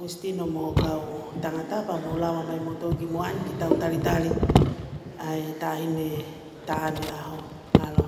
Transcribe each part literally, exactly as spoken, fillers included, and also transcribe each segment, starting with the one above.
Augustino mo e kau tangata, pea mou lava mai moutolu ki muʻa ni ke tau talitali ʻa e taʻahine taʻane ʻaho. Mālō.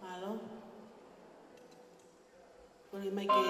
Mālō. Kole mai ke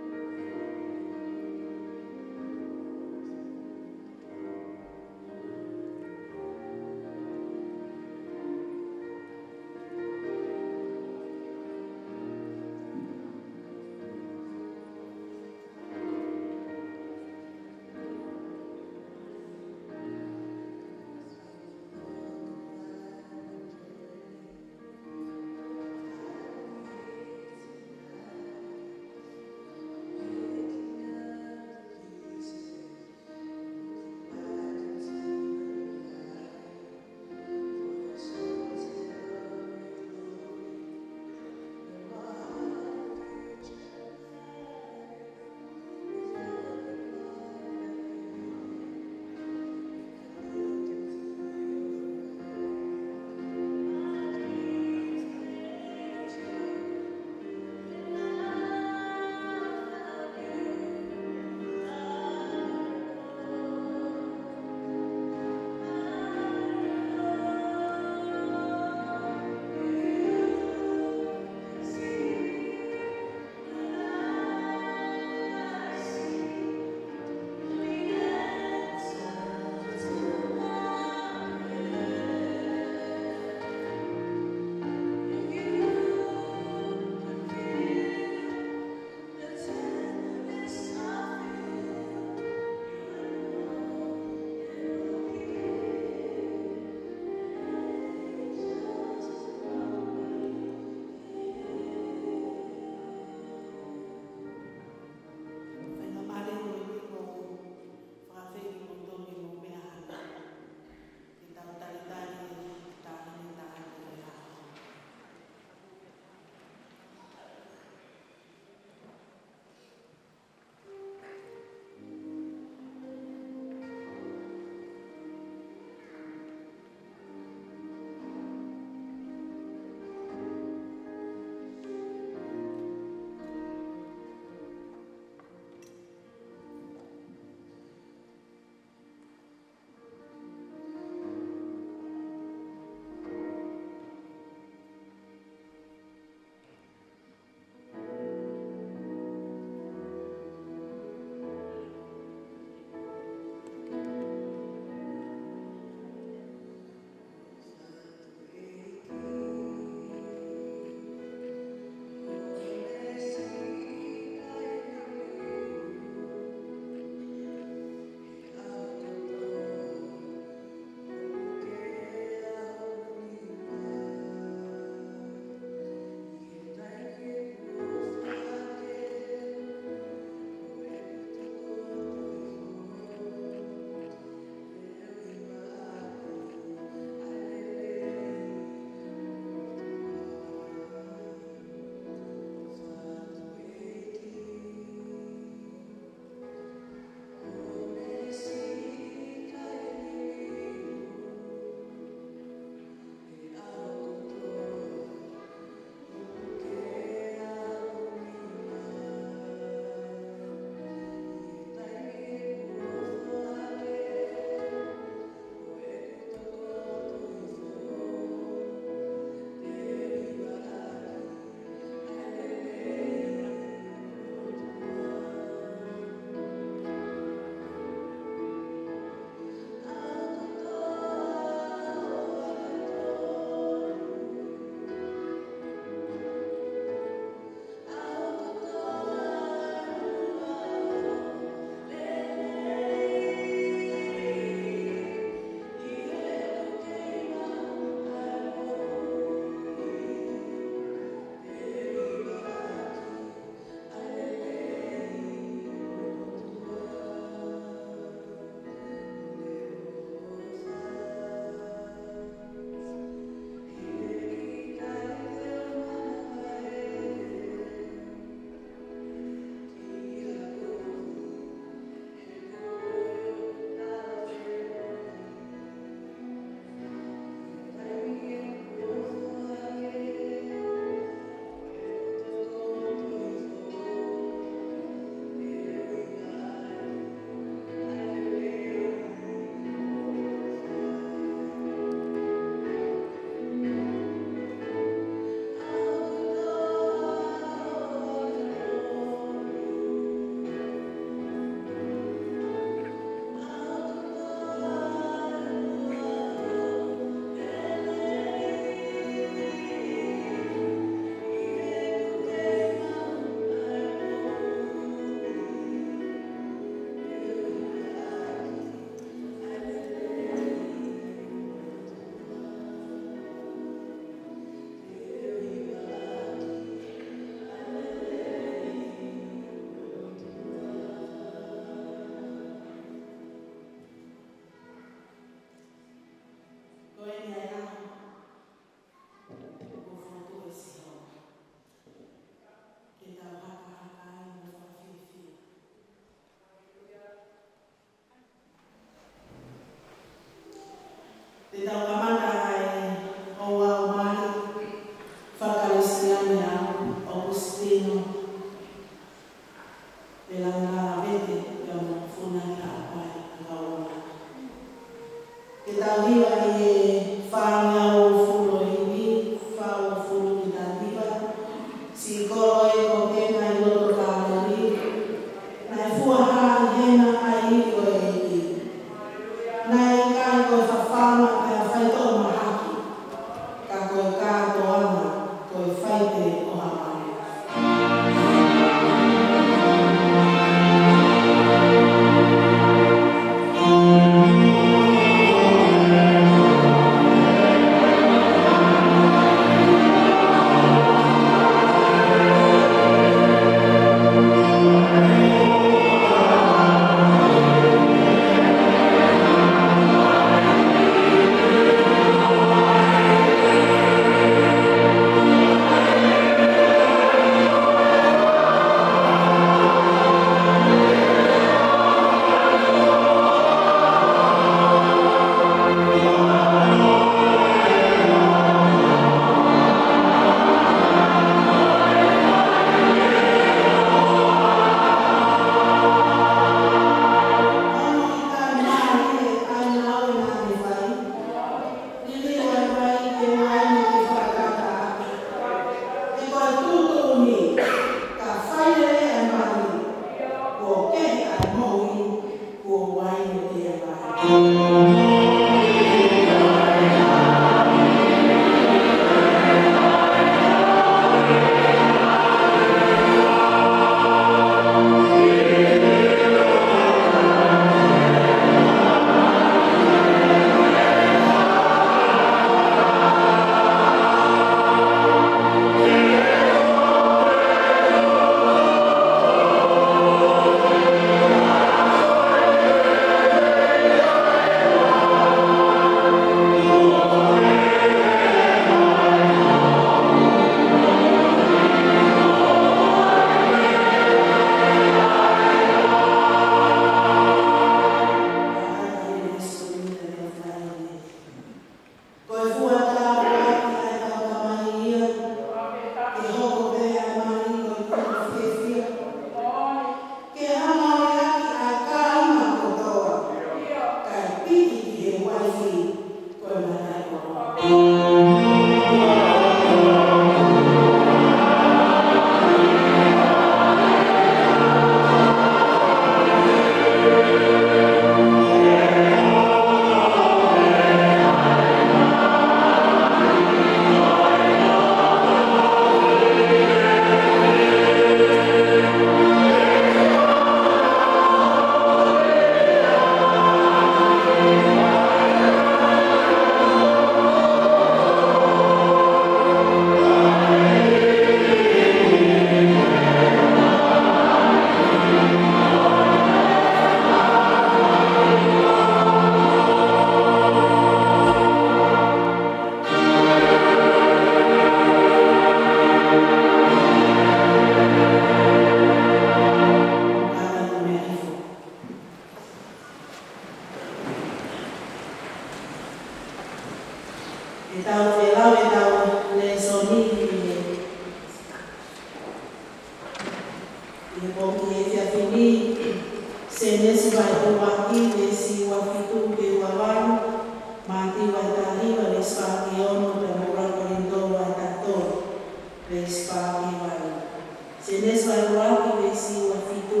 Sēnesi vahe ua ki he veesi ua fitu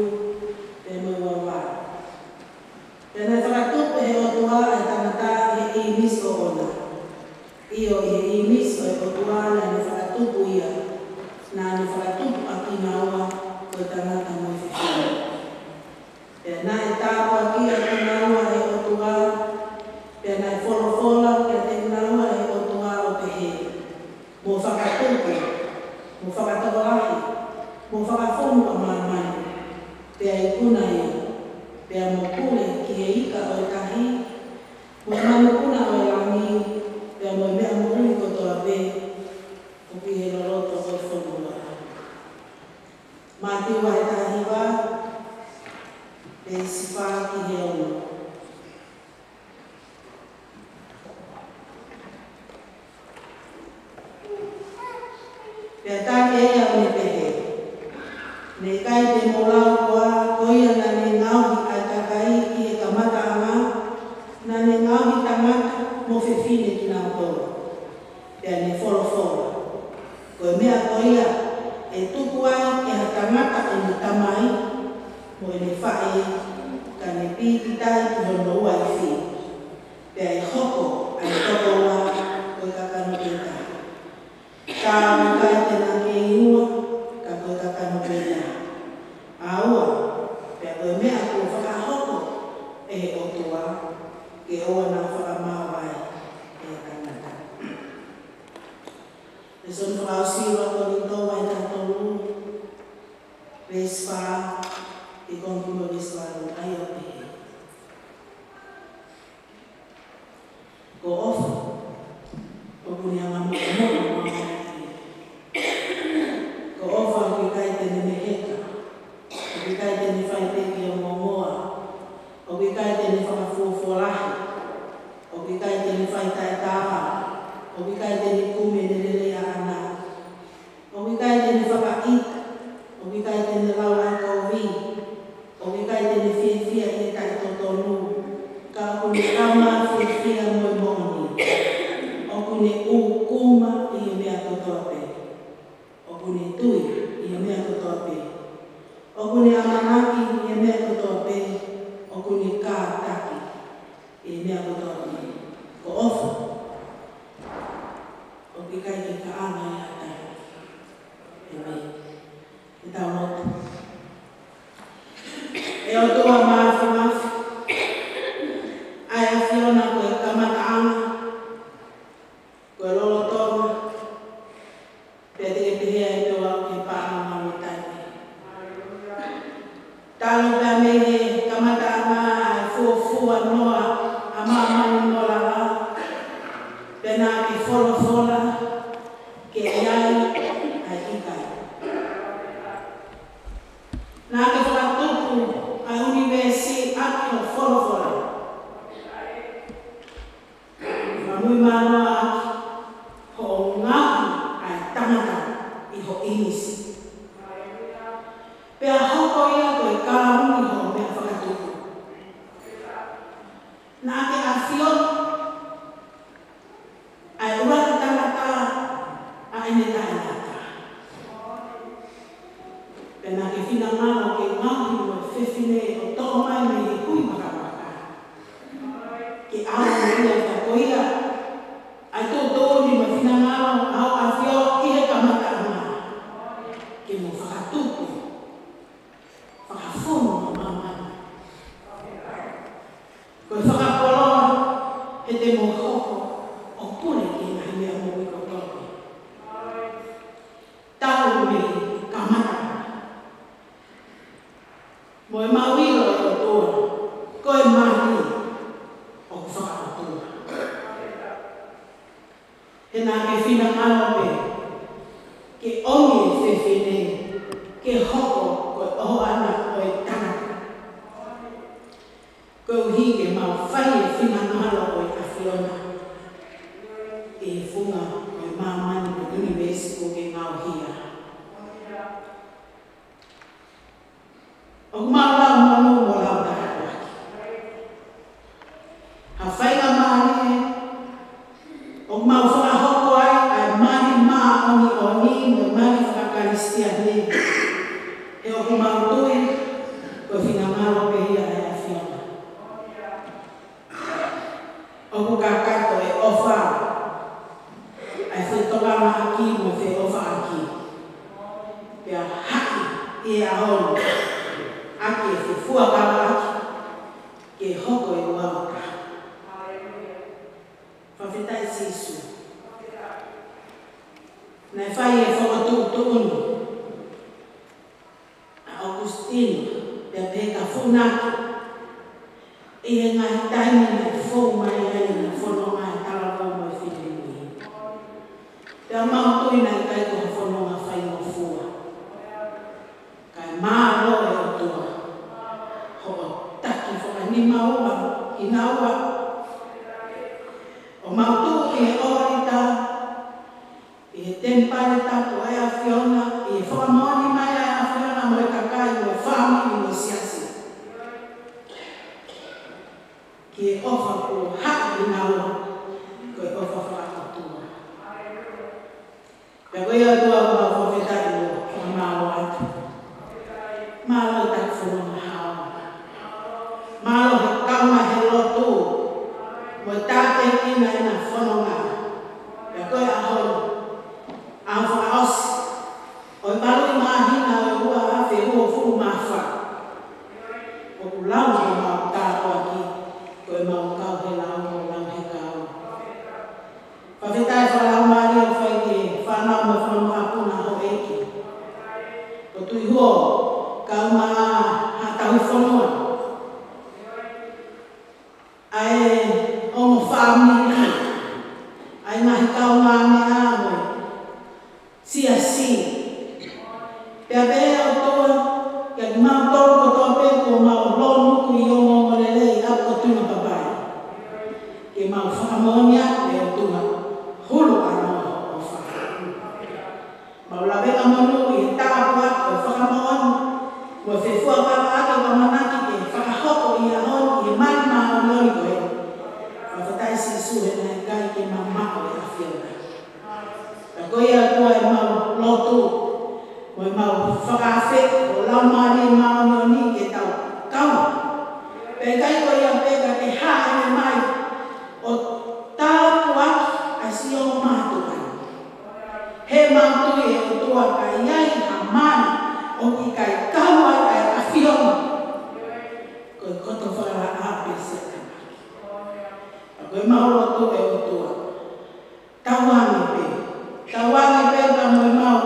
pea mo e ua ua. Pea naʻe fakatupu ʻe he ʻOtua ʻa e tangata ʻi he ʻīmisi ʻoʻona. ʻIo, ʻi he ʻīmisi ʻo e ʻOtua naʻa ne fakatupu ia, naʻa ne fakatupu ʻa kinaua ko e tangata mo e fefine. Pea naʻe tāpuakiʻi ʻa kinaua ʻe he ʻOtua, pea naʻe folofola kiate kinaua ʻe he ʻOtua ʻo pehē, Mou fakatupu, mou fakatokolahi, mou fakafonu ʻa māmani, pea ikuna ia, pea mou pule ki he ika ʻo e tahi, mo e manupuna ʻo e langi, pea mo e meʻa moʻui kotoa pē ʻoku ʻi he loloto ʻo e fonua. Mātiu vahe taha hiva, veesi fā ki he ono. Pea tali ʻe ia ʻo ne pehē, Naʻe ʻikai te mou lau koā, ko ia naʻa ne ngaohi ʻa e kakai ʻi he kamataʻanga, naʻa ne ngaohi tangata mo fefine kinautolu. Pea ne folofola, Ko e meʻa ko ia ʻe tuku ai ʻe ha tangata ʻene tamai mo ʻene faʻē, ka ne pīkitai ki hono uaifi, pea ʻe hoko ʻa e tokoua ko e kakano pē taha. Ka ʻoku ʻikai te na kei ua, ka ko e kakano pē taha. ʻA ua, pea ko e meʻa kuo fakahoko ʻe he ʻOtua, ke ʻoua naʻa fakamāvae ʻe ha tangata. Lēsoni fakaʻosi ua Kolinitō vahe taha tolu, veesi fā, ki he konga ki he veesi valu, ʻa ia ʻoku pehē, Ko e ʻofa, ʻoku ne anga moʻomoʻo ʻa māmani. Ko e ʻofa ʻoku ʻikai te ne meheka, ʻoku ʻikai te ne fai pē ke ongoongoa, ʻoku ʻikai te ne fakafuofuolahi, ʻoku ʻikai te ne fai taʻetaha, ʻoku ʻikai te ne kumi ʻene lelei ʻaʻana, ʻoku ʻikai te ne fakaʻita, ʻoku ʻikai te ne lau ʻa e kovi, ʻoku ʻikai te ne fiefia ʻi he taʻetotonu, ka ʻoku ne ʻamanaki fiefia mo e moʻoni. ʻOku ne ʻūkuma ʻi he meʻa kotoa pē. ʻOku ne tui ʻi he meʻa kotoa pē. ʻOku ne ʻamanaki ʻi he meʻa kotoa pē. ʻOku ne kātaki ʻi he meʻa kotoa pē. Ko e ʻofa ʻoku ʻikai ke kaʻanga ʻe ha taha. ʻĒmeni. Ke tau lotu. ʻE ʻOtua Māfimafi, ʻa e ʻAfiona ko e kamataʻanga, ko e lolotonga, pea te ke pehē ai pē ʻo aʻu ki he paʻanga ʻo e taimi. Talu pē mei he kamataʻanga ʻa e fuofua noa ʻa māmani mo lala, pea naʻa ke folofola ke ʻi ai ʻa e ika. Naʻa ke fakatupu ʻa e ʻunivēsi ʻaki hoʻo folofola. Fakamuimui mālohi ʻaki hoʻo ngaohi ʻa e tangata ʻi ho ʻīmisi. Pea hoko ia ko e kalauni hoʻo meʻa fakatupu. Naʻa ke ʻafioʻi ʻa e ʻuluaki tangata ʻa ʻene taʻengata. Pea naʻa ke finangalo ke ngaohi mo e fefine ʻo toʻo mai mei he hui makamaka. Ke ʻalu mo ia, ka ko ia ʻa e tuʻutuʻuni mo e finangalo ʻa hoʻo ʻAfio ʻi he kamataʻanga. Ke mo fakatupu, fakafonu ʻa māmani. Ko e fakakoloa he te mo hoko ʻo pule ki he ngaahi meʻa moʻui kotoa pē. Talu mei he kamata. Mo e maʻu ʻilo ʻe ʻOtua, ko e mali ʻoku fakaʻotua. He naʻa ke finangalo pē ke ʻomi e fefine ke hoko ko e ʻohoana ʻo e tangata. Koeʻuhi ke mau fai e finangalo ʻo e ʻAfiona ʻi he funga ʻo e māmani mo e ʻunivēsi kuo ke ngaohi ia. ʻOku mau lau monū mo lau tāpuaki. Ha faingamālie ʻoku mau fakahoko ai ʻa e mali māʻoniʻoni mo e mali fakakalisitiane. ʻOku mau tui ko e finangalo pē ia ʻa e ʻAfiona. ʻOku kakato e ʻofa, ʻa e fetokanga ʻaki mo e feʻofaʻaki. Pea haʻi ʻi he ʻaho ni ʻaki e fefuakava ʻaki ke hoko e ua ʻo taha. Fakafetaʻi Sīsū. Naʻe fai e fokotuʻutuʻuni ʻa ʻAokusitino, pea pehē ka fūnaki ʻi he ngaahi taimi naʻe fou mai ai ʻena fononga he talavou mo e finemui. Pea mau tui naʻe ʻikai ko ha fononga faingofua. Kae mālō e ʻOtua hoʻo taki fakanima ua kinaua. ʻO mau tuʻu ʻi he ʻōlita, ʻi he temipale tapu ʻa e ʻAfiona, ʻi he fakamoʻoni mai ʻa e ʻAfiona mo e kakai mo e fāmili mo e siasi. Ki he ʻofa kuo haʻi kinaua, ko e ʻofa fakaʻotua. Pea ko ia ʻOtua ʻoku mau fakafetaʻi mo fakamālō atu. Mālō e taki fononga hao. Mālō he kau mai he lotu mo e tāpuekina ʻena fononga. Pea ko e ʻaho ni, ʻaho fakaʻosi ʻo e valu māhina ʻo e ua afe uofulu mā fā. ʻOku lau homau tāpuaki, ko ʻemau kau he lau mo lau he kau. Fakafetaʻi fakalaumālie ʻoku fai ki he fānau mo e fānau mokopuna houʻeiki. Ko Tuʻihuo, kau mo Haʻa Tauhi Fonua. ʻA e ongo fāmili, ʻa e ngaahi kaungāmeʻa mo e siasi. Pea pehē ʻOtua, kiate kimautolu kotoa pē kuo mau lōnuku ʻi he ongoongolelei ʻa e ʻOtua Papai. Ke mau fakamoʻoni atu ʻe ʻOtua, hulu ʻana hoʻo ʻofa. Mau lavengamonū ʻi he tāpuaki ʻo e fakamoʻoni, mo e fefuakava ʻaki ʻoku ʻamanaki ke fakahoko ʻi he ʻaho ni ʻi he mali māʻoniʻoni ko ē. Fakafetaʻi Sīsū he naʻe ʻikai ke mamaʻo e ʻAfiona. Ka ko ia ʻOtua ʻemau lotu, mo ʻemau fakaafe, ʻo Laumālie Māʻoniʻoni ke tau kau. Pea ʻikai ko ia pē ka ke hāʻele mai, ʻo tāpuaki ʻa siʻi ongo mātuʻa ni. He mau tui ʻe ʻOtua ka ʻi ai ha mali ʻoku ʻikai kau ai ʻa e ʻAfiona, ko e koto fakalaʻā pē siʻa tāpuaki. Ka ko ʻemau lotu ʻe ʻOtua, tauange pē, tauange pē ka mo ʻemau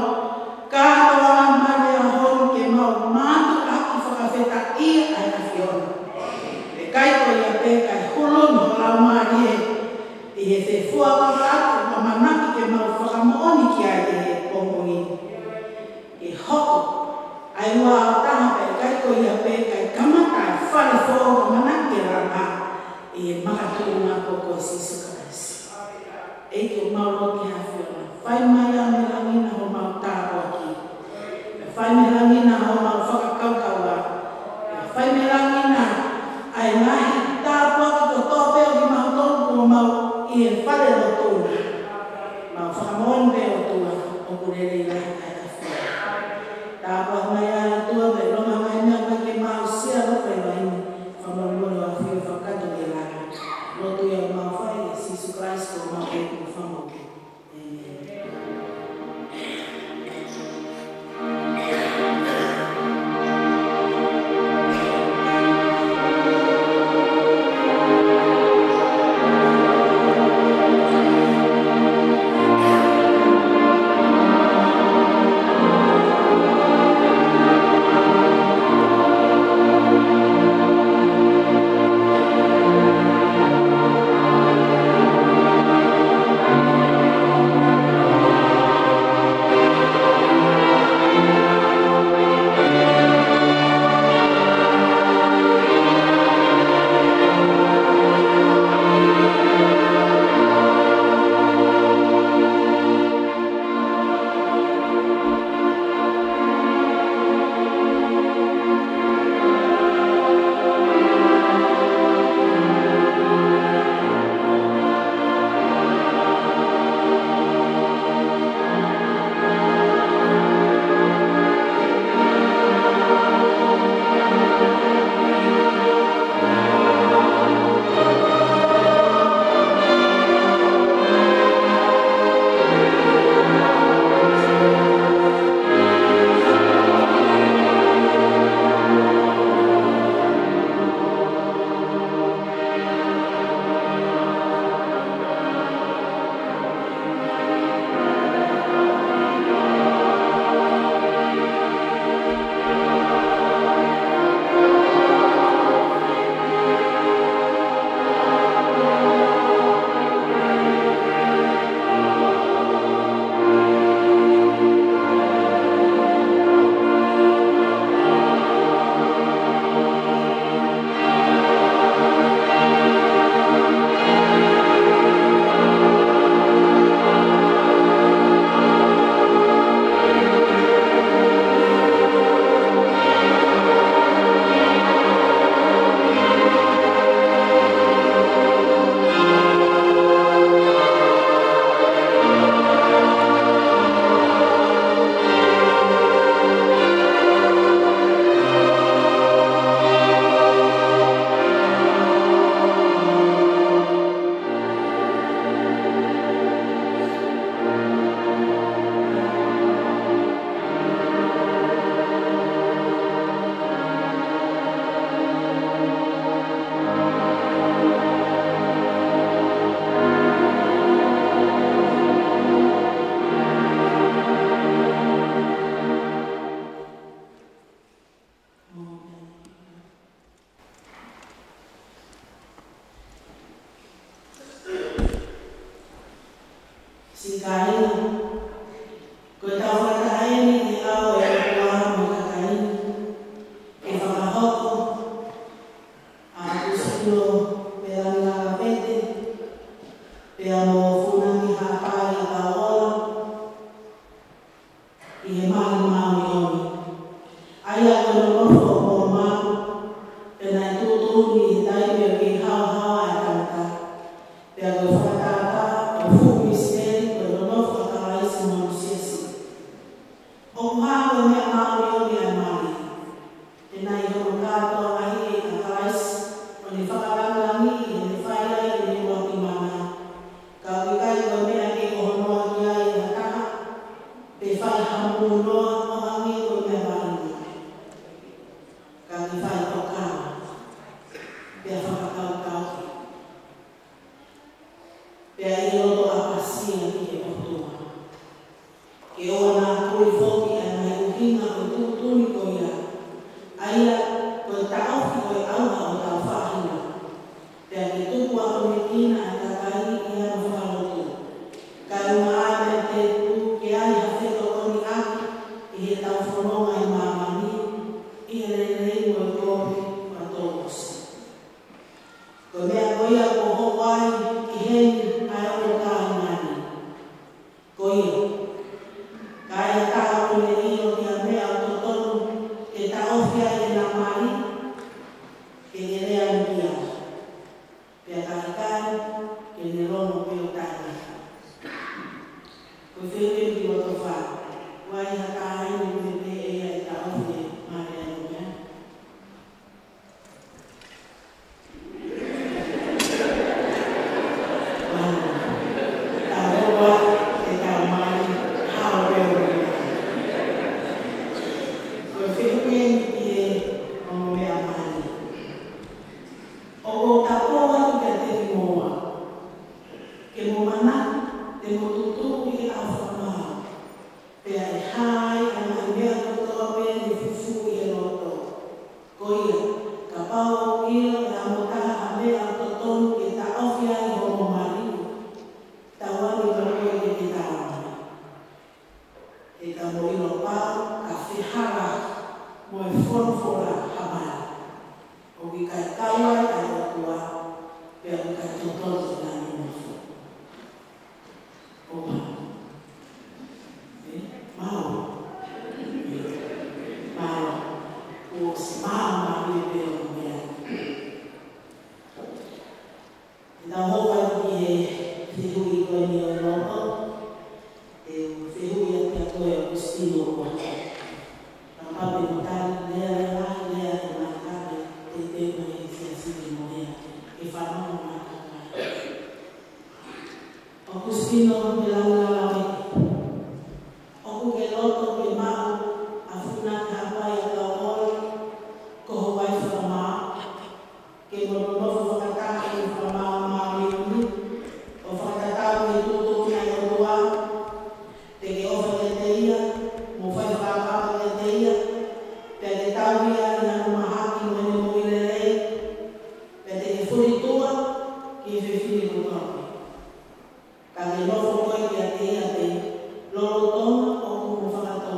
kātoanga mali ʻaho ni ke mau mātuʻaki fakafetaʻi ʻa e ʻAfiona. ʻIkai ko ia pē kae hulu ni ho Laumālie ʻi he fefuakava ʻoku ʻamanaki ke mau fakamoʻoni ki ai ʻi he pongipongi ni. Ke hoko ʻa e ua ʻo taha pea ʻikai ko ia pē kae kamata e fale foʻou ʻoku ʻamanaki ke langa ʻi he makatuʻunga ko Sīsū Kalaisi. ʻi he mali māʻoniʻoni. ʻA ia ko e nonofo ʻo Mōmani, pea naʻe tuʻutuʻuni ʻi he taimi ʻo e kei haohaoa ʻa e tangata. Pea ko e fakatātā ʻo e fuʻu misiteli ko e nonofo ʻa Kalaisi mo hono siasi. ʻOku hā ko e meʻa māʻoniʻoni ʻa e mali. He naʻe ʻi hono kātoangaʻi ʻa Kalaisi, ʻo ne fakalangilangiʻi ʻi heʻene fai ai ʻene ʻuluaki mana. Ka ʻoku ʻikai ko e meʻa ke ʻohonoa ki ai ʻe ha taha, pe fai ha munu noa ʻo hangē ko e meʻa vaʻinga. Ka ke fai tokanga, pea fakakaukauʻi, pea ʻi he loto ʻapasia ki he ʻOtua. Ke ʻoua naʻa tuli foki ʻa e ngaahi ʻuhinga ʻo e tuʻutuʻuni ko ia, ʻa ia ko e taʻofi ʻo e ʻauha ʻo hotau faʻahinga. Pea ke tuku ʻaponekina ʻa e kakai ʻi hano fakalotu. Kae ʻumaʻā ʻa e tēpile ke ʻai ha fetokoniʻaki ʻi heʻetau fononga ʻi māmani, ʻi he lelei mo e kovi ʻo e tōʻosi. Ko e meʻa ko ia kuo hoko ai ki heni ʻa e ongo kāinga ni. Ko ia, ka ai ha taha ʻoku ne ʻilo ki ha meʻa ʻoku totonu ke taʻofi ai ʻena mali, ke ne lea ange ki ai. Pea ka ʻikai, ke ne longo pē ʻo taʻengata. Ko e fehuʻi eni ki loto fā, ʻoku ai ha taha heni ʻoku ne pehē ʻe ia ʻe taʻofi e mali ʻa e ongo meʻa? Ko e fehuʻi eni ki he ongo meʻa mali. ʻOku ou tapou atu kiate kimoua, ke mou manako, te mou tuʻutuʻuni ʻa e fakamaau. Pea ʻe hā ai ʻa e ngaahi meʻa kotoa pē ne fufū ʻi he loto. Ko ia, kapau ʻoku ʻilo ʻe ha mou taha ha meʻa ʻoku totonu ke taʻofi ai hoʻomou mali, tauange mo koe ke ke talamai. He ka mou ʻilo pau, ka fehalaaki mo e folofola ha mali. ʻOku ʻikai kau ai ʻa e ʻOtua, pea ʻoku ʻikai totonu ke nau nofo. ʻOua. ʻE, mālō. ʻE, mālō. Kuo ʻosi māmā pē pē ʻo meʻa. Te tau hoko atu ki he fehuʻi ko eni ʻo e loto. Te u fehuʻi atu kia koe ʻOkusitino ʻo Kuata. Kapau te mo tali, lea, lea, lea, lea, te mai kape, te te mai he siasi mo lea, ke fanongo mai kakai. ʻOkusitino, ke lau lala mai. ʻOku ke loto ke maʻu ʻa e funga hapai ʻa e kau ʻola, ko ho vai fakamaau, ke mo nonofo fakataha ʻi he fakamaau māʻoniʻoni, ʻo fakatatau ki he tuʻutuʻuni ʻa e ʻOtua, te ke ʻofa kiate ia, mo fai fakaʻapaʻapa kiate ia, pea ke tauhi ia ʻi hano mahaki mo ʻene moʻui lelei, pea te ke fuli tuʻa ki he fefine kotoa pē. Ka ke nofo koe kiate ia pē, lolotonga ʻoku mo fakato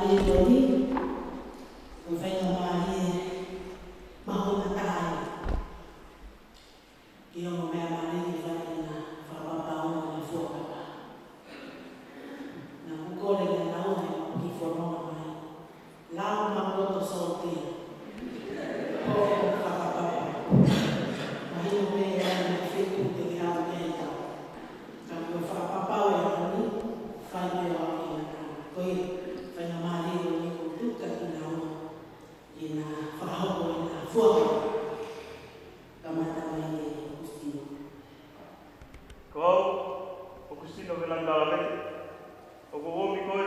Māʻoniʻoni, ʻoku ou faingamālie mahuʻinga taha eni ke u ongo meʻa mai ke fai ʻena fakapapau ʻo ʻena fuakava. Naʻá ku kole kia naua he ʻoku kiʻi fononga mai. Lau maʻu loto sōtia. ʻO fakapapau. Mahino pē ʻa e feituʻu te ke aʻu ki ai. Ka ko e fakapapau ʻo e ʻaho ni, fai pē ʻo aʻu ki ai. Ko ia, faingamālie ʻo ni ko tuka ki naua ʻena fakahoko ʻena fuakava. Kamata mai ʻe Kusitino. Ko au, ko Kusitino Velani Lalame, ʻoku ou ʻomi koe,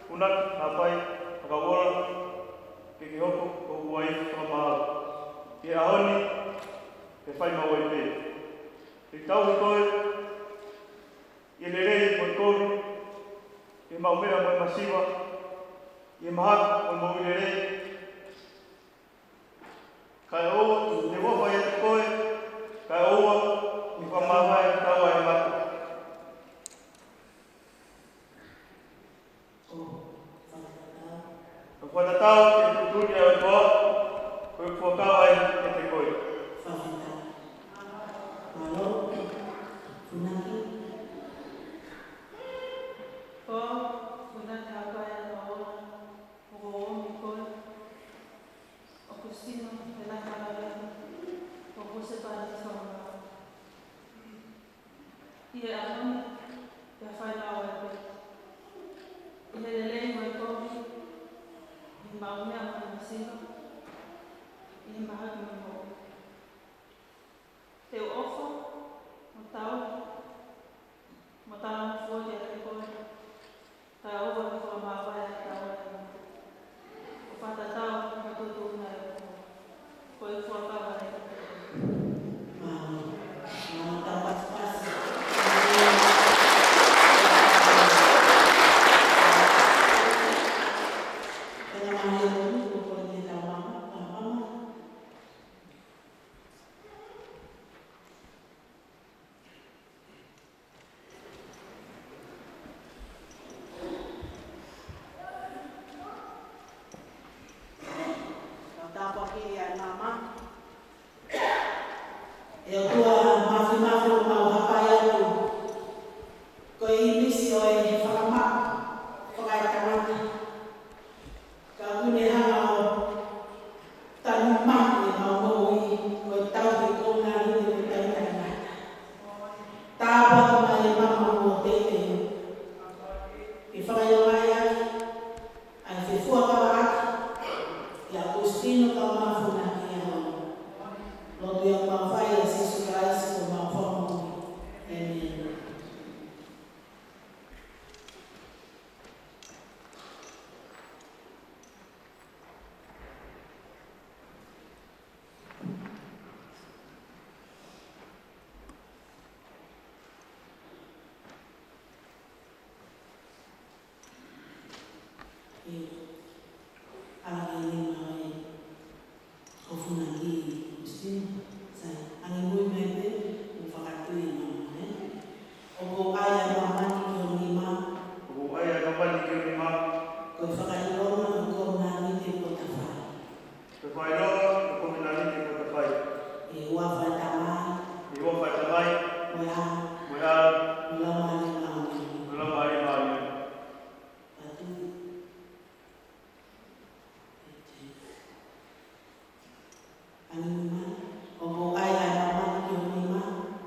Funaki Haʻapai Hakaʻuola, ke ke hoko ko hoku uaifi fakamaau. ʻI he ʻaho ni, ke fai maʻu ai pē. Ke tauhi koe ʻi he lelei mo e kovi, ʻi he maʻumeʻa mo e masiva, ʻi he mahaki mo e moʻui lelei. Kae ʻoua, te u ʻofa ʻiate koe, kae ʻoua, ʻi he fakamāvae ʻa e taua ʻo e mate. ʻO fakatatau. ʻO fakatatau ki he tuʻutuʻuni ʻa e ʻOtua, ko e fuakava eni kiate koe. Fakafetaʻi. Mālō, Funaki. Ko au, Funaki Haʻapai Hakaʻuola, ʻoku ou ʻomi koe, ʻo Kusitino Velani Lalame, ko hoku husepāniti fakamaau. ʻI he ʻaho ni, ke fai maʻu ai pē. ʻI he lelei mo e kovi, ʻi he maʻumeʻa mo e masiva, ʻi he mahaki mo e moʻui. Te u ʻofa, mo tauhi, mo talangofua kiate koe, kae ʻoua ʻi he fakamāvae ʻa e taua ʻo e mate. ʻO fakatatau ki he tuʻutuʻuni ʻa e ʻOtua, ko e fuakava eni kiate koe. Mālō, mālō, tau pasipasi. Tena mālō, ko e tau mama, tau mama. Tau tāpuakiʻi ʻa e mama. ʻE ʻOtua Māfimafi, ʻoku mau hapai atu ko e ʻīmisi ʻo e fakamaʻa fakaetangata. Ka ʻoku ne hanga ʻo tanumaki ʻemau moʻui, ko e tauhi kovinānite mo e tauhi taʻengata. Tāpuakiʻi mai ʻe mama mo teuteu ke fakaʻilongaʻi ʻaki ʻa e fefuakavaʻaki ʻia Kusitino kae ʻumaʻā Funaki ʻi he ʻaho ni. Lotu ia ʻoku mau fai ʻia Sīsū Kalaisi ko homau Fakamoʻui. ʻĒmeni. ʻE, ʻalu ki he nima ʻo e ʻo Funaki Kusitino, sai, angimui mai pē, ʻo fakatui ʻe mama, ē? ʻOku ou ʻai ʻa e māmani ki ho nima. ʻOku ou ʻai ʻa e māmani ki ho nima. Ko e fakaʻilonga ʻo e kovinānite kuo ta fai. Ko e fakaʻilonga ʻo e kovinānite kuo ta fai. ʻI he huafa ʻo e Tamai. ʻI he huafa ʻo e Tamai. Mo e ʻAlo. Mo e ʻAlo. Mo e Laumālie Māʻoniʻoni. Mo e Laumālie Māʻoniʻoni. Patu. Angimui mai, ʻoku ou ʻai ʻa e māmani ki ho nima.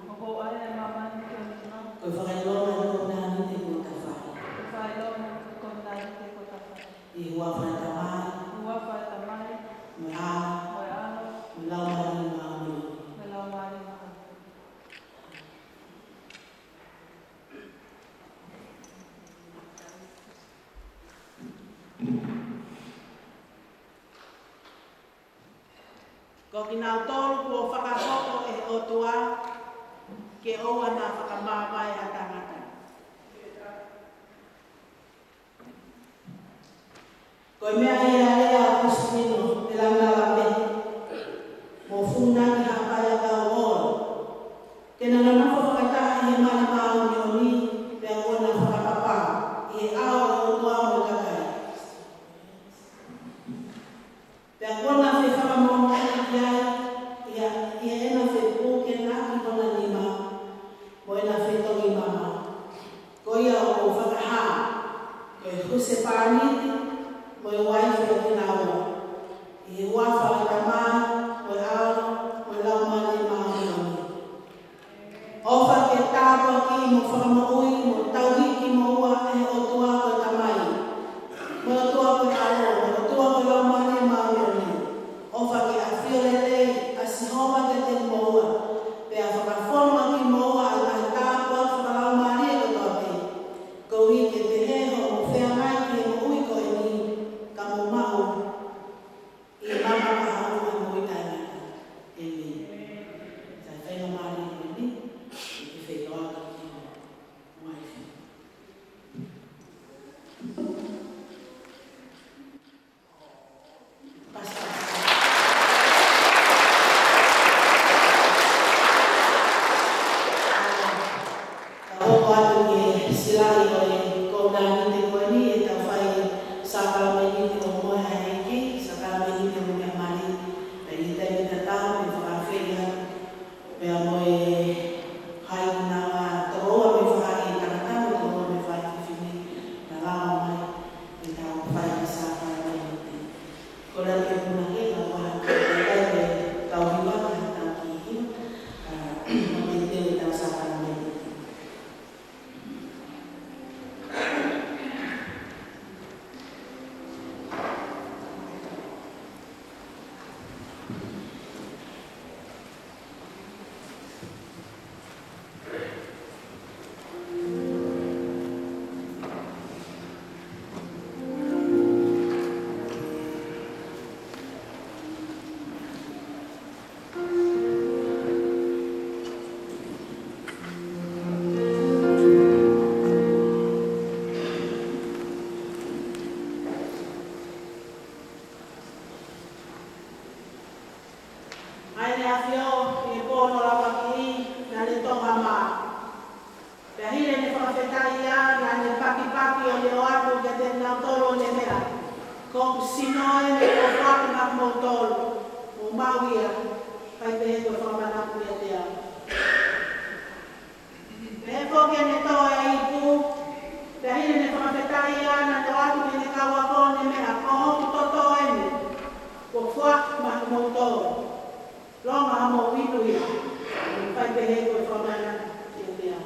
ʻOku ou ʻai ʻa e māmani ki ho nima. Ko e fakaʻilonga ʻo e kovinānite kuo ta fai. Ko e fakaʻilonga ʻo e kovinānite kuo ta fai. ʻI he huafa ʻo e Tamai. ʻI he huafa ʻo e Tamai. Mo e ʻAlo. Mo e ʻAlo. Mo e Laumālie Māʻoniʻoni. Mo e Laumālie Māʻoniʻoni. Ko kinautolu kuo fakahoko ʻe he ʻOtua ke ʻoua naʻa fakamāvae ha tangata. Ko e meʻa ia ʻa Kusitino Pelana Lame mo Funaki Haʻapai Hakaʻuola, ke na nonofo fakataha ʻi he mali māʻoniʻoni, pea kuo na fakapapau ʻi he ʻao ʻo e ʻOtua mo e kakai. Sepāniti mo e uaifi ʻo kinaua. ʻI he huafa ʻo e Tamai, mo e ʻAlo, mo e Laumālie Māʻoniʻoni. ʻOfa ke tāpuakiʻi mo fakamoʻui mo tauhi kimoua ʻe he ʻOtua ko e Tamai, mo e ʻOtua ko e ʻAlo, mo e ʻOtua ko e Laumālie Māʻoniʻoni. ʻOfa ke ʻafio lelei ʻa Sihova kiate kimoua, pea fakafonu ʻa kimoua ʻa e ngaahi tāpuaki fakalaumālie kotoa pē. Koeʻuhi ke pehē hoʻomou feangai ki he moʻui ko eni, ka mou maʻu ʻi he maama kahaʻu ʻo e moʻui taʻengata. ʻĒmeni. Sai, faingamālie ko eni, ʻi he feitoʻoaki ki he uaifi. Pastor. Ka hoko atu ki he silaʻi ʻo e kovinānite ko eni, ʻetau fai sākalamēniti ʻo e mohe ʻa e ʻEiki, sākalamēniti ʻo e meʻa mali, pea ʻi he taimi tatau, pea fakaafeʻi atu, pea mo e hai naua, tokoua mei he faʻahi tangata, mo e tokoua mei he faʻahi fefine, naʻa nau lava mai, ke tau fai e sākalamēniti. Kole atu ke punake, ka ʻoku ʻi ai e kau hiva, ka tau kiʻi hiva, ʻa, ʻo teuteu ʻetau sākalamēniti. ʻA ia naʻe ʻafio ʻi he pō ʻo Lāpaki, naʻa ne tō ha mā. Pea hili ʻene fakafetaʻi ia, naʻa ne pakipaki ʻo ne ʻoatu kiate kinautolu ʻo ne meʻa, Ko hoku sino eni kuo foaki maʻamoutolu, mou maʻu ia, kae pehē ko e fakamanatu kiate au. Pea hoko ʻene tō e ipu, pea hili ʻene fakafetaʻi ia, naʻa ne ʻoatu ki heʻene kau ako ʻo ne meʻa, Ko hoku toto eni, kuo foaki maʻamoutolu, longa ʻo mou inu ia, kae pehē ko e fakamanatu kiate au.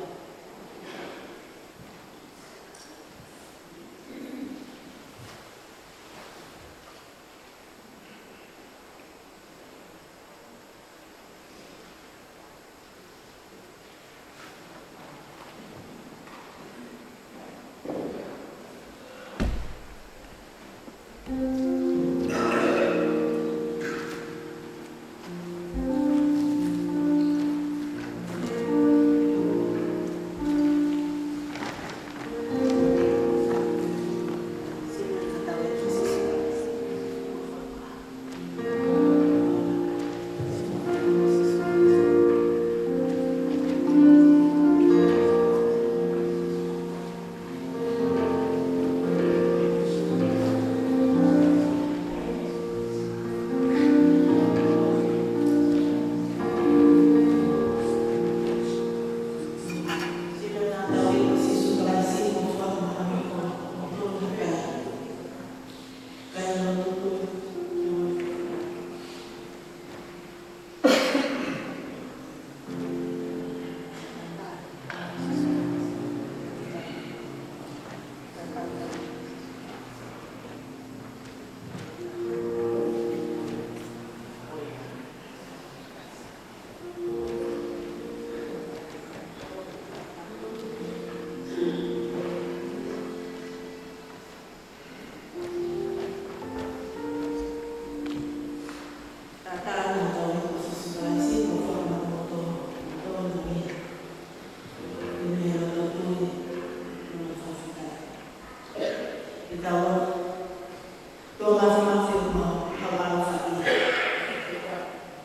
Tātā na tau i ko Sīsū Kalaisi, ko fakamoʻoni, ko tōna meʻa. Ko e meʻa loto tui, ko e fakafetaʻi. ʻE tau, tō mafimafi ʻoku mau haualofa ia.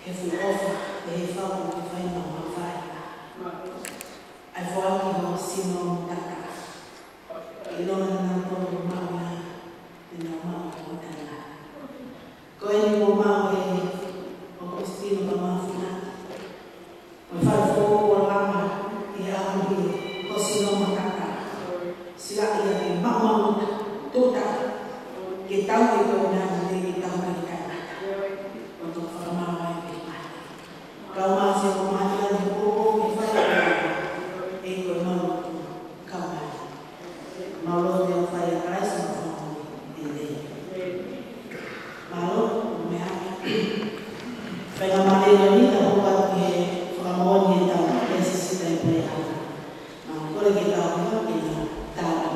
He fuʻu ʻofa, he fau ke fai mau mafai. ʻA e foaki ho sino mo ho taʻataʻa. ʻIlonga naʻa nau tō maʻu ia, te nau maʻu ʻa e tangata. Ko eni kuo maʻu ʻe Aukositino Kamaafinati, mo e fale foʻou kuo lama ʻi he ʻaho ni, ho sino mo ho taʻataʻa. Silaʻi ia ke maʻumaʻuta. Tuta, ke tau ke kona na te ke tau ke tau. Ko to fakamau ai ke mate. Kau masi ko mate la ni ko ko ke fai ke mate. E ko mau kau mate. Mau lo te fai a Christ ma ko te te. Malo, me a. Fai ka mate la ni ta ko ka ke fakamau ni ta ke sisi ta i pole a. Mau ko le ke tau ke tau ke tau.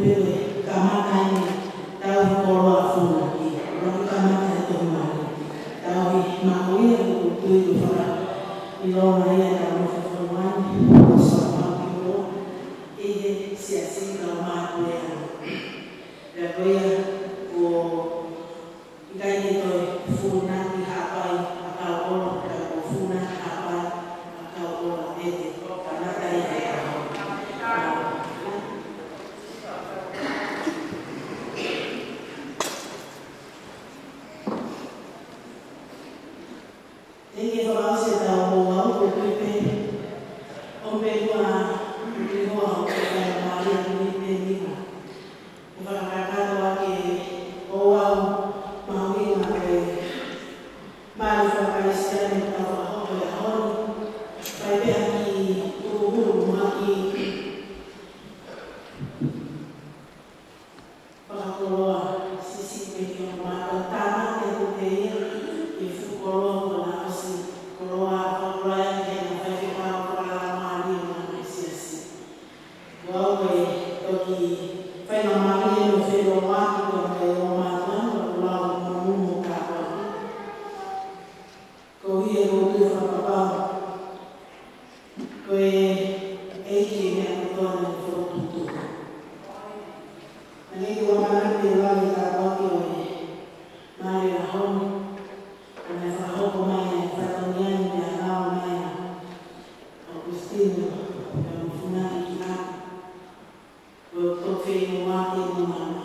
Kamata ʻi he tauhi koloa ʻa Funaki, ʻoku kamata ʻi he tohi mali. Tauhi mahuʻinga ʻoku tui ko e fakaʻilonga ia ʻetau nofo fonua ni, ʻo soa pau ki loa, ʻi he siasi kau mātuʻa. Pea ko ia, ʻoku ʻikai ke toe Funaki Haʻapai ʻa Kauʻola, ka ko Funaki Haʻapai ʻa Kauʻola ʻEte, kamata ʻi he ʻaho. Thank you for us, ʻetau mou au, ko Pepe. ʻO pē kua, ko Pepe hoa, ʻo Pepe Maria, ko Pepe Nima. Ko fakakakato ake, ʻo au, mahuʻinga ko e mali fakakalisitiane ʻoku tau fakahoko he ʻaho ni. Fai pē ha kiʻi huluhulu mo ha kiʻi fakakoloa siʻisiʻi pē ki hoʻomou tānaki atu pē ia, ʻi he fuʻu koloa kuo nau ʻosi koloa, fakakoloa ʻaki ʻe he faifekau fakalaumālie ʻo e siasi. Ko au ʻe toki faingamālie ʻo feʻiloaki ko e ʻomai ʻo mātuʻa, ʻo lau mo mumu kātoa. Ko ia ko e fakapapau. Ko e ʻEiki ʻe meʻa kotoa naʻe fokotuʻutuʻu. Naʻe ʻikai ke u ʻamanaki te u lave ʻi he tapuaki ʻo e mali ʻo e ʻaho ni. Ka naʻe fakahoko mai ʻa e fatongia ni pea lau mai ʻa ʻOkusitino, pea mo Funaki ki ai. Ko e toki feʻiloaki mo mama,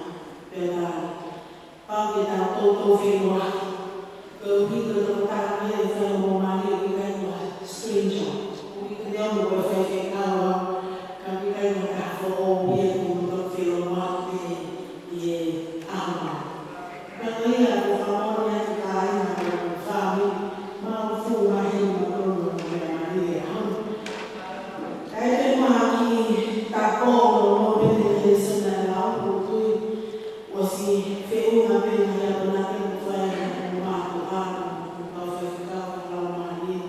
pea tau. Pau ke tau toutou feʻiloaki. Koeʻuhi ko e tokotaha ia ʻe fai hoʻomou mali ʻoku ʻikai ko ha stranger. ʻOku ʻikai te u ʻilo ko e faifekau au, ka ʻoku ʻikai ko ha taha foʻou ia ke mou toki feʻiloaki pē ʻi he ʻaho ni. Pea ko ia ko e fakamolemole atu kāinga mo e fāmili, mau fuʻu maheni mautolu mo e mali ʻo e ʻaho ni. Kae ʻi ai pē ha kiʻi tāpō mo e mōmeniti he lēsoni ʻa e lau, ʻoku ou tui ʻosi feʻunga pē ngaahi akonaki kuo fai ʻe he mātuʻa mo e kau faifekau fakalaumālie.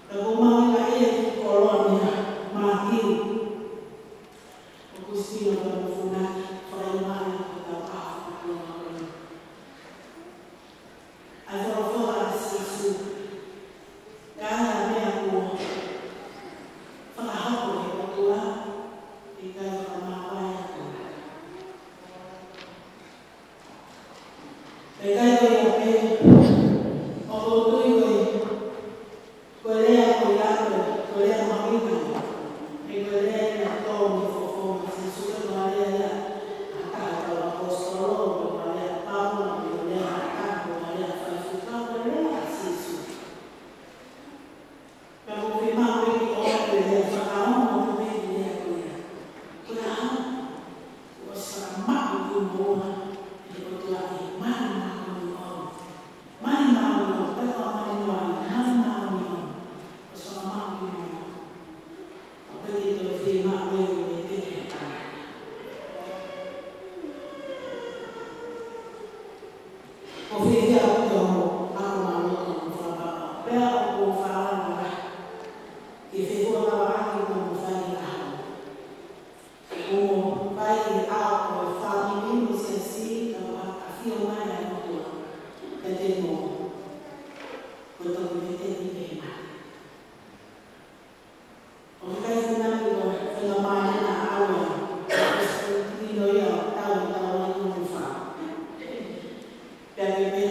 Ka ʻoku ou mahuʻingaʻia e kiʻi koloa meia Mātiu, ʻOkusitino pea mo Funaki, fakaʻilonga ʻetau ʻaho fakakoloa ko eni. ʻA e folofola ʻa Sīsū, ka ʻi ai ha meʻa kuo fakahoko ʻe he ʻOtua, ʻe ʻikai fakamāvae atu. ʻE ʻikai ko ia pē, ʻoku ou tui ko e, ko e lea ko ia ko e, ko e lea mahuʻinga. He ko e lea ia naʻe tō mei he fofonga ʻo Sīsū, ko e lea ia ʻa e kau ʻaposetolo, ko e lea ʻa Paula, ko e lea ʻa e kau, ko e lea ʻa e faifekau, ko e lea ʻa Sīsū. Pea ʻoku fiemaʻu pē ke ʻoatu e lea fakaongo atu pē ki he lea ko ia. Ko e ʻaho, kuo ʻosi fakamaʻu kimoua ʻe he ʻOtua ʻi he mali māʻoniʻoni. Mali māʻoniʻoni, pea ko e mali māʻoniʻoni, mali māʻoniʻoni. Kuo ʻosi fakamaʻu kimoua. ʻOku ʻikai ke toe fiemaʻu pē ke mou teke. ʻOku fiefia ʻaupito hoʻomou ako maʻuloto mo fakapapau. Pea ʻoku ou fakaʻamu ke fehuʻi atu ʻaki hoʻomou fai ʻaho. Hoʻomou fai ʻaho ko e fāmili mo e siasi, ka ʻoku ʻafio mai ʻa e ʻOtua kiate kimoua. Ko e toki vete ni pē mai. ʻOku ʻikai ke u ʻamanaki ko e faingamālie naʻa ku ʻalu ai, ʻo ʻosi tino ia ʻo tau, tau ai ko e fā. Pea ke pehē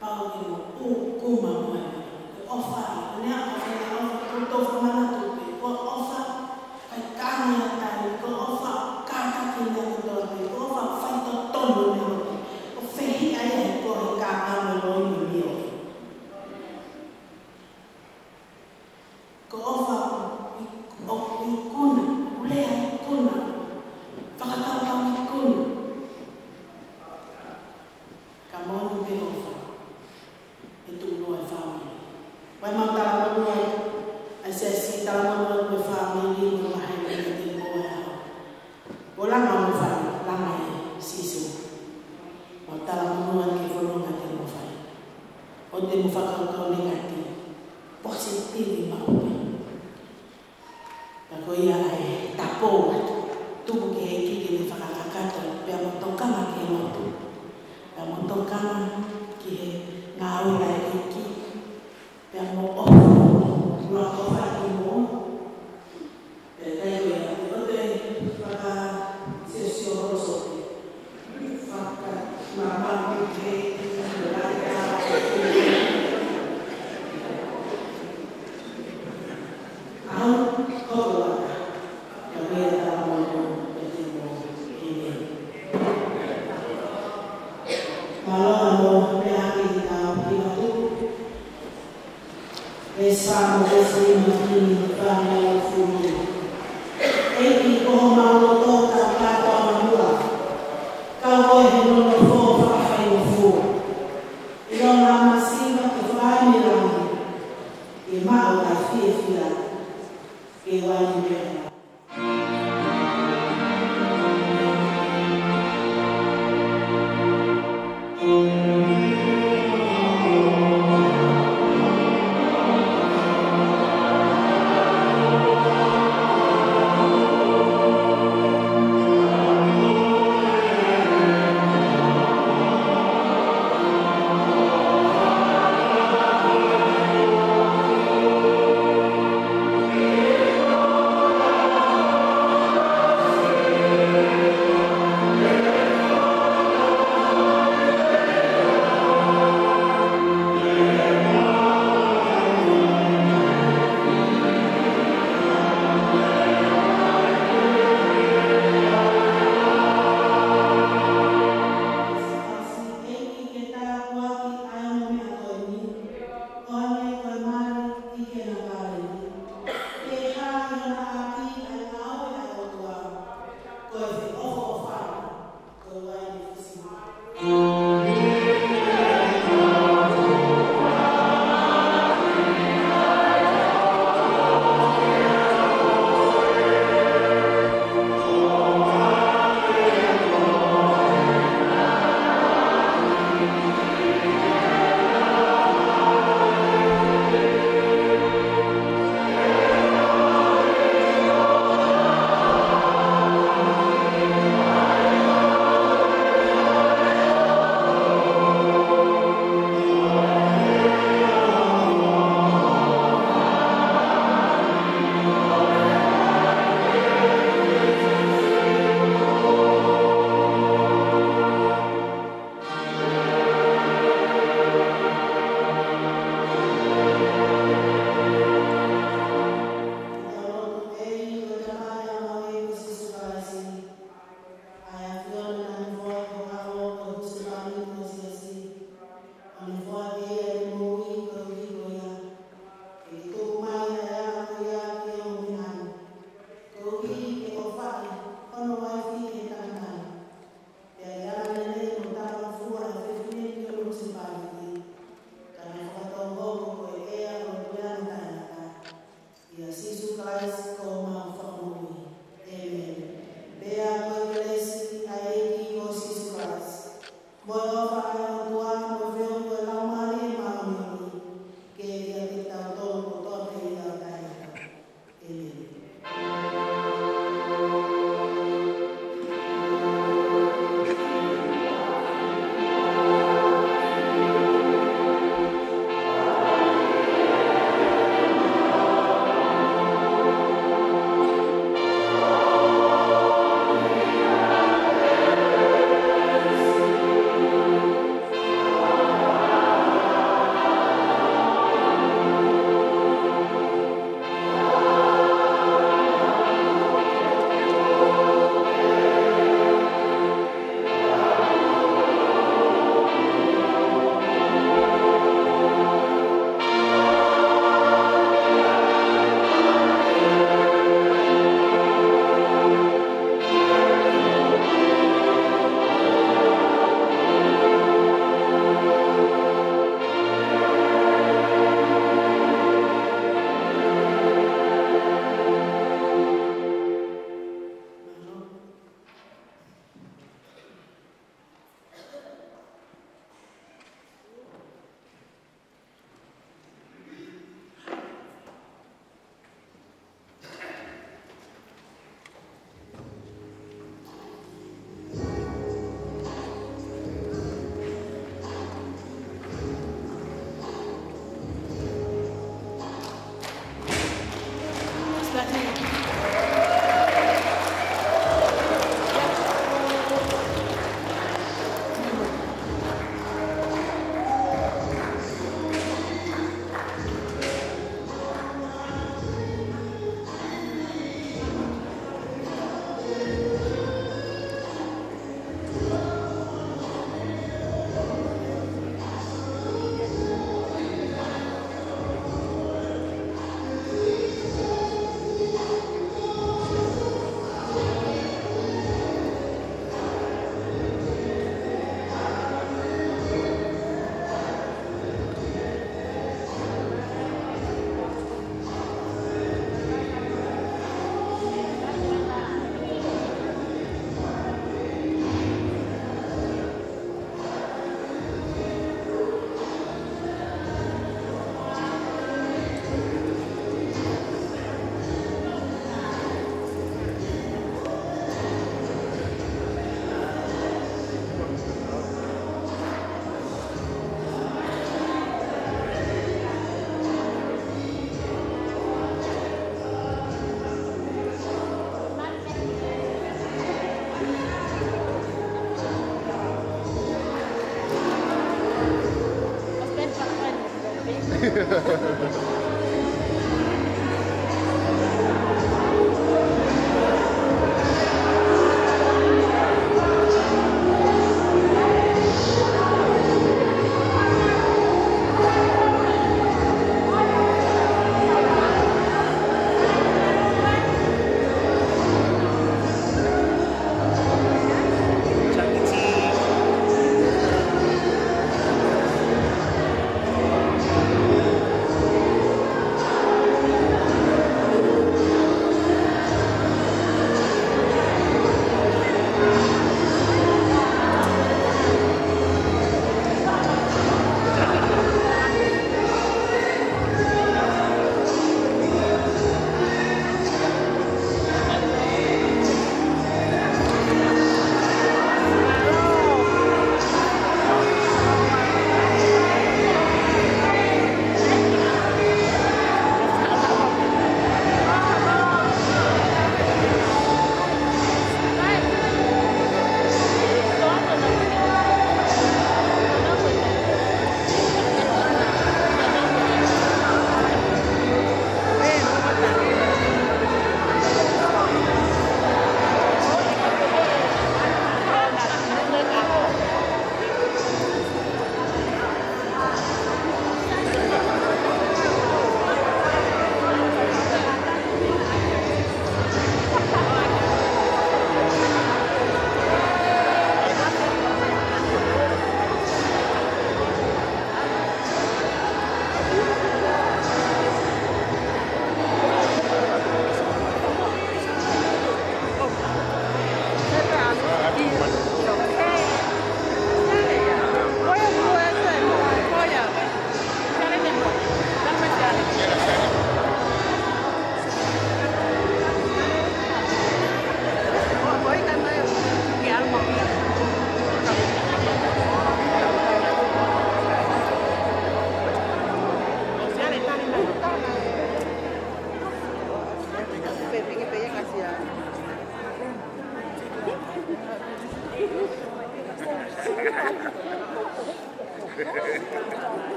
Pau ke mo ʻūkuma mai. Ko e ʻofa, ko e meʻa ʻoku fai ʻa e ʻofa, ko e tō fakamanatu pē, ko e ʻofa, ʻikai ke ngata ai, ko e ʻofa, kātaki meʻa kotoa pē, ko e ʻofa, faitotonu meʻa kotoa. ʻOku fehiʻa ia he ko e kākā mo e loi mo e mio. Ko e ʻofa, ʻoku ikuna, ʻoku lea ikuna, fakakaukau ikuna. Ka moʻoni pē ʻofa, ʻe tuʻuloa e fāmili. Ko e mau talamonū ai, ʻa e siasi talamonū ai ko e fāmili, mo e maheni ʻi he temipale ʻo e ʻaho. ʻO langa mo fai, langa ʻe Sīsū. Mau talamonū ai ki he fononga te mo fai. ʻOua te mo fakakaukau negative, positive maʻu pē. Ka ko ia ʻa e tapu atu, tuku ki he ʻEiki ke ne fakakakato, pea mo tokanga ki he lotu. Pea mo tokanga ki he ngāue ʻa e ʻEiki. Pea mo ʻofa, mo ʻofa ki muʻa. Pea ʻikai ko ia, ʻoua te fakasiosio holo sote. Fakamamahi ke au, hoko atu. Ka meʻa tala mo e te mo, ʻēmeni. Mālō, mālō, meʻa ki he tau ki matu. Veesi fā mo e veesi nima ki he fānau fuli. ʻEiki, ko homau loto tau kātoanga muʻa. Kau ko e he nonofo fakafaingofua. ʻIlonga masiva ke fai mei langi. ʻE maʻu ʻa e fiefia. Ke wai ni meʻa. ʻO hangē ko e mali ʻi he ngaahi kaleni, ke hā ʻi hona ʻapi ʻa e ngāue ʻa e ʻOtua, ko e feʻofoʻofani, ko e uaine fisimuʻa. ʻA e ʻAfiona naʻa ne foaki ho ʻAlo ko e husepāniti ʻo e siasi, ʻo ne foaki ʻa e moʻui koeʻuhi ko ia, ke tuku mai ʻa e ʻAlo ko ia ke ʻomi ʻa e, koeʻuhi ke ʻofaʻi hono uaifi ʻe he tangata. Pea ʻi he ʻAlo lelei mo talangofua ʻa e fefine ki hono husepāniti, ka naʻe fakatau hoko ko e ʻea ʻo e puleʻanga taʻengata. ʻIa Sīsū Kalaisi ko homau Fakamoʻui. ʻĒmeni. Pea ko e kelesi ʻa e ʻEiki ko Sīsū Kalaisi, mo e ʻofa ʻa e ʻOtua, mo e feohi ʻa e Laumālie Māʻoniʻoni, ke ʻiate kitautolu kotoa pē ʻo taʻengata. ʻĒmeni.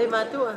Mei mātuʻa.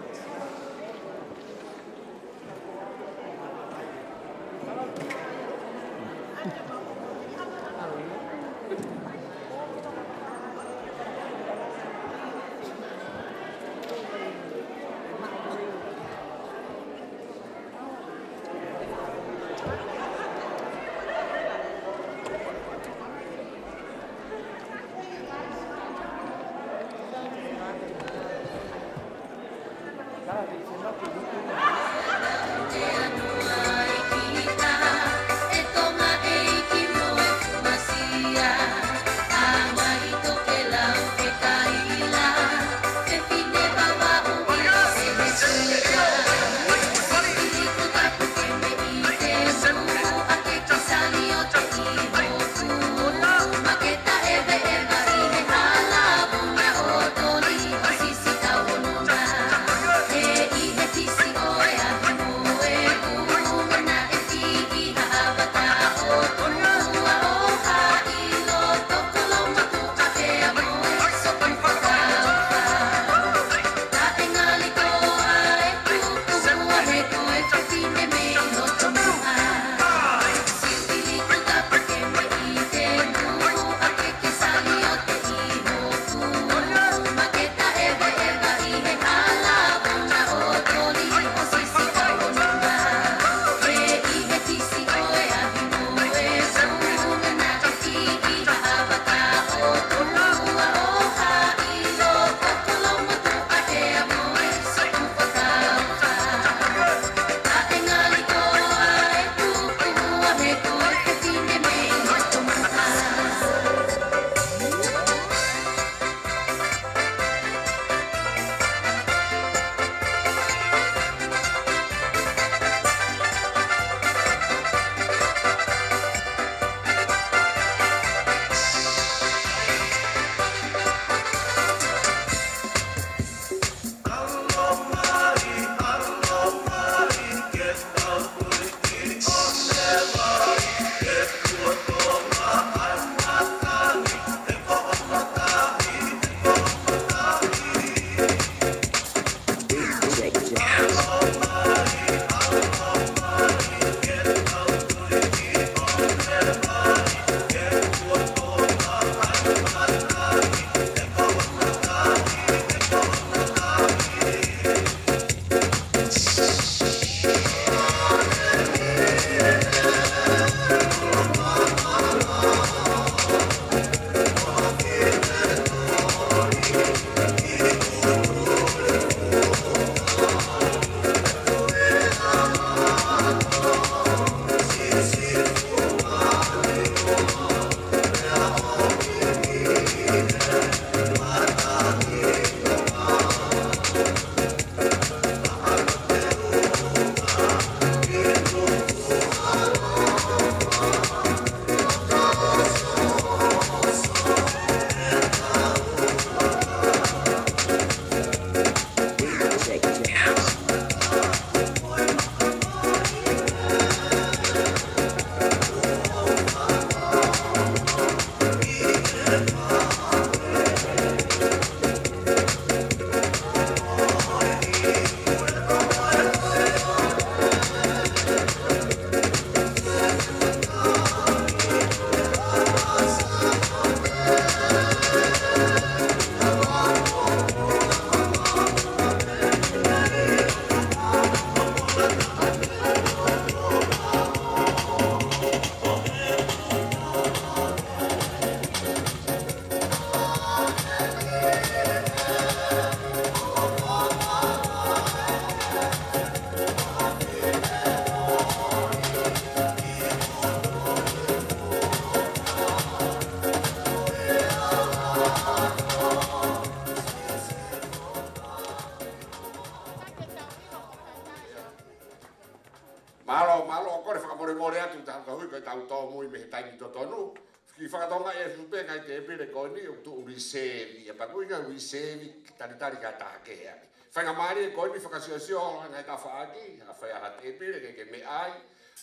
Pea he taimi totonu, ki fakatokangaʻi ʻe Susu pē ngaahi tēpile ko eni ʻoku tuʻu reserve, ʻa ia pea ko e ngaahi reserve talitali ka taha kehe ʻaki. Faingamālie ko eni fakasiosio ʻa e ngaahi tafaʻaki, ʻa e fai ʻa e tēpile ke, ke meʻa ai,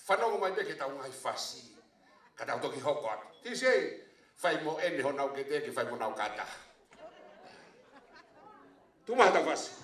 fanongo mai pē ki heʻetau ngaahi fasi. Ka tau toki hoko atu. Tisei, fai mo eni honau kete ke fai mo nau kata. Tuʻu mai ʻetau fasi.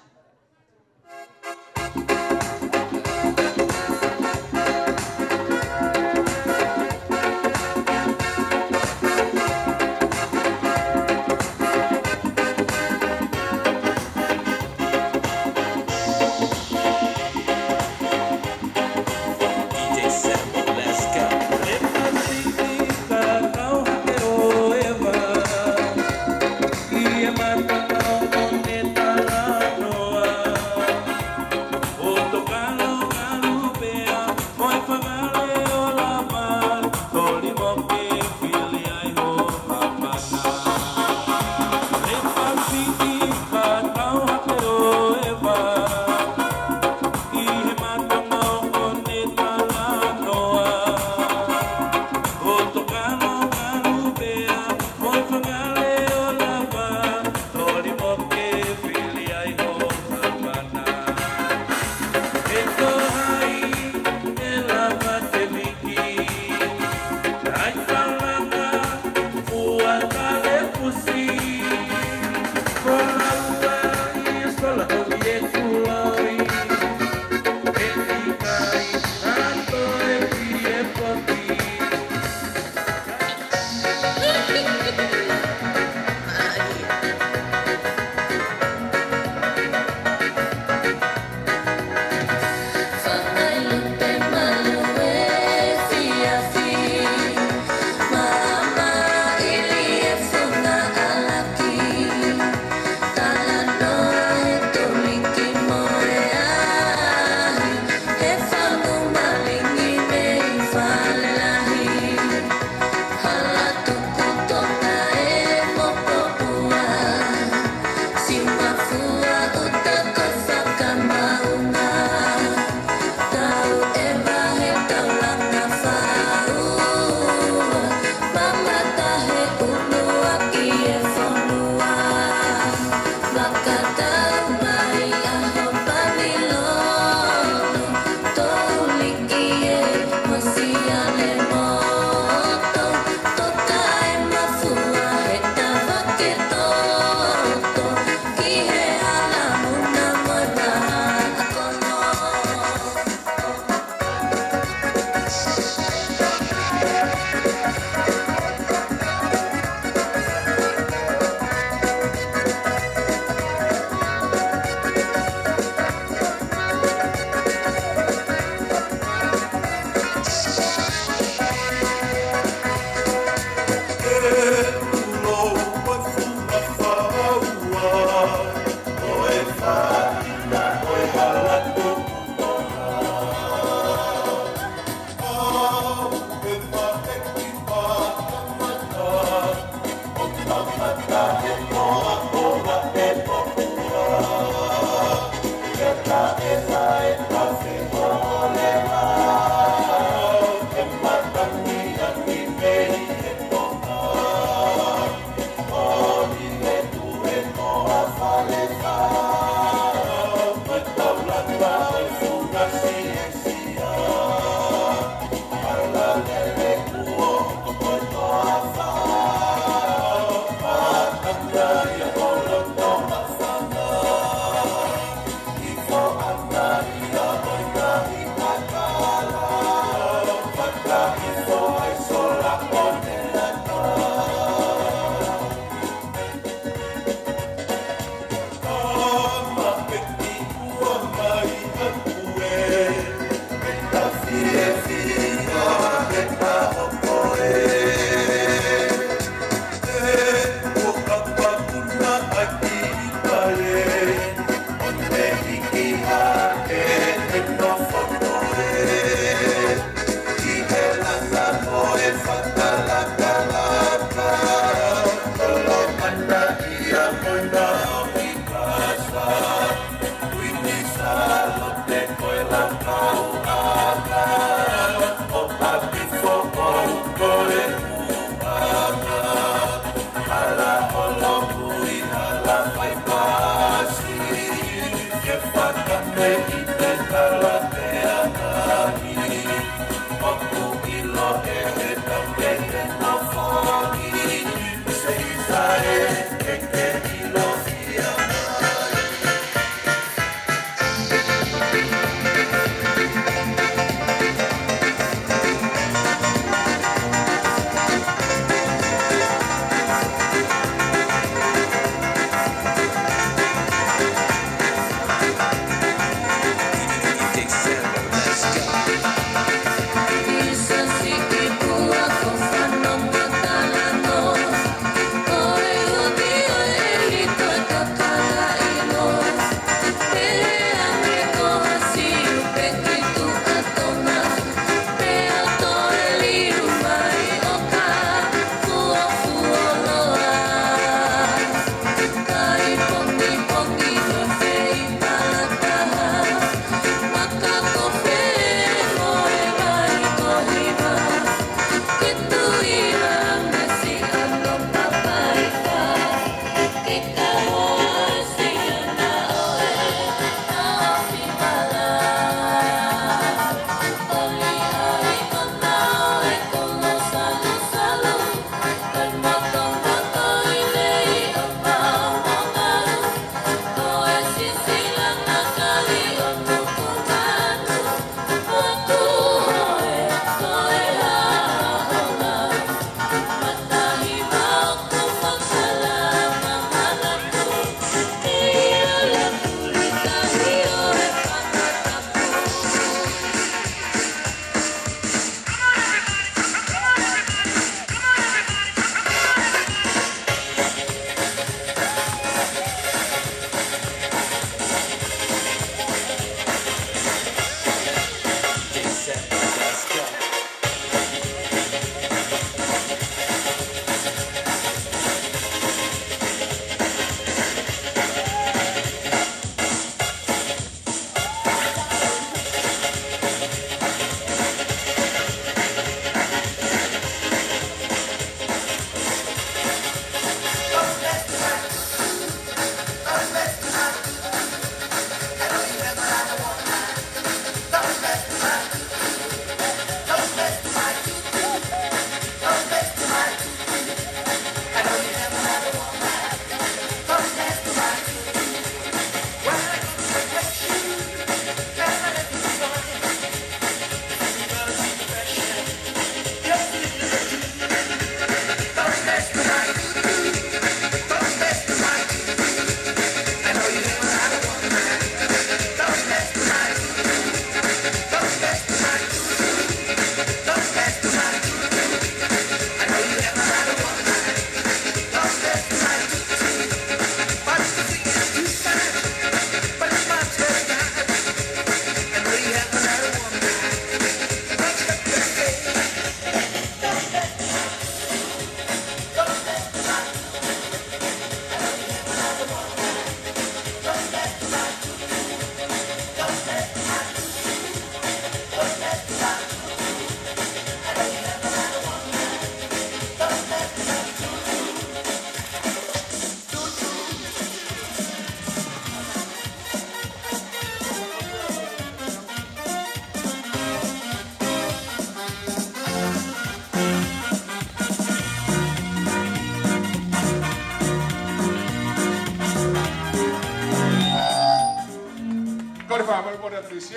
Fakamolemole atu T C,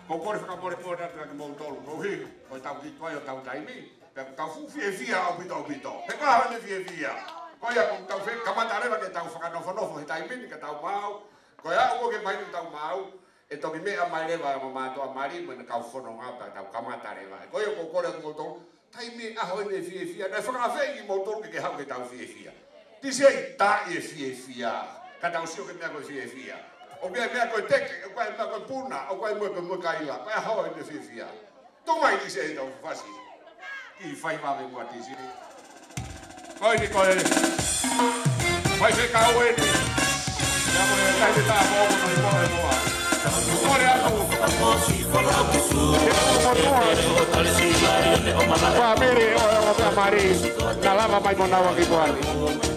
ko e kole fakamolemole atu kiate kimoutolu. Koeʻuhi ko ʻetau kiʻi tuai hotau taimi, pea ʻoku tau fuʻu fiefia ʻaupito ʻaupito. He ko e hā ʻene fiefia? Ko ia ʻoku tau fie kamata leva ke tau fakanofonofo he taimi ni ka tau maau. Ko ia ʻoku ke mai ni tau maau, ʻe toki meʻa mai leva ʻa e ongo mātuʻa mali mo ʻene kau fononga pea tau kamata leva. Ko ia ʻoku ou kole atu kimoutolu, taimi ʻaho ʻene fiefia, naʻe fakaafeʻi kimoutolu ke ke haʻu ke tau fiefia. T C, tā e fiefia, ka tau sio ki he meʻa ko e fiefia. ʻOku ʻi ai e meʻa ko e teke, ʻoku ʻi ai e meʻa ko e puna, ʻoku ʻi ai mo e pē mo e kaila, ko e ʻaho ʻene fiefia. Tuku mai T C ʻetau fasi. Kiʻi fai vave muʻa T C. Ko eni ko e faifekau eni. Ia ko e kai te tā mo ko no i ko e moa. Kole atu. Ke tuku mo moa. Fāmili ʻo e ongo pea mali. Naʻa lava mai mo naua ki Kuani. Moa e.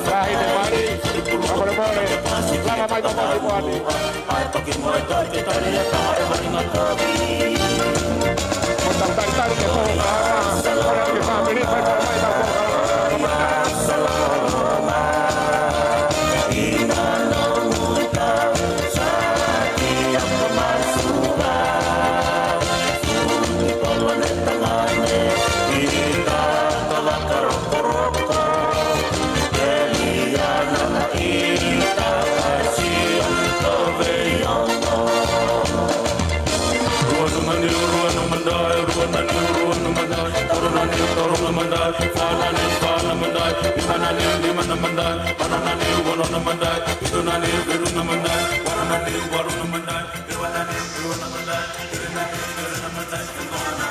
Fāmili mali. Fakamolemole. Lava mai mo naua ki Kuani. Ko e tau talitali ke tau, ʻa, ʻa, ʻa e fāmili, fai, fai, fai, fai, fai. Rua nima niu, rua nima nai, rua nima niu, rua nima nai, tolu nima niu, tolu nima nai, fā nima niu, fā nima nai, nima nima niu, nima nima nai, ono nima niu, ono nima nai, fitu nima niu, fitu nima nai, valu nima niu, valu nima nai, hiva nima niu, hiva nima nai, hili nima niu, hili nima nai, ono.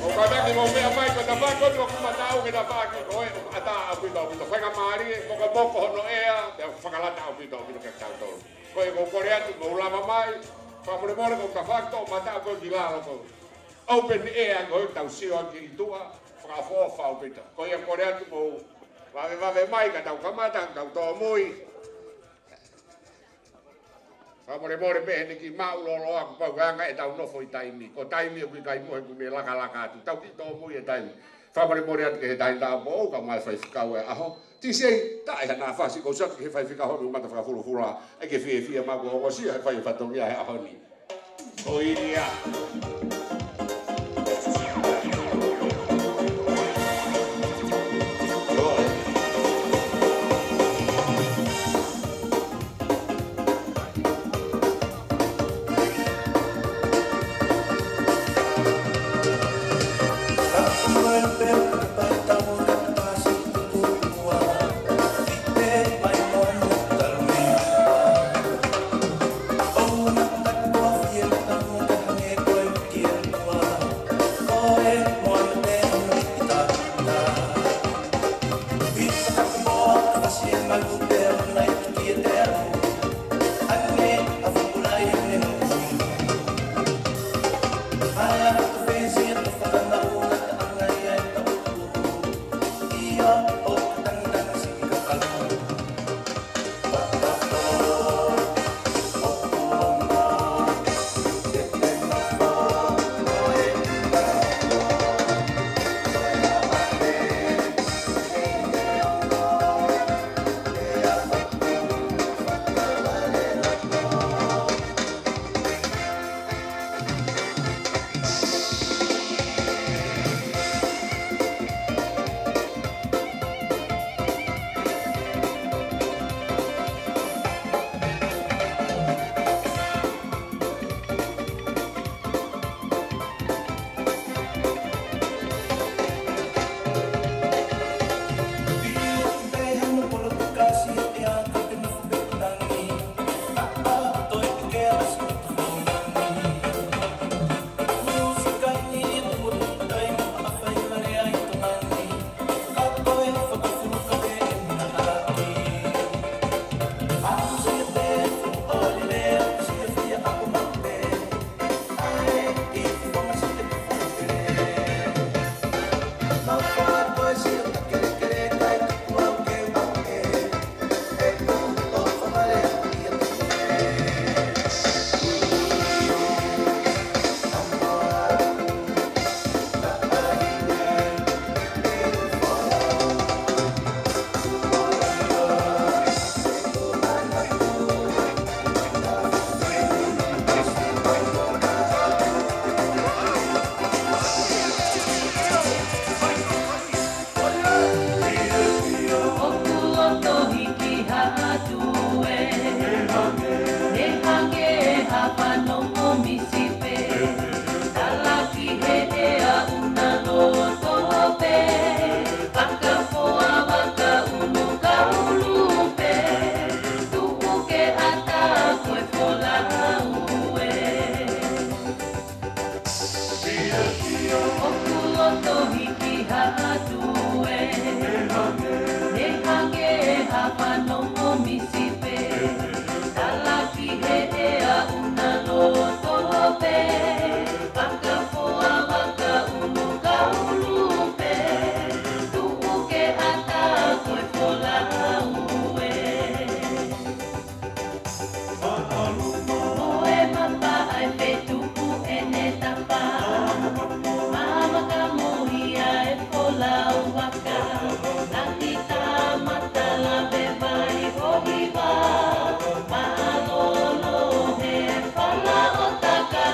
ʻOku ʻikai ke mou meʻa mai, ko e tafaʻaki ʻoku mataʻu ke tafaʻaki ko e ʻatā ʻaupito ʻaupito. Faingamālie, mokomoko hono ʻea, pea fakalata ʻaupito ʻaupito kiate kitautolu. Ko ia ʻoku ou kole atu, mou lava mai, fakamolemole ko e tafaʻaki toʻomataʻu ko e ki lalo ko e open air ko e tau sio ki tuʻa, fakaʻofoʻofa ʻaupito. Ko ia kole atu mou vave vave mai ka tau kamata, tau tōmui. Fakamolemole pē heʻene kiʻi maʻu lōloa kuo pau ke anga ʻetau nofo ʻi taimi. Ko e taimi ʻoku ʻikai mohe kuo ne lakalaka atu. Tau kiʻi tōmui e taimi. Fakamolemole atu ki he taimi tāupoʻou, kae ʻumaʻā e faifekau e ʻaho. T C, tā e hana fasi ko saki he faifekau honu mata fakafulufula. ʻE ke fiefia maʻu kuo ongosia he fai e fatongia he ʻaho ni. Ko ia. Ne hangē ha fanongo misi pē, talaki he ʻea ʻuna loto pē, fakafoa vaka ʻunu kaulu pē, tuʻu ke ʻatā ko e folau ē. ʻOku loto hiki hatu ē, ne hangē ha fanongo misi pē, talaki he ʻea ʻuna loto pē, fakafoa vaka ʻunu kaulu pē, tuʻu ke ʻatā ko e folau ē. Mo e mapa ʻa e fetuku ʻene tapa. Mama ka mohi ʻa e folau vaka. Langi tā mata lave vai ʻo hiva. Mālōlō he fala ʻo taka.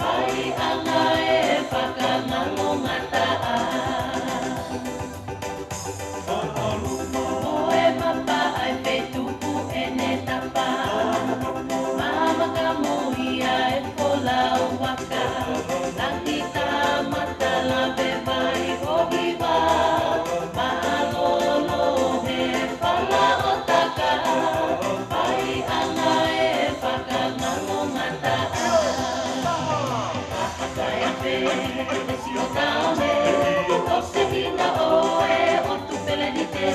Fai ʻana e fakangalongataʻa. Mo e mapa ʻa e fetuku ʻene tapa. Mama ka mohi ʻa e folau vaka. Langi tā mata lave vai ʻo hiva. Mālōlō he fala ʻo taka. Fai ʻana e fakangalongataʻa. Kae pē, ʻe sio taone, ʻo se hina ʻo e ʻotu pelenite,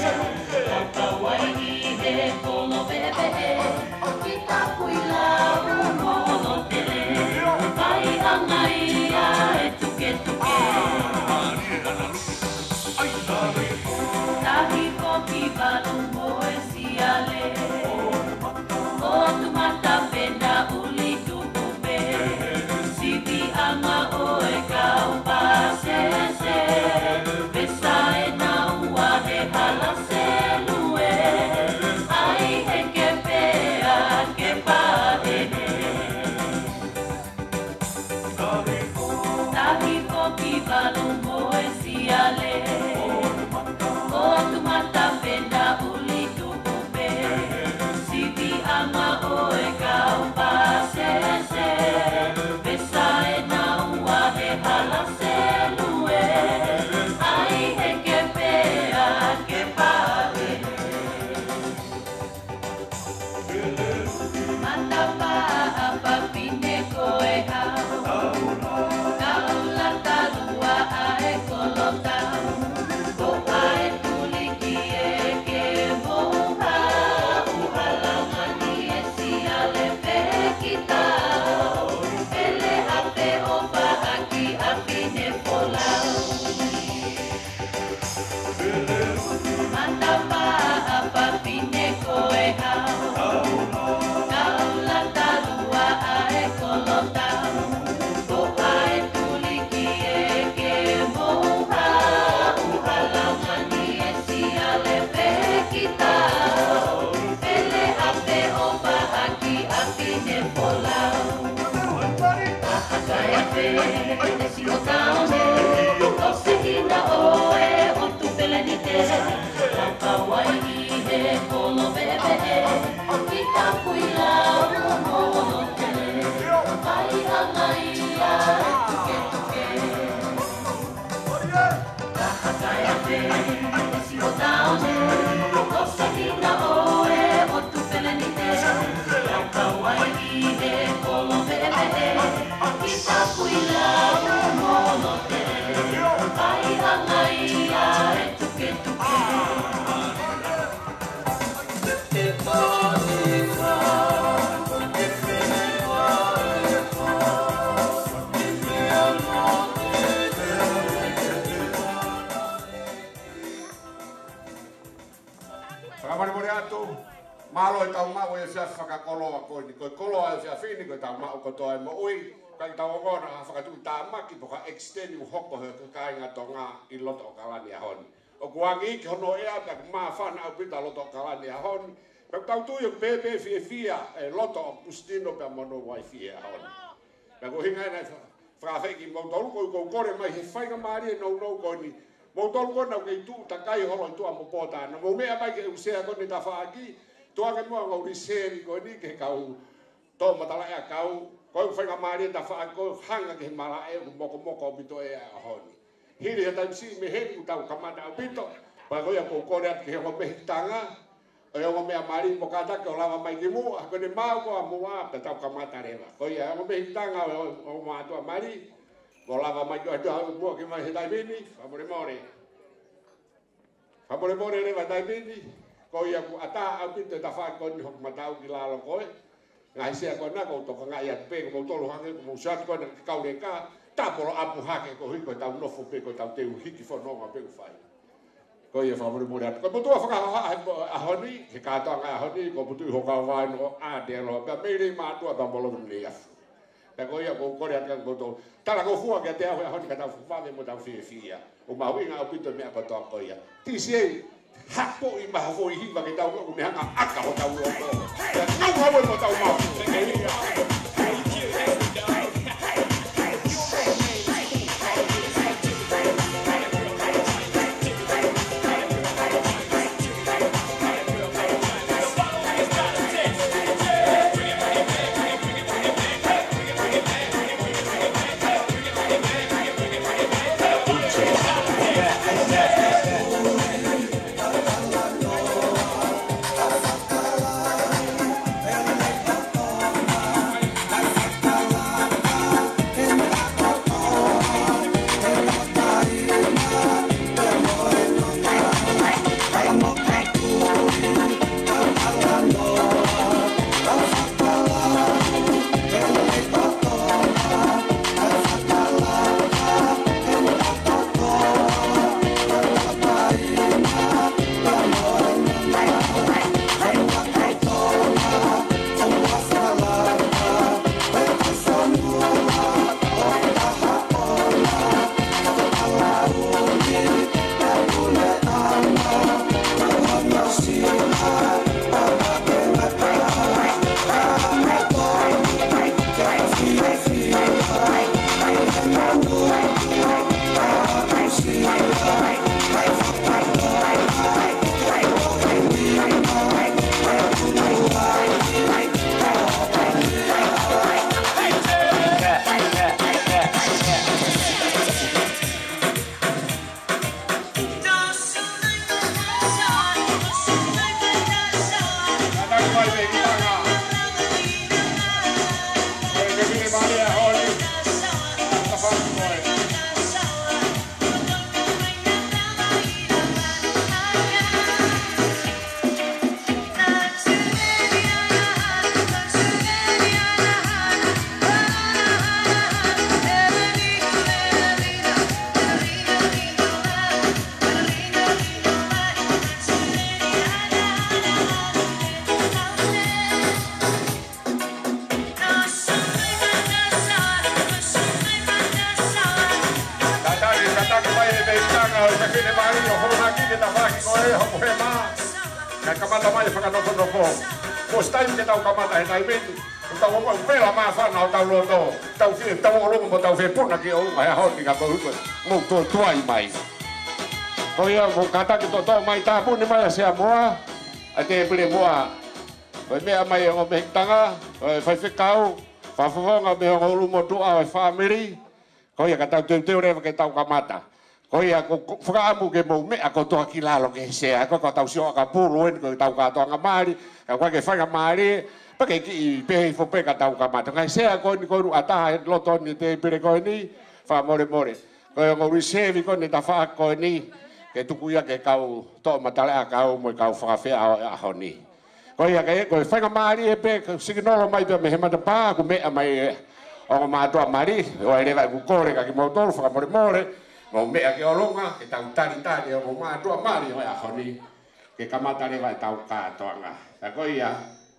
ka kau ai ʻi he kolo pepeʻe, ki taku ʻi lau mo lotele, fai ʻana ia e tuketuke. Tahi foki valu mo e siale. ʻOtu mata pena uli tuku pē. Sivi ʻana ʻo e kau pasese. Pesa e naua he hala selue. ʻAi heke pea ke paʻehe. Tahi foki valu mo e siale. ʻOtu mata pena uli tuku pē. Sivi ʻana ʻo e kau pasese. Pesa e naua he hala selue. ʻAi heke pea ke paʻehe. Matapā ʻa fafine ko e hau. Kaula talua ʻa e kolotau. Ko ʻa e tuliki e ke mou hau. Halangani e siale pē ki tau. Pele ʻa pē ʻo pahaki ʻa fine folau. Matapā ʻa fafine ko e hau. Kaula talua ʻa e kolotau. Ko ʻa e tuliki e ke mou hau. Halangani e siale pē ki tau. Pele ʻa pē ʻo pahaki ʻa fine folau. Kae pē, ʻe sio taone, ʻo se hina ʻo e ʻotu pelenite, ka kau ai ʻi he kolo pepeʻe, ki taku ʻi lau mo lotele, fai ʻana ia e tuketuke. Kae pē, ʻe sio taone, ʻo se hina ʻo e ʻotu pelenite, ka kau ai ʻi he kolo pepeʻe, ki taku ʻi lau mo lotele, fai ʻana ia e tuketuke. Fakamolemole atu, mālō e tau maʻu e efiafi fakakoloa ko eni, ko e koloa e efiafi ni, ko e tau maʻu kotoa e moʻui, ka ʻi tau ongona ha fakatuʻutāmaki pe ko ha extend ʻoku hoko he kāinga Tonga ʻi loto ʻAokalani he ʻaho ni. ʻOku angi ki hono ʻea pea ʻoku māfana ʻaupito loto ʻAokalani he ʻaho ni. Pea ʻoku tau tui ʻoku pēpē fiefia e loto ʻo Pusitino pea mo hono uaifi he ʻaho ni. Pea ko e ʻuhinga ena e fa-, fakafeʻi kimoutolu ko ʻoku ou kole mai he faingamālie nounou ko eni. Moutolu ko ena ʻoku kei tuʻu takai holo ʻi tuʻa mo pōtā. Naʻa mou meʻa mai ke u sea ko eni tafaʻaki. Tuku ange muʻa ʻa e lisi ko eni ki he kau toʻo matalaʻiʻakau, ko e faingamālie ʻa e tafaʻaki ko e hanga ki he malaʻe ʻoku mokomoko ʻaupito he ʻaho ni. Hili ha taimi siʻi mei heni kuo tau kamata ʻaupito, pea ko ia ʻoku ou kole atu ki he ongo mehikitanga ʻo e ongo meʻa mali mo kātaki ʻo lava mai ki muʻa, ko ʻene maʻu ko ā muʻa pea tau kamata leva. Ko ia ongo mehikitanga ʻo e ongo mātuʻa mali, mo lava mai ki ʻo atu muʻa ki mai he taimi ni, fakamolemole. Fakamolemole leva taimi ni, ko ia ʻoku ʻatā ʻaupito e tafaʻaki ko eni hoku mata ki lalo ko ē. Ngaahi sea ko ena ʻoku ou tokangaʻi atu pē, ko moutolu hangē ko mou sio atu ko ena ki he kau leka, ta polo apu hake koeʻuhi ko ʻetau nofo pē ko ʻetau teu hiki fononga pē ʻoku fai. Ko ia fakamolemole atu. Ko e motuʻa fakahohaʻa he ʻaho ni, he kātoanga ʻaho ni, ko Putuʻi Hokavai no a te alo, pea Meilei Mātuʻa pea mo Lotu Neiafu. Pea ko ia ʻoku ou kole atu kiate kimoutolu. Talangofua kiate au he ʻaho ni ka tau fakavave mo tau fiefia. ʻOku mahuʻinga ʻaupito e meʻa kotoa ko ia. Tisi ei, hapoʻi mai ha foʻi hiva ke tau ʻoku ne hanga ʻaka hotau loto. Pea tau ngāue mo tau mafu. Kātaki, kātaki mai e mehikitanga ʻo e Sefine Mali ʻo hona ki he tafaʻaki ko ē hoku hema. Kae kamata mai e fakanofonofo. Kuo ʻosi taimi ke tau kamata he taimi ni. Ko ʻetau ongoʻi vela māfana ʻo tau loto. Tau fie, tau ʻolunga mo tau fepuna ki ʻolunga he ʻaho ni ka ko uko. Mou tuai mai. Ko ia mou kātaki toʻotoʻo mai tāpuni mai ʻa Sea Moa. ʻA e tēpile muʻa. Ko e meʻa mai e ongo mehikitanga, ko e faifekau, fakafofonga mei he ongo ʻulumotuʻa ʻo e fāmili. Ko ia ka tau teuteu leva ke tau kamata. Ko ia ko, ko fakaʻamu ke mou meʻa kotoa ki lalo ki he sea, ko, ko ʻetau sio ʻakapulu eni ko ʻetau kātoanga mali, ka ko e faingamālie, pea ke kiʻi pehē hifo pē ka tau kamata. Ngaahi sea ko eni ko ʻoku ʻatā he loto ni tēpile ko eni, fakamolemole. Ko e ongo lisi ko eni tafaʻaki ko eni, ke tuku ia ki he kau toʻo matalaʻiʻakau mo e kau fakafeʻao ʻo e ʻaho ni. Ko ia ke, ko e faingamālie pē, ke sikinolo mai pē mei he matapā, ʻoku meʻa mai e ongo mātuʻa mali, ʻoku ʻi ai leva ʻeku kole kiate kimoutolu, fakamolemole, mou meʻa ki ʻolunga, ke tau talitali e ongo mātuʻa mali ʻo e ʻaho ni, ke kamata leva ʻetau kātoanga. Ka ko ia,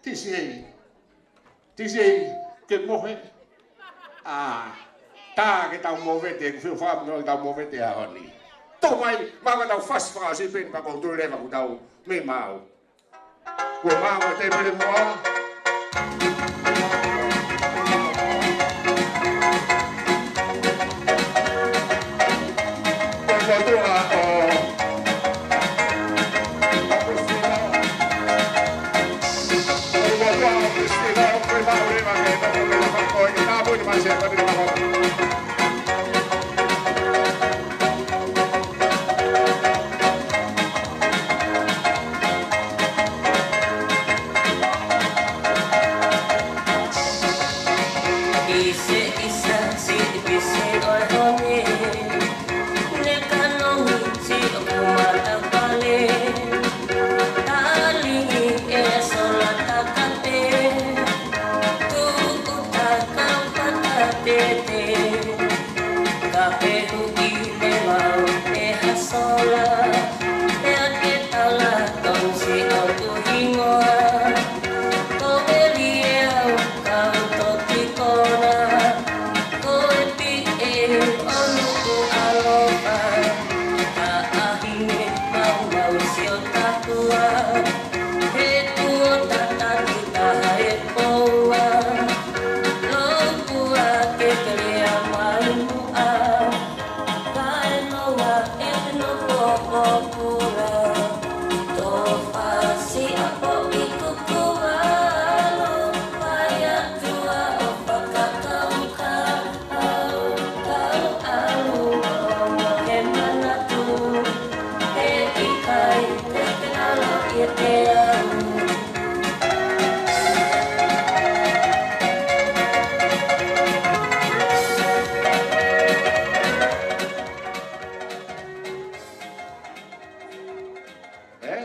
tisi ei, tisi ei, ke mohe, ʻa, tā ke tau movete, ʻeku fie fakamolemole ke tau movete he ʻaho ni. Tō mai, maka tau fasi fakaʻosi pē, pea ʻoku ou tui leva kuo tau meimei maʻu. Kuo maʻu e tēpile muʻa. Ko e motuʻa ʻo Akusina. Ka pehuʻi leva ʻe ha sola, pea ke tala tonsi ʻoku hingoa ko Veliau Kautokikona. Ko e piʻe ʻo Nukuʻalofa, ka ʻahinge maumau sio takua, he tuʻo tataki taha e poua. Lopua ke kelea mai muʻa, kae noa e no pōpula. Tō fasi a po i kukua lo, pai atua ʻo fakakauka au, kau alu ʻo mo he manatu, he ʻikai te ke ʻalu ʻiate au. ʻE?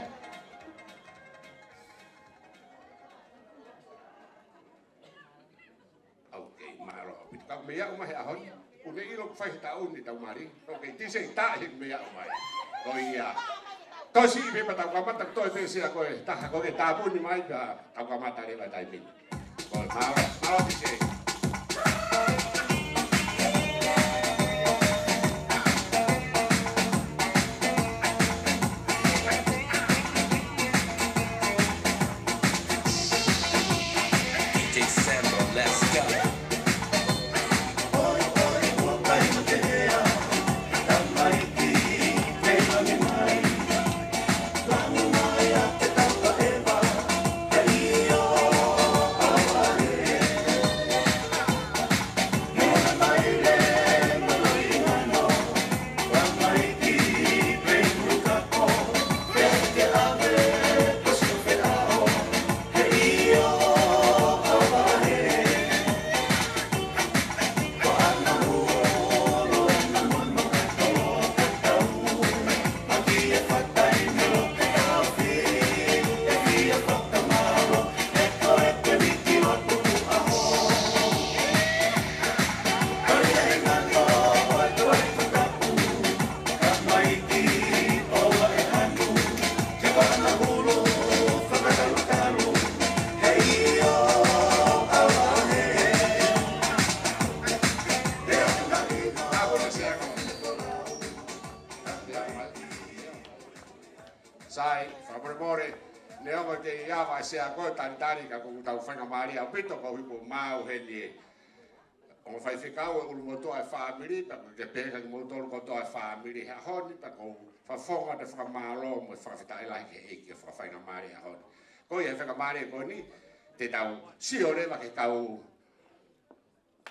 ʻOkei, mālō ʻaupito. Ka mei aʻu mai he ʻaho ni, ʻoku ne ʻilo ʻoku fai he taʻu ni tau mali. ʻOkei, tise i taʻe he mei aʻu mai. Ko ia. Tosi i pē pea tau kamata, toe pē sia ko e taha ko e tāpuni mai pea tau kamata leva taimi ni. Ko e mālō, mālō tise. D J Sambo, let's go. Sai, fakamolemole, neongo ʻikai ke ʻi ai ha sea ko e talitali ka ʻoku tau faingamālie ʻaupito koeʻuhi ko e maʻu heni ʻe ongo faifekau ʻe ʻulumotuʻa e fāmili, pea ʻoku ke pehē kia kimoutolu kotoa e fāmili he ʻaho ni, pea ʻoku ou fakafofonga atu e fakamālō mo e fakafetaʻi lahi ki he ʻEiki he fakafaingamālie he ʻaho ni. Ko ia he faingamālie ko eni, te tau sio leva ki he kau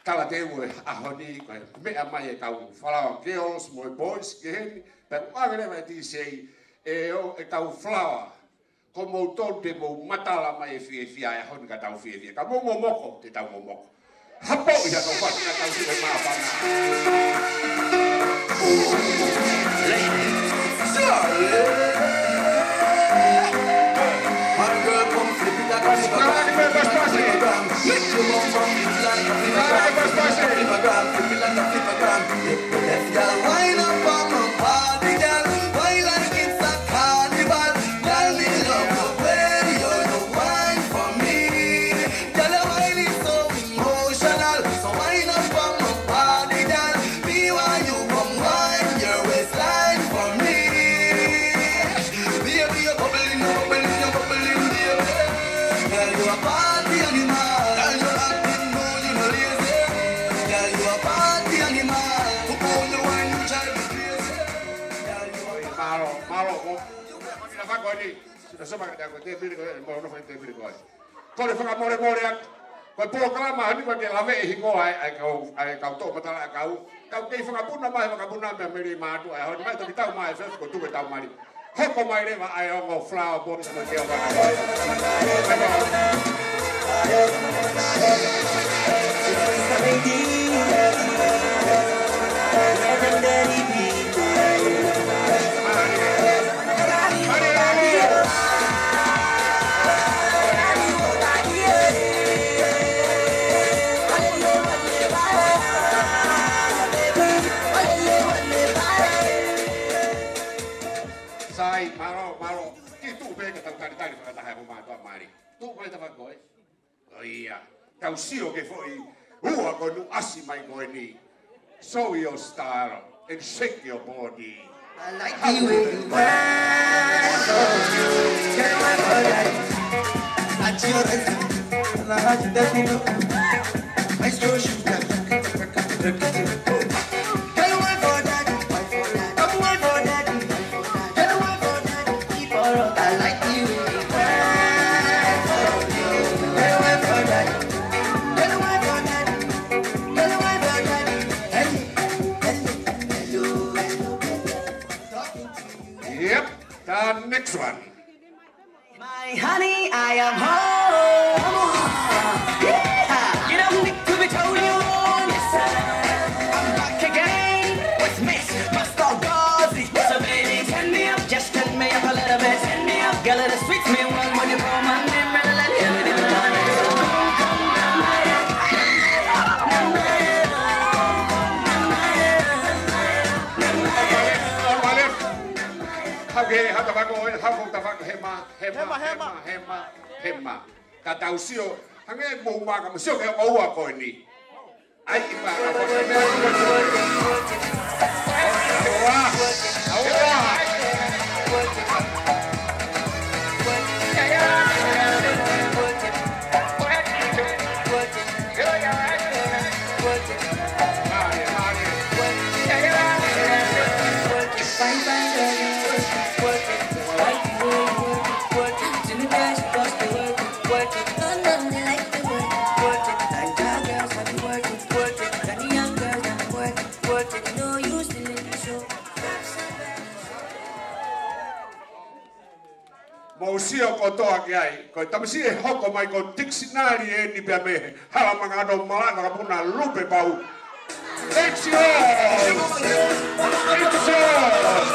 talateu ʻo e ʻaho ni, ko e meʻa mai e kau Flower Girls mo e Boys ki heni, pea ʻoku ʻave leva e D J ʻe ō e kau Flower. Ko moutolu te mou matala mai e fiefia he ʻaho ni ka tau fiefia. Ka mou momoko, te tau momoko. Hapo ia no pa ka tau sio māfana. Ladies, darling. My girl, come flip it like a flippergram. Make your bum bum flip like a flippergram. Flip it like a flippergram, flip it like a flippergram. If y'all wine up on my body, girl, wine like it's a carnival. Girl, me love the way you, you wine for me. Girl, your wine is so emotional. So wine up on my body, girl. Me want you come wine your waistline for me. Baby, you're bubbling, you're bubbling, you're bubbling, baby. Girl, you a party animal. Girl, you acting rude, you no lazy. Girl, you a party animal. Who own the wine, you drive me crazy. Girl, you a Mālō, mālō, mo. Mami na fako ni. Sina soma ka te ako te pili ko e, mo no fai te pili ko e. Kole fakamolemole atu. Ko e polokalama ʻaho ni ko e ke lave e hingoa ʻa e, ʻa e kau, ʻa e kau toʻo matala ʻakau. Kau kei fakapuna mai, fakapuna mei Mele Mātuʻa ʻaho ni, mai toki tau mai e fefu ko Tuku Taumali. Hoko mai leva ʻa e ongo Flower Boys mo Keo Vana. Sai, mālō, mālō. Kiʻi tuʻu pē ka tau talitali fakataha mo Mātuʻa Mali. Tuʻu mai tafa koe. ʻO ia, tau sio ki he foʻi ua ko ē naʻe ʻasi mai ko eni. Show your style and shake your body. I like the way you grind. Girl, I like that. I feel it. I like that, you know. I still shoot that. Girl, wine for that. Wine for that. Come wine for that. Yep, the next one. My honey, I am home. Yeah, you don't need to be told you. Yes, I, I'm back again with Miss Master Gazi. So baby, turn me up, just turn me up a little bit. Turn me up, girl, it sweets me one when you call my name. Hau ke, hau tafaʻaki, hau tafaʻaki, hema, hema, hema, hema, hema. Ka tau sio, hangē mou maka mo sio ki he ongo ua ko eni. ʻAi, ʻi maka, maka. Aua, aua. Mou sio kotoa ki ai, ko e tamasiʻi ʻe hoko mai ko e tikisinali eni pea mei he hala mangano malava ka puna lupe pau. It's yours! It's yours!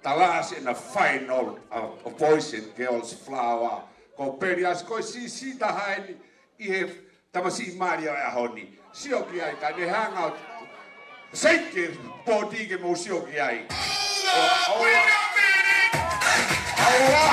Tala ʻasi ʻena final ʻo, ʻo Boys and Girls Flower. Ko Peliasi, ko e siʻisiʻi taha eni ʻi he tamasiʻi mali ʻo e ʻaho ni. Sio ki ai, ka ne hanga ʻo shake e pōti ke mou sio ki ai. ʻAua. ʻAua.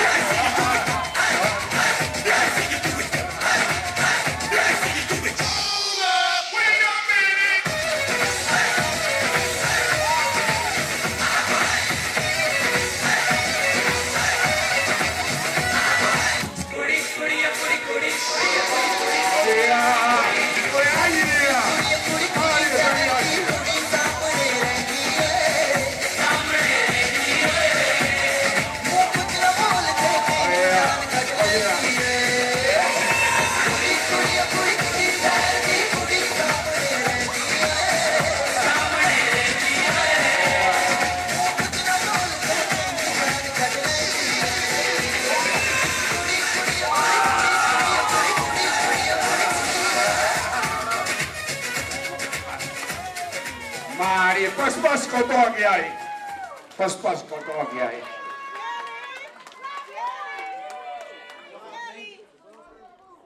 Mālie, pasipasi kotoa ki ai. Pasipasi kotoa ki ai.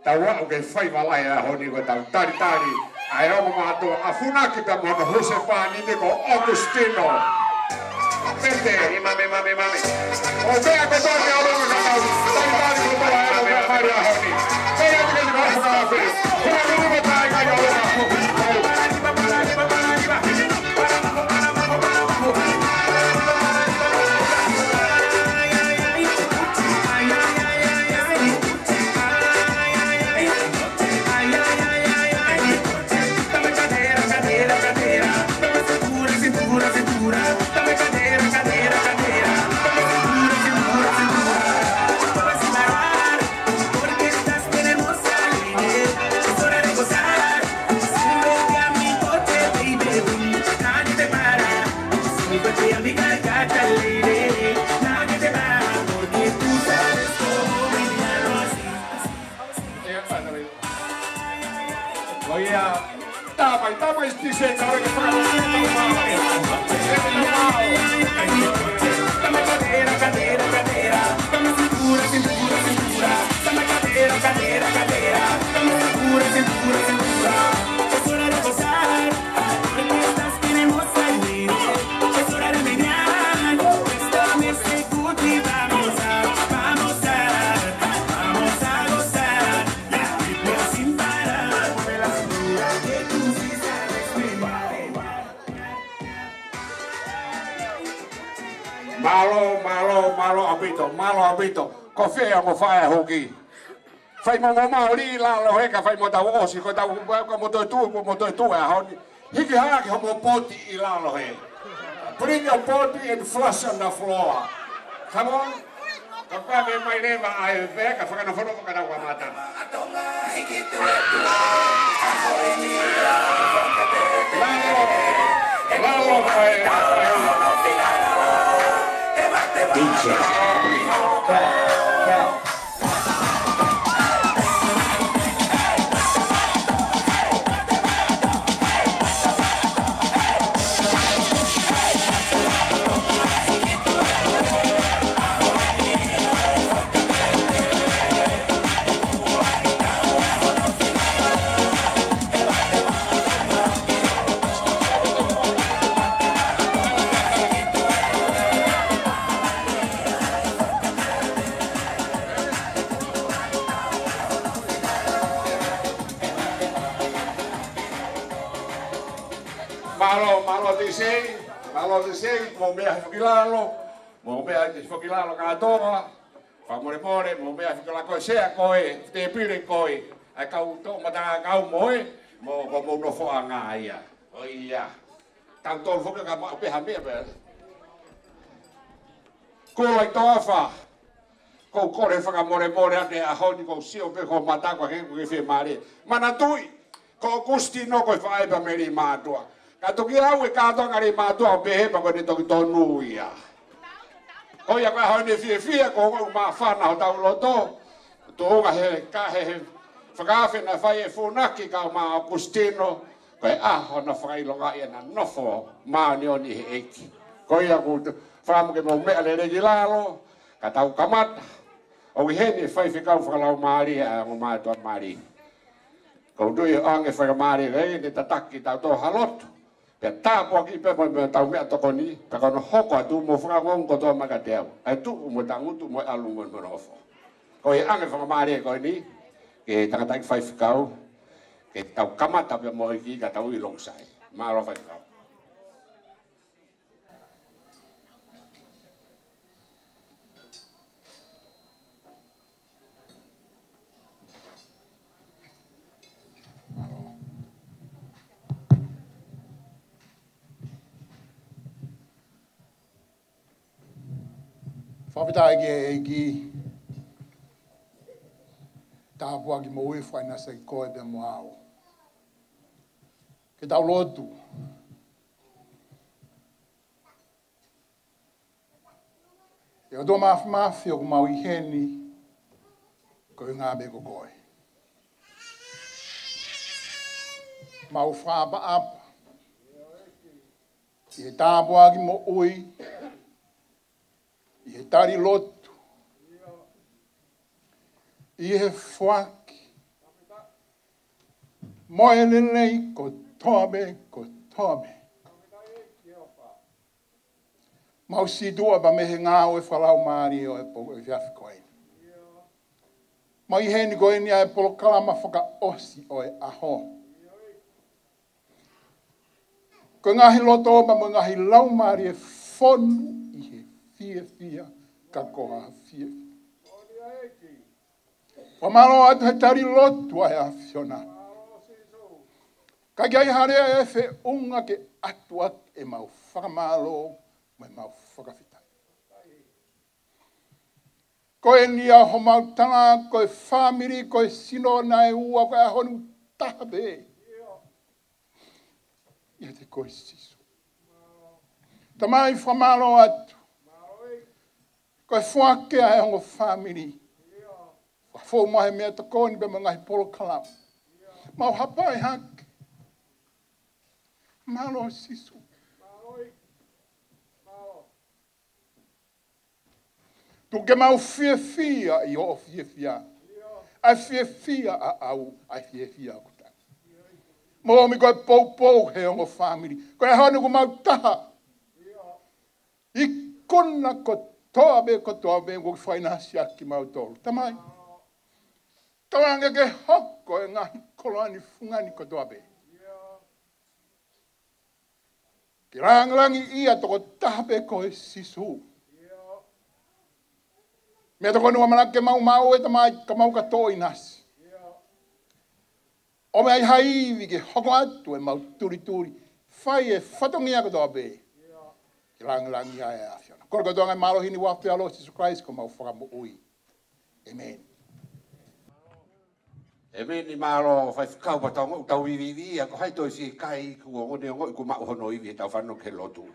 Tau aʻu ki he faiva lahi ʻo e ʻaho ni, ko ʻetau talitali ʻa e ongo mātuʻa ʻa Funaki pea mo hono husepāniti ko Augustino. Pete. Mami, mami, mami. ʻO meʻa kotoa ki ʻolunga ka tau talitali kotoa e ongo meʻa mali ʻaho ni. Meʻa atu ke ni ka fakafe. Kuna kuru ko tai kai ʻolunga. Ko ia, tamai, tamai, T C, ka ora ke faka- Mālō, mālō, mālō ʻaupito, mālō ʻaupito. Ko fē ʻa mo fai hoki. Fai mo mo maoli la lo he ka fai mo tau ʻosi, ko tau ka mo toe tuʻu, ko mo toe tuʻu ʻa e ʻaho ni. Hiki hake homo poti ʻi lalo hē. Bring your potty and flush on the floor. Come on. Ka pea mei mai leva ʻa e vē ka fakanafono ka tau kamata. Lalo, lalo, ʻa e, ʻa e. D J. Mālō, mālō T C, mālō T C, mou meʻa hifo ki lalo, mou meʻa hifo ki lalo kātoa, fakamolemole, mou meʻa hifo ki lalo ko e sea ko ē, tēpile ko ē, ʻa e kau toʻomataʻu kau mo ē, mo, ko mou nofoʻanga ia. ʻO ia. Tau tolu foki ka maʻu pē ha meʻa pē. Ko lai toafa. Ko u kole fakamolemole atu he ʻaho ni ko u sio pē ko mata ko ke, ko ke fie male. Manatuʻi, ko Augustino ko e faʻē pea mei Leimātuʻa. Ka toki ʻalu e kātoanga Leimātuʻa ʻo pehē pea ko ʻene toki tonu ia. Ko ia ko e ʻaho ni fiefia ko u māfana hotau loto. Tuʻunga he, ka he, he fakaafe naʻe fai ʻe Funaki kae ʻumaʻā Augustino. Ko e ʻaho naʻa fakaʻilongaʻi ʻena nofo māʻoniʻoni he ʻEiki. Ko ia ko u fakaʻamu ke mou meʻa lelei ki lalo, ka tau kamata. ʻOku ʻi heni e faifekau fakalaumālie ʻa e ongo mātuʻa mali. Ko u tui ʻoange fakamālie, ʻe ne tataki tautolu ha lotu. Pea tāpuakiʻi pē mo, mo ʻetau meʻatokoni, pea ko hono hoko atu mou fakaongoongo kotoa mai kiate au. ʻA e tuʻu mo e tangutu mo e ʻalu mo, mo e nofo. Ko ia ʻoange fakamālie ko eni, ki he tangataʻeiki faifekau, ke tau kamata pē mo e ʻEiki ka tau ʻilo sai. Mālō faifekau. Fakafetaʻi ki he ʻEiki. Tāpuaki mo e fainasa ʻi koe pea mo au. Ke tau lotu. ʻE ʻOtua Māfimafi ʻoku mau ʻi heni, ko e ʻuhinga pē ko koe. Mau fakaʻapaʻapa ʻi he tāpuaki moʻui, ʻi he tali lotu, ʻi he foaki, Mo e lelei kotoa pē, kotoa pē. Mau situʻa pē mei he ngāue fakalaumālie ʻo e pō, ʻo e efiafi ko eni. Mai heni ko eni ʻa e polokalama fakaʻosi ʻo e ʻaho. Ko e ngaahi loto pea mo e ngaahi laumālie fonu ʻi he fiefia, ka ko ha fiefia. Fakamālō atu he tali lotu ʻa e ʻAfiona. Ka ʻikai ha lea ʻe feʻunga ke ʻatu ʻaki ʻemau fakamālō mo ʻemau fakafetaʻi. Ko eni ʻa homau tala, ko e fāmili, ko e sino naʻe ua, ko e ʻaho ni taha pē ʻiate koe Sīsū. Tamai, fakamālō atu. Ko e foaki ʻa e ongo fāmili. Fakafou mai he meʻatokoni pea mo e ngaahi polokalama. Mau hapai hake. Mālō Sīsū. Tuku ke mau fiefia ʻi hoʻo fiefia. ʻA e fiefia ʻaʻau, ʻa e fiefia ʻoku taha. Mou ʻomi ko e poupou he ongo fāmili. Ko e ʻaho ni ʻoku mau taha. Ikuna kotoa pē, kotoa pē, ʻoku ke fakaʻinasi ʻaki kimautolu. Tamai. Tauange ke hoko e ngaahi koloa ni fungani kotoa pē. Ke langilangiʻia tokotaha pē koe Sīsū. Meʻatokoni ʻoku ʻamanaki ke mau maʻu ʻe Tamai ka mau ka toʻo ʻinasi. ʻOmi ai ha ivi ke hoko atu ʻemau tulituli. Fai e fatongia kotoa pē ke langilangiʻia ai e ʻAfiona. Kole kotoa ngaahi mālohi ni ʻi he huafa pē ʻo Sīsū Kalaisi ko homau Fakamoʻui. ʻĒmeni. ʻĒmeni, mālō faifekau, pea tau ongoʻi ʻetau ivi, ivi, ia ko hai toe siʻi kai kuo ongoʻi, ongoʻi kuo maʻu hono ivi heʻetau fanongo ki he lotu.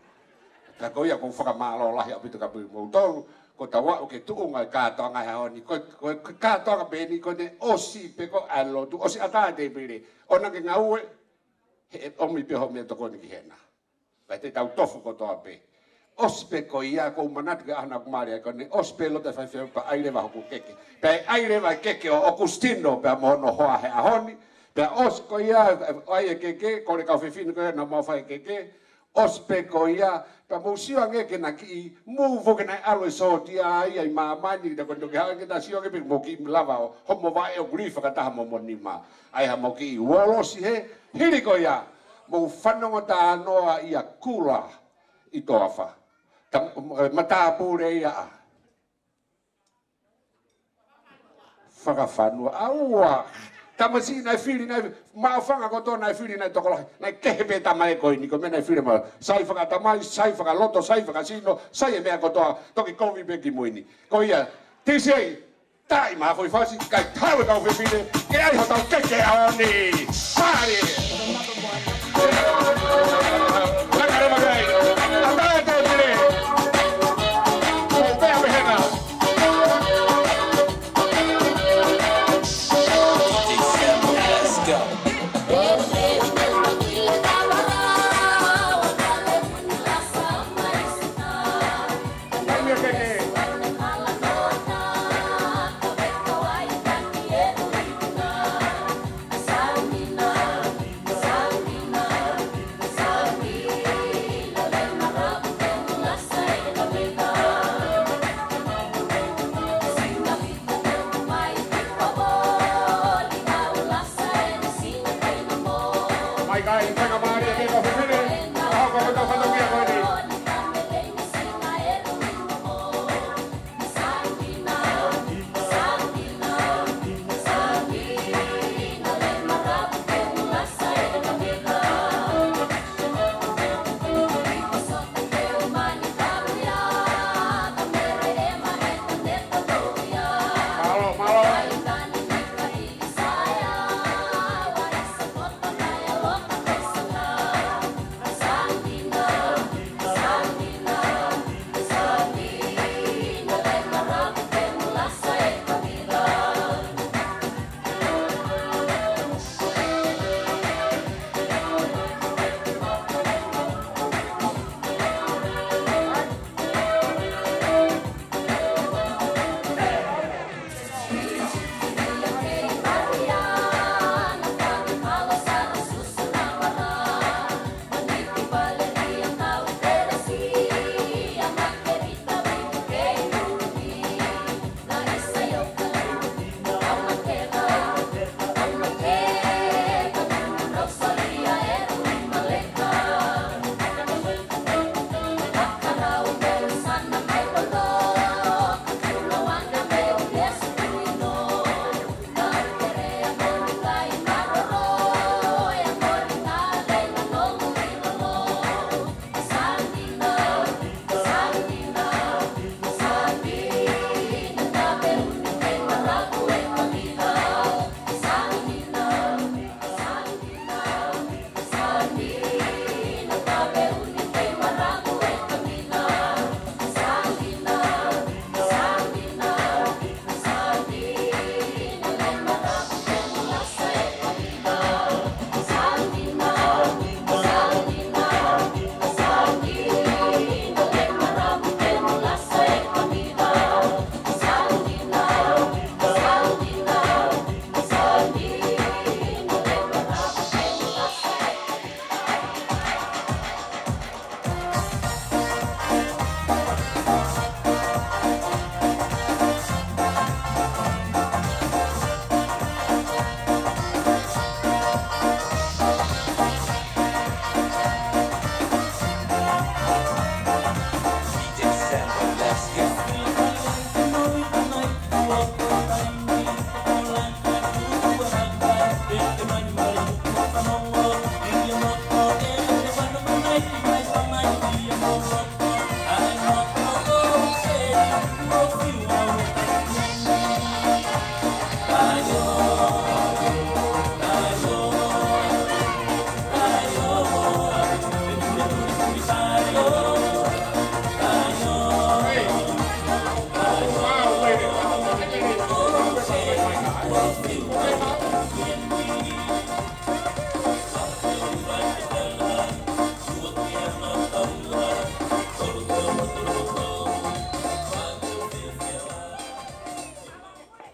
Ka ko ia ʻoku ou fakamālō lahi ʻaupito kiate kimoutolu, kuo tau aʻu ki he tuʻunga e kātoanga he ʻaho ni, ko, ko, ko e kātoanga pē eni ko ʻene ʻosi pē ko ē ʻa e lotu, ʻosi ʻatā e tēpile, ʻoua naʻa ke ngāue, he ʻomi pē hoʻo meʻatokoni ki hena. Pea te tau tofu kotoa pē. ʻOsi pē ko ia, ʻoku ou manatu ki he ʻaho naʻa ku mali ai ko eni, ʻosi pē loto e faifekau pea ʻai leva hoku keke. Pea ʻai leva e keke ʻo ʻOkusitino pea mo hono hoa he ʻaho ni. Pea ʻosi ko ia, ʻai e keke, kole kau fefine ko ia naʻa mau fai e keke. ʻOsi pē ko ia, pea mou sio ange ke na kiʻi mou foki naʻe ʻalu e sōtia ia ʻi māmani, na ko toki haʻu ke ta sio ange pē mou kiʻi lava ʻo homo vaʻe ʻo kuli fakataha mo mo nima. ʻAi ha mou kiʻi uolosi he, hili ko ia, mou fanongo talanoa ia Kula ʻi Toafa. Ta, matāpule ia ʻa Fakafanua. ʻAua. Tamasiʻi naʻe fili, naʻe maʻufanga kotoa, naʻe fili, naʻe tokolahi. Naʻe kehe pē tama ē ko eni, ko e meʻa naʻe fili mo. Sai fakatamai, sai fakaloto, sai fakasino, sai e meʻa kotoa, toki kovi pē ki mui ni. Ko ia, T C A, tai ma foi fasi, kai tau e kau fefine, ke ʻai hotau keke ʻaho ni. Mali. Laka leva kai. ʻAtā e tēpile. Mou pea pehena.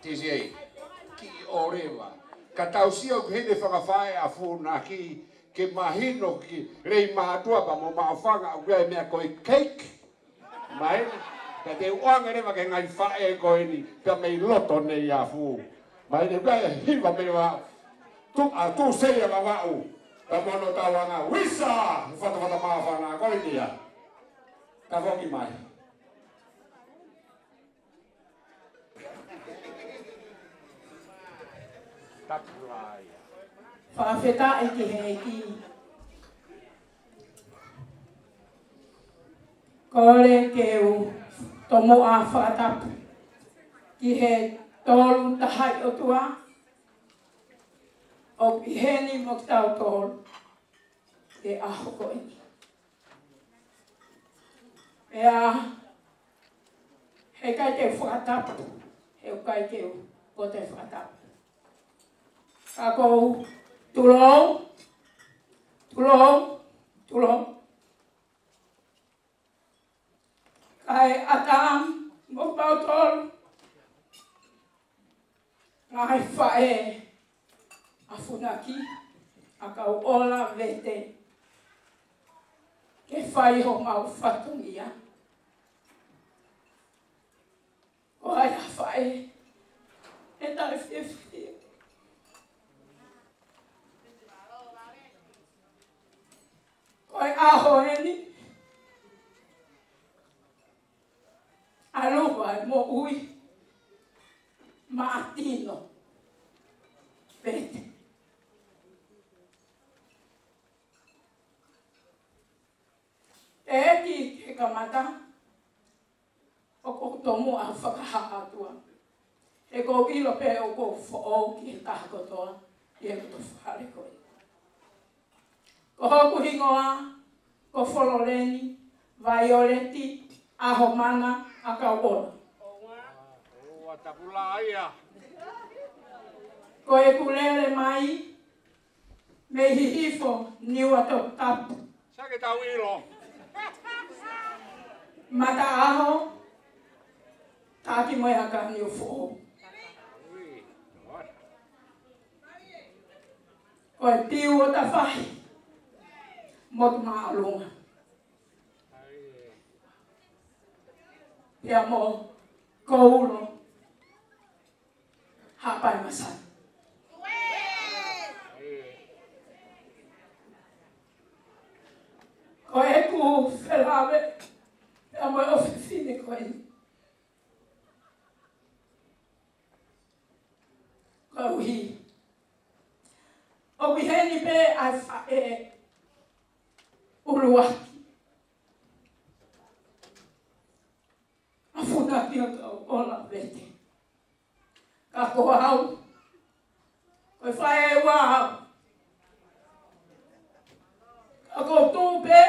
T C A, kiʻi ʻoleva. Ka tau sio ki heʻene fakafaʻē ʻa Funaki, ke mahino ki Leimātuʻa pea mo Maʻufanga ʻoku ʻi ai e meʻa ko e cake. Mai, ka te u ʻoange leva ki he ngaahi faʻē ko eni, pea mei loto nei ʻa Fu. Mai, ne pea hiva mei Vavaʻu. Tu, a tu sei a Vavaʻu. Pea mo hono tauanga, Visa, fatafata Maʻufanga ko eni ia. Ka foki mai. Fakafetaʻi ki he ʻEiki. Kole ke u tomuʻa fakatapu ki he Tolu Tahaʻi ʻOtua ʻoku ʻi heni mo kitautolu he ʻaho ko eni. Pea, heʻikai te u fakatapu, heʻikai te u pote fakatapu. Ka ʻoku ou tulou, tulou, tulou. Kae ʻatā mo kitautolu ngaahi faʻē ʻa Funaki, ʻa Kauʻola Vete, ke fai homau fatongia. Ko hai ha faʻē ʻe tali fiefia? Ko e ʻaho eni, ʻalu ai moʻui maʻa Tino Vete. ʻEiki, ke kamata, ʻoku ou tomuʻa fakahā atu ā. He ʻoku ou ʻilo pē ʻoku ou foʻou ki he taha kotoa ʻi he loto fale ko ē. Ko hoku hingoa ko Fololeni Vaioleti ʻAhomana ʻa Kauʻola. Ua tapula ia. Ko ʻeku lele mai mei Hihifo, Niuatoputapu. Sake tau ʻilo. Mataʻaho, taki mo e aka Niufoʻou. Ko e piu ʻo tafahi, motu māʻolunga. Pea mo Koulo, Haʻapai Masani. Ko ʻeku felāveʻi pea mo e ʻofefine ko eni. Koeʻuhi ʻoku ʻi heni pē ʻa e faʻē ʻuluaki ʻa Funaki ʻo Kauʻola Vete. Ka ko au, ko e faʻē ua au. Ka ʻoku ou tui pē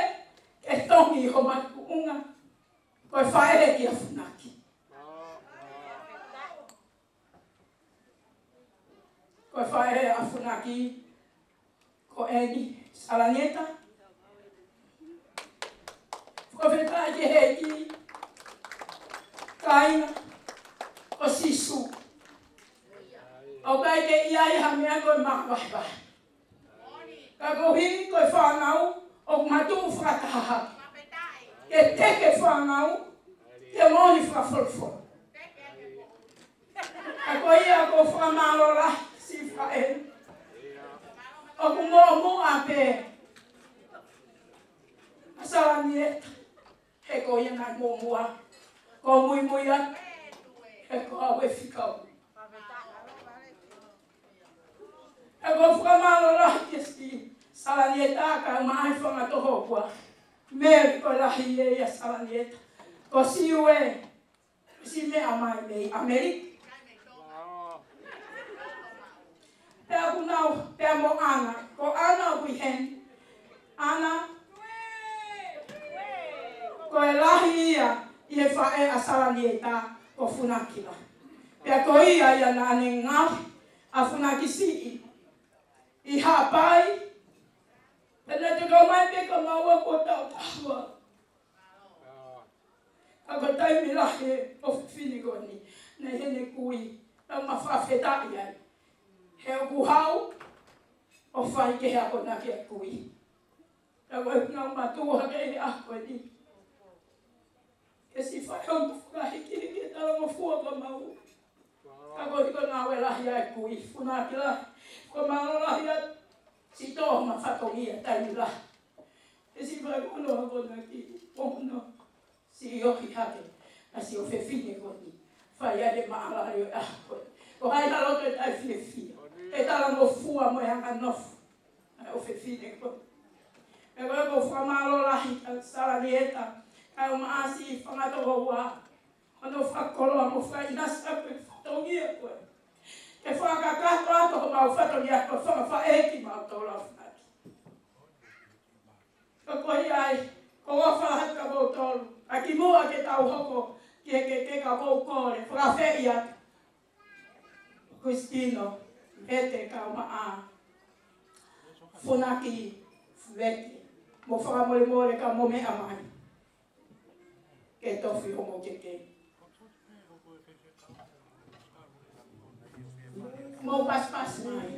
ke tongi homau tuʻunga ko e faʻē kia Funaki. Ko e faʻē ʻa Funaki ko eni, Salanieta. Fakafetaʻi ki he ʻEiki, kāinga ʻo Sīsū. ʻOku ʻikai ke ʻi ai ha meʻa ko e māvahevahe. Ka koeʻuhi ko e fānau ʻoku mātuʻu fakataha, ke teke fānau, ke moʻoni fakafolofola. Ka ko ia ʻoku ou fakamālō lahi siʻi faʻē. ʻOku muʻomuʻa pē ʻa Salanieta, he ko ia naʻe muʻomuʻa. Ko muimui atu, he ko au e fika ua. ʻOku ou fakamālō lahi kia siʻi Salanieta, kae ʻumaʻā e fanga tohoua. Mele ko e lahi ē ʻia Salanieta. Ko Siue, siʻi meʻa mai mei ʻAmelika. Pea ʻoku nau, pea mo ʻAna, ko ʻAna ʻoku ʻi heni. ʻAna, ko e lahi ia ʻi he faʻē ʻa Salanieta ko Funaki lahi. Pea ko ia ia naʻa ne ngaohi ʻa Funaki Siʻi ʻi Haʻapai. Pea naʻa te kau mai pē kia maua kuo taʻu taha ua. Ka ko e taimi lahi ʻo e ʻofefine ko eni, naʻe ʻi heni e kui. Fakafetaʻi ai. He ʻoku haʻu ʻo fai ki he akonaki ʻa e kui. Ka ko e ngaahi mātuʻa hake ʻi he ʻaho ko eni. Ke siʻi fai hono fakahikihiki e talangofua ka mau. Ka ko e hiko ngāue lahi ʻa e kui. Funaki lahi. Ko e mālō lahi ʻa e siʻi tō ma fatongia taimi lahi. Ke siʻi fai hono akonaki. Pono. Siʻi ohi hake, ʻa siʻo fefine ko eni. Fai ai e maʻalali ʻo e ʻaho ko eni. Ko hai ha loto ʻe taʻefiefia he talangofua mo e anganofo ʻa e ʻofefine ko eni. Pea ko e ko e fakamālō lahi kia Salanieta, kae ʻumaʻā siʻi fanga tokoua. Hono fakakoloa mo fakaʻinasi ʻaki e fatongia ko eni. Ke fakakakato atu homau fatongia ko e fanga faʻē kimautolu ʻa Funaki. Ka ko ia ai, ko e ʻofa lahi kia moutolu. ʻA kimuʻa ke tau hoko ki he keke ka ʻoku ou kole, fakaafeʻi atu Christino, Vete kae ʻumaʻā Funaki, Vete. Mo fakamolemole ka mo meʻa mai. Ke tofi hoʻomou keke. Mou pasipasi mai.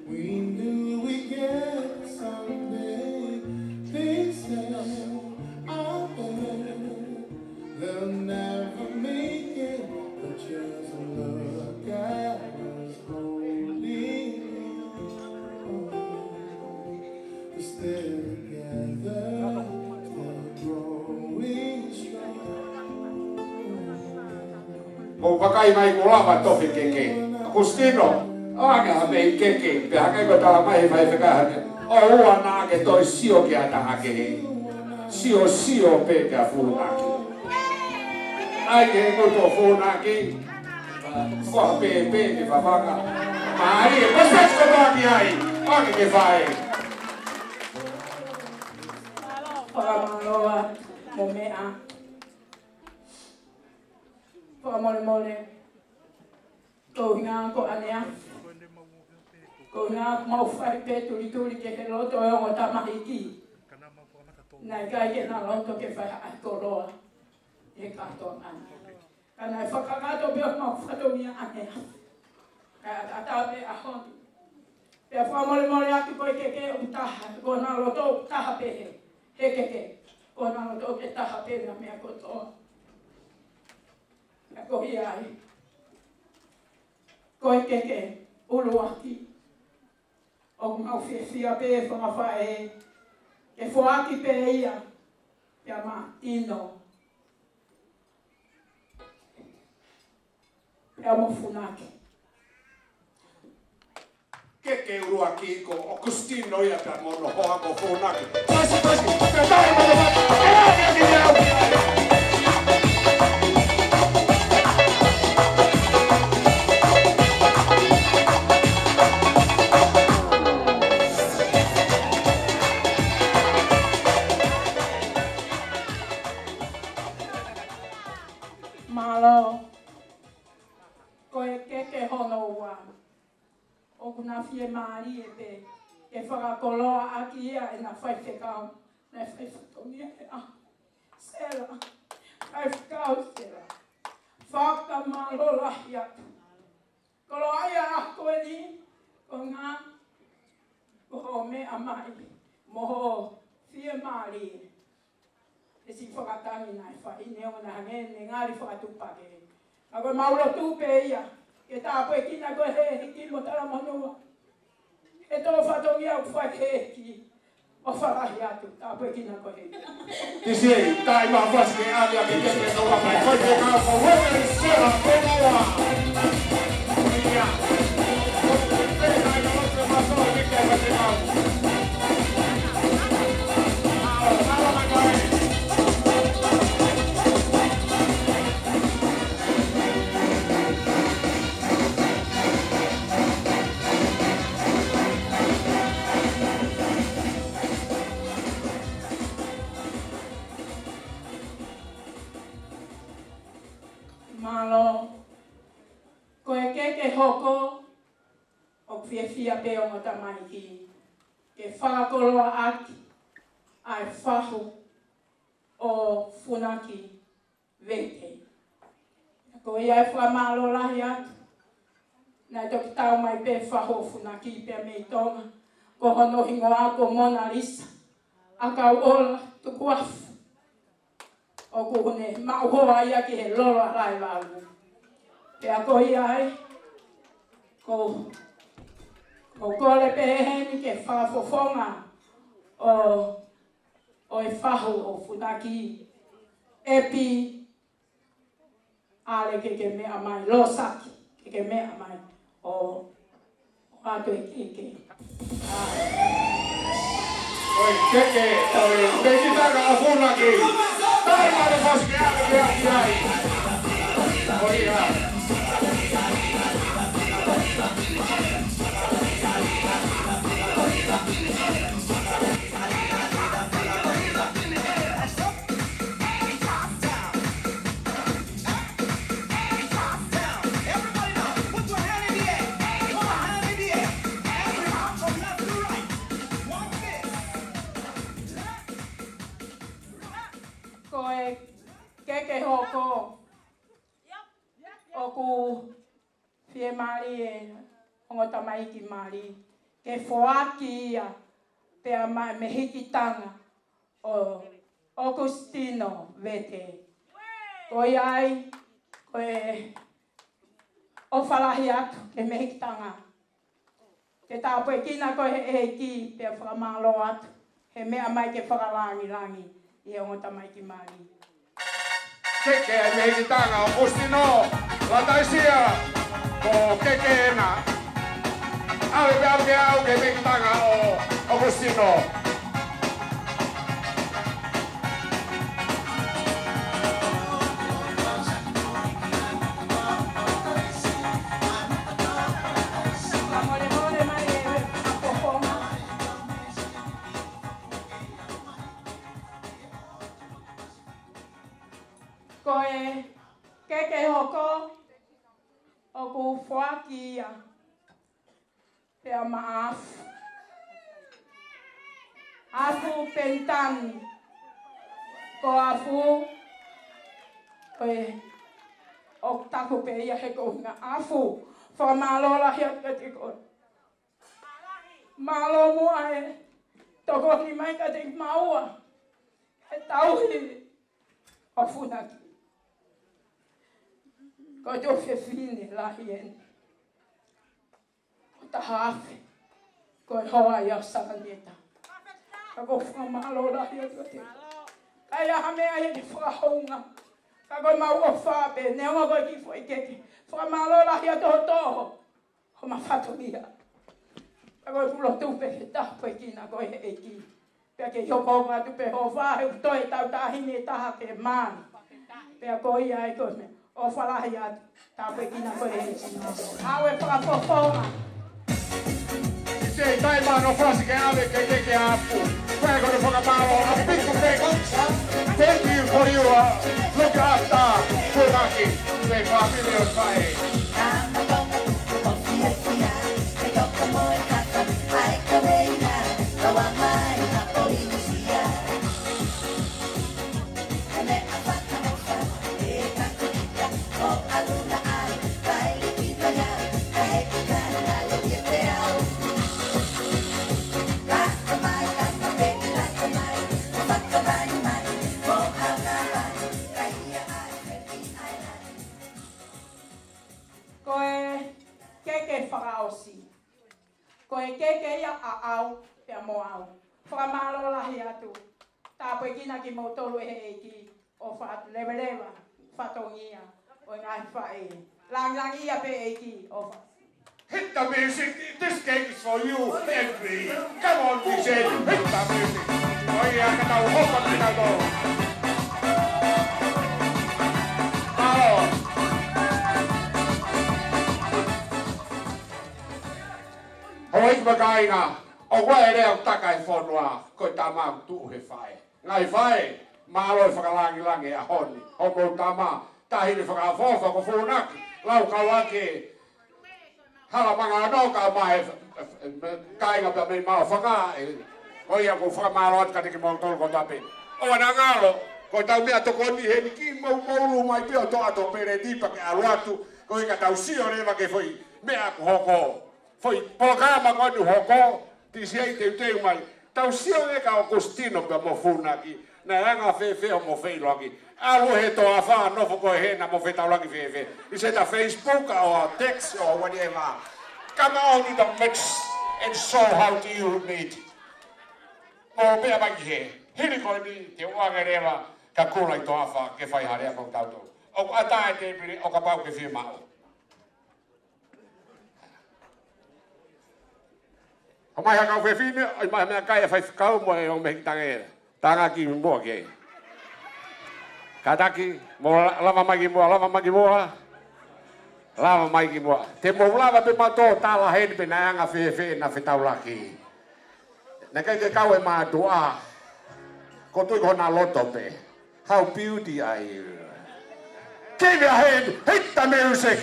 We knew we'd get someday. They said, I bet they'll never make it, but just look at us holding on. We're still together, still growing strong. Mou vakai mai kuo lava tofi keke. Agustino, ʻoange ha meʻi keke, pea hangē ko e tala mai he faifekau hake. ʻOua naʻa ke toe sio ki ha taha kehe. Siosio pē kia Funaki. ʻAi ke ngutu ʻo Funaki. Ko ha pēpē ke fafanga. Mālie, ko e sesi ko toa ki ai. ʻOange ke fai. Fakamālō atu mo meʻa. Fakamolemole. Ko e ʻuhinga ko ʻanenai. Ko e ʻuhinga mau fai pē tulituli ki he loto ʻo e ongo tamaiki. Naʻe ʻikai ke na loto ke fai ha koloa. He kātoa ʻanenai. Ka naʻe fakakakato pē homau fatongia ʻanenai. Ka ʻatā pē ʻaho ni. Pea fakamolemole atu ko e keke ʻoku taha, ko hona loto ʻoku taha pē he, he keke. Ko hona loto ʻoku taha pē na meʻa kotoa. Ka ko ia ai. Ko e keke ʻuluaki. ʻOku mau fiefia pē fanga faʻē. Ke foaki pē ia. Pea Matino. Pea mo Funaki. Keke ʻuluaki ko Agustino ia pea mo hono hoa ko Funaki. Pasi, pasi, pea tae mo te mata. E ai, e ai, e ai, e ai. Mālō. Ko e keke hono ua. ʻOku na fiemālie pē ke fakakoloa ʻaki ia ʻena faifekau, naʻe fai fatongia he ʻaho. Sela, faifekau Sela. Fakamālō lahi atu. Koloaʻia ʻa ko eni, ko e ʻuhinga ko hoʻo meʻa mai, mo hoʻo fiemālie. He siʻi fakatangi naʻe fai neongo naʻe hangē ne ngali fakatuʻupakē. Ka ko e mau lotu pē ia, ke tāpuekina koe he ʻEiki mo Talamonua. He tō fatongia ʻoku fai he ʻEiki. ʻOfa lahi atu, tāpuekina koe he ʻEiki. Tisi, tai ma fasi ke ali a ke ke ke no wa mai. Ko e ke kau ko Robert Sela, ko e kau. Ia. Ko e ke kau ko Robert Sela, ko e kau. Mālō. Ko e keke hoko, ʻoku fiefia pē ongo tamaiki ke fakakoloa ʻaki Fahu ʻo Funaki Vete. Ko ia e fakamālō lahi atu. Naʻe toki tau mai pē Fahu ʻo Funaki pea mei Tonga. Ko hono hingoa ko Mona Lisa. ʻAkauʻola Tukuafu. ʻOku ne maʻu hoa ia ki he lolo ʻa Laevalu. Pea ko ia ai, ko, ko kole pē heni ke fakafofonga ʻo, ʻo e Fahu ʻo Funaki, ʻEpi, ʻAle ke ke meʻa mai, Losaki, ke ke meʻa mai. ʻO, ʻo atu e keke. ʻA. ʻOi, keke, ʻoi, mehikitanga ʻo Funaki. Taimi ʻa e fasi ke ʻave pē ʻaki ai. ʻOi, ʻa. Ko e keke hoko ʻoku fiemālie e ongo tamaiki mali ke foaki ia pea mo e mehikitanga ʻo ʻOkusitino Vete. Ko ia ai, ko e ʻofa lahi atu ki he mehikitanga. Ke tāpuekina koe ʻe he ʻEiki pea fakamālō atu he meʻa mai ke fakalāngilangi ʻi he ongo tamaiki mali. Keke e mehikitanga ʻo ʻOkusitino, Lataisia, ko keke ena. ʻAve pē ʻalu ke aʻu ki he mehikitanga ʻo ʻOkusitino. Ko e keke hoko ʻoku foaki ia pea mo Afu. Afu Penitani. Ko Afu, ko e, ʻoku taku pē ia he ko e ʻuhinga Afu. Fakamālō lahi atu kiate koe. Mālō muʻa e tokoni mai kiate kimaua he tauhi ʻo Funaki. Ko e tuofefine lahi eni. Ko Tahafe. Ko e hoa ia ʻo Sakaneta. Ka ʻoku ou fakamālō lahi atu kiate koe. Ka ʻi ai ha meʻa ia ke fakahounga. Ka ko e mau ʻofa pē, neongo ko e kiʻi foʻi keke. Fakamālō lahi atu ho toho. Ho mafatongia. Ka ko e pulo tupe ke tāpuekina koe ʻe he ʻEiki. Pea ke hoko atu pē ho ʻofa he ʻoku toe tau taʻahine taha ke mali. Pea ko ia ai ko e meʻa. ʻOfa lahi atu. Tāpuekina koe ʻe he ʻEiki. ʻAve fakafofonga. Sei tai mano fasi ke ʻave ke ke ke apu. Pea ko e fakamālō a big thank you for you, uh, look after Funaki, the family of Fae. Ko e keke fakaʻosi. Ko e keke ia ʻaʻau pea mo au. Fakamālō lahi atu. Tāpuekina kimoutolu ʻe he ʻEiki. ʻOfa atu leveleva, fatongia ʻo e ngaahi faʻē. Langilangiʻia pē ʻEiki, ʻofa. Hit the music, this cake is for you and me. Come on, D J, hit the music. ʻO ia, ka tau hopa ki na tō. Mālō. Hoi, kāinga, ʻoku ʻi ai e lea ʻoku taka he fonua, ko e tama ʻoku tuʻu he faʻē. Ngaahi faʻē, mālō e fakalāngilangi he ʻaho ni. Hoʻomou tama, taʻahine fakaʻofoʻofa ko Funaki, Laukauake, Halamangano kae ʻumaʻā e kāinga pea mei Maʻufanga, ʻe Ko ia ʻoku ou fakamālō atu kiate kimoutolu kotoa pē. ʻOua naʻa ngalo, ko ʻetau meʻatokoni heni, kiʻi mou mou ʻulu mai pē ʻo toʻo atu e peleti pea ke ʻalu atu, koeʻuhi ka tau sio leva ki he foʻi meʻa kuo hoko. Foʻi polokalama ko eni ʻoku hoko, tisi ai teuteu mai. Tau sio leva kia ʻOkusitino pea mo Funaki, naʻe anga fēfē hoʻomo feʻiloaki. ʻAlu he toafa, nofo koe hē, naʻa mo fetaulaki fēfē. Is it a Facebook or text or whatever? Come on in the mix and show how do you meet. Mo meʻa mai ki hē. Hili ko eni, te u ʻoange leva kia Kula ʻi Toafa ke fai ha lea mo kitautolu. ʻOku ʻatā e tēpile, ʻo kapau ʻoku ke fiemaʻu. ʻOmai ha kau fefine, ʻomai ha meʻakai ʻa e faifekau mo e ongo mehikitanga. Tanga ki muʻa ke. Kātaki, mou la-, lava mai ki muʻa, lava mai ki muʻa. Lava mai ki muʻa. Te mou lava pē mautolu ʻo tala heni pe naʻe anga fēfē ʻena fetaulaki. Naʻe ʻikai ke kau e mātuʻa. ʻOku ou tui ko hona loto pē. How beauty are you? Give your hand, hit the music.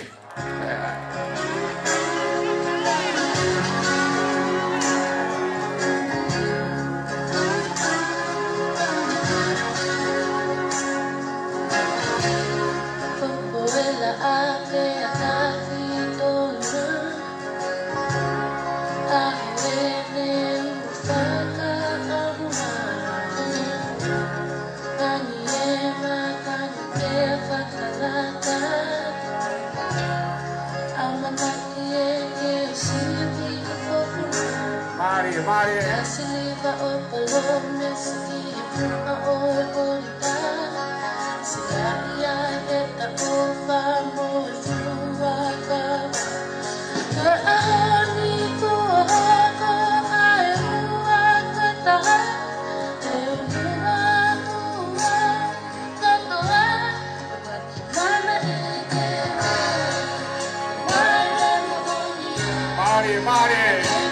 Mālie, mālie. Mālie, mālie.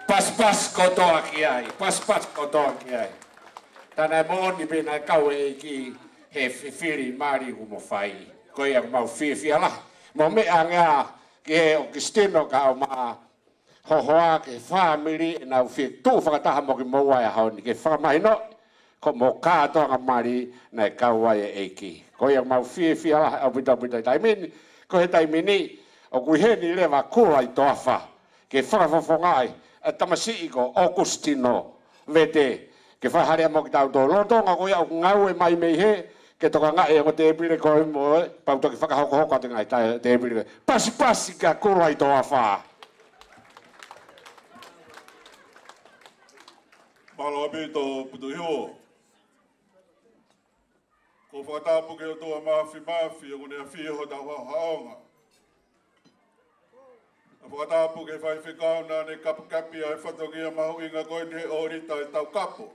Pasipasi kotoa ki ai, pasipasi kotoa ki ai. Tā naʻe moʻoni pē naʻe kau e ʻEiki he fifili mali ʻoku mo fai. Ko ia ʻoku mau fiefia lahi. Mo meʻa ange ā ki he ʻOkusitino kae ʻumaʻā ho hoa ki he fāmili ʻenau fie tuʻu fakataha mo kimoua he ʻaho ni ke fakamahinoʻi ko hoʻomo kātoanga mali naʻe kau ai e ʻEiki. Ko ia ʻoku mau fiefia lahi ʻaupito ʻaupito he taimi ni, ko e taimi ni, ʻoku ʻi heni leva Kula ʻi Toafa ke fakafofongaʻi e tamasiʻi ko ʻOkusitino Vete, ke fai ha lea mo kitautolu. Lolotonga ko ia ʻoku ngāue mai mei hē, ke tokangaʻi e ongo tēpile ko ē mo e, pea u toki fakahokohoko atu e ngaahi ta-, tēpile. Pasipasi kia Kula ʻi Toafa. Mālō ʻaupito Putuhiuo. ʻOku ou fakatapu ki he ʻOtua Māfimafi ʻoku ne ʻafio ʻi hotau haʻohaʻonga. ʻOku ou fakatapu ki he faifekau naʻa ne kapikapi ʻa e fatongia mahuʻinga ko eni he ʻōlita ʻi Taukapo.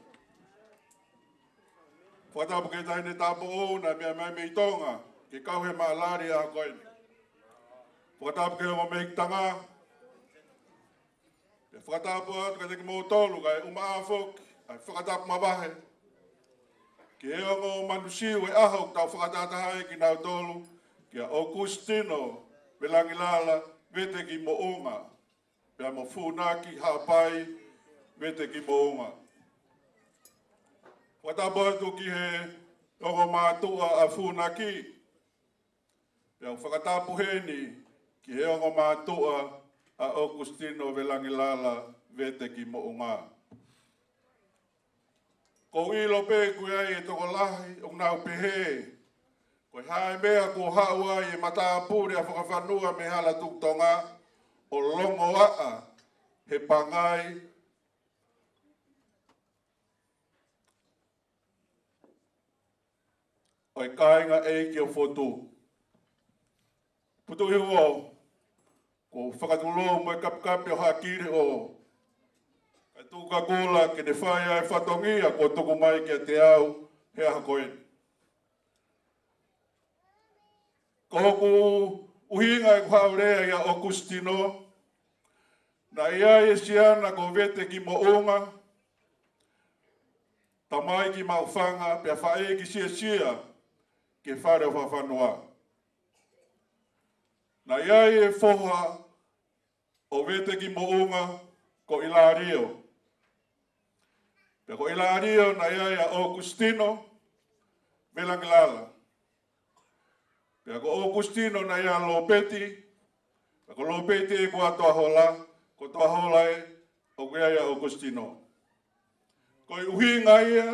Fakatapu ki he taʻahine tāupoʻou naʻe meʻa mai mei Tonga ke kau he maʻalali ʻaho ko eni. Fakatapu ki he ongo mehikitanga. Pea fakatapu atu kiate kimoutolu kae ʻumaʻā foki ʻa e fakatapu mavahe ki he ongo manu Siu he ʻaho ʻoku tau fakatahataha ai kinautolu, kia ʻOkusitino Velangilala Vete ki Moʻunga, pea mo Funaki Haʻapai Vete ki Moʻunga. Fakatapu atu ki he ongo mātuʻa ʻa Funaki, pea u fakatapu heni ki he ongo mātuʻa ʻa ʻOkusitino Velangilala Vete ki Moʻunga. Ko u ʻilo pē ʻoku ʻi ai e tokolahi ʻoku nau pehē, ko e hā e meʻa kuo haʻu ai e matāpule ʻa Fakafanua mei Hala Tuʻi Tonga ʻo longoaʻa he pangai ʻo e kāinga ʻeiki ʻo Fotu. Putuʻihuo, ko e fakatulou mo e kapikapi ʻo Hakile ʻo kai tuku ka Kula ke ne fai ʻa e fatongia kuo tuku mai kiate au he ʻaho ko eni. Ko hoku ʻuhinga ʻeku haʻu ʻo lea ʻia ʻOkusitino, naʻe ʻi ai e siana ko Vete ki Moʻunga, tamai ki Maʻufanga, pea faʻē ki Siasia, ki he fale ʻo Fakafanua. Naʻe ʻi ai e foha ʻo Vete ki Moʻunga ko ʻIlalio. Pea ko ʻIlalio naʻe ʻi ai ʻa ʻOkusitino Velangilala. Pea ko ʻOkusitino naʻe ʻi ai ʻa Lopeti, pea ko Lopeti ē ko ʻa Toahola, ko Toahola ē ʻoku ʻi ai ʻa ʻOkusitino. Ko e ʻuhinga ia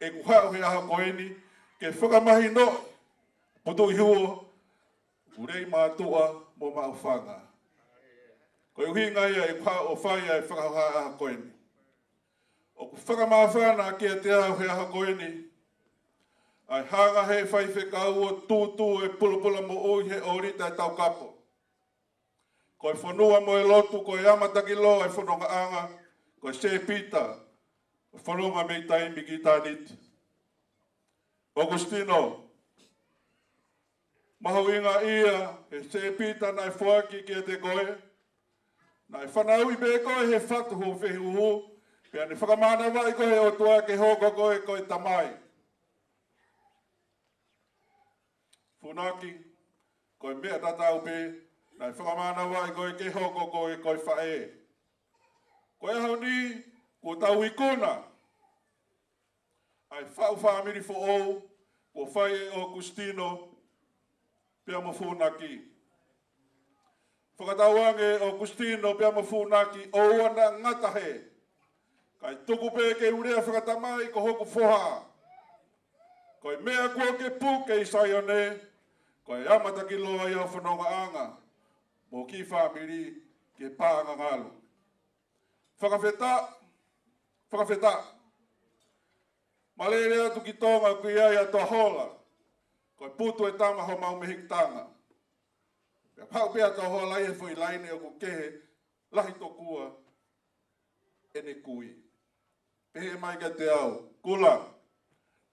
ʻeku haʻu he ʻaho ko eni ke fakamahinoʻi Putuʻihuo, Kuleimātuʻa mo Maʻufanga. Ko e ʻuhinga ia ʻeku haʻu ʻo fai ʻa e fakahoha ʻaho ko eni. ʻOku fakamāfana kiate au he ʻaho ko eni ʻa e hanga he faifekau ʻo tūtū e pulopula moʻui he ʻōlita ʻe Taukapo. Ko e fonua mo e lotu, ko e amatakiloa e fonongaʻanga, ko e sēpita ʻo e fononga mei taimi ki ʻitāniti. ʻOkusitino, mahuʻinga ia he sēpita naʻe foaki kiate koe, naʻe fanauʻi pē koe he fatu ʻo Fehuhu, pea ne fakamānavaʻi koe he ʻOtua ke hoko koe ko e tamai. Funaki, ko e meʻa tatau pē, naʻe fakamānavaʻi koe ke hoko koe ko e faʻē. Ko e ʻaho ni, kuo tau ikuna ʻa e faʻu fāmili foʻou kuo fai ʻe ʻOkusitino pea mo Funaki. Fakatauange ʻOkusitino pea mo Funaki, ʻoua naʻa ngata hē, kae tuku pē ke u lea fakatamai ko hoku foha. Ko e meʻa kuo ke puke ʻi Saione, ko e amatakiloa ia ʻo e fonongaʻanga mo e kiʻi fāmili ki he paʻanga ngalu. Fakafetaʻi, fakafetaʻi. Mālele atu ki Tonga ʻoku ʻi ai ʻa Toahola, ko e putu e tama homau mehikitanga. Pea pau pē ʻa Toahola ʻi he foʻi laine ʻoku kehe lahi tokua ʻene kui. Pehē mai kiate au, Kula,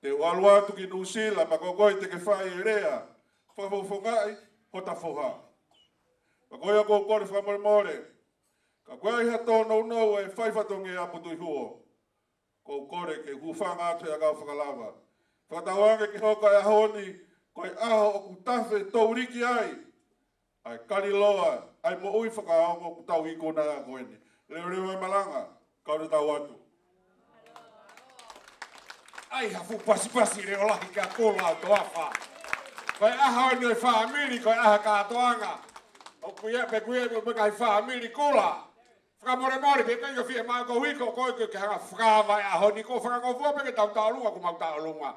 te u ʻalu atu ki Nuʻusila, pea ko koe te ke fai e lea fakafofongaʻi hota foha. Pea ko ia ʻoku ou kole fakamolemole, ka ko e ʻai ha tōnounou e fai fatongia ʻa Putuʻihuo, ʻoku ou kole ke u hūfanga atu he ʻakau fakalava. Fakatauange ke hoko e ʻaho ni ko e ʻaho ʻoku tafe touliki ai ʻa e kaliloa ʻa e moʻui fakaongo ʻoku tau ikuna he ʻaho ko eni. Leveleva e malanga, kau ne tau atu. ʻAi ha fuʻu pasipasi leʻo lahi kia Kula ʻo Toafa. Ko e ʻaho eni ʻo e fāmili, ko e ʻaho kātoanga. ʻOku ʻi ai pē, ʻoku ʻi ai pē mo e ngaahi fāmili Kula. Fakamolemole pē, ʻikai ke fiemaʻu ke u hiko koe ke ke hanga fakaava e ʻaho ni, ko e fakangofua pē ke tau tauʻolunga, ko mau tauʻolunga.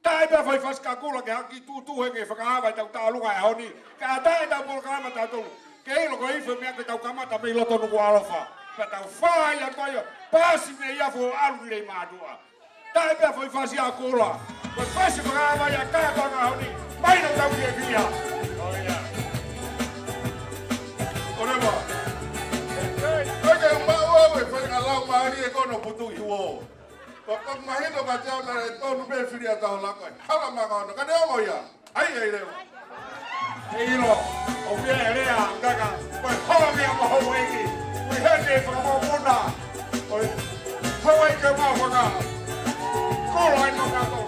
Taʻe pē foʻi fasi kia Kula ke hanga ʻo tūtū heni ke fakaava ʻetau tauʻolunga he ʻaho ni. Kae ʻatā ʻetau polokalama tautolu. Ke ʻilo ko e ifo e meʻa ke tau kamata mei loto Nukuʻalofa. Pea tau fai atu ai ʻa e pasi mei Afu ʻo ʻalu ki Leimātuʻa. Taʻe pē foʻi fasi ʻa Kula. Ko e fasi fakaava ia kātoanga he ʻaho ni. Mai ʻo tau fiefia. ʻOia. ʻOleva. ʻOi ke maʻu au e fai ngā lau mālie ko eni ʻo Putuʻihuo. Ko e, ko e mahino kiate au naʻe tonu pē fili ʻa Toahola ko e hala manga ono. Ka ne ongo ia. ʻAi, ʻai leva. ʻE ʻilo, ʻoku ʻi ai e lea ʻa e kaka, ko e hoa meʻa mo houʻeiki, ʻoku ʻi heni e fakamoʻoni, ko e houʻeiki ʻo Maʻufanga. Kula ʻi Maʻufanga.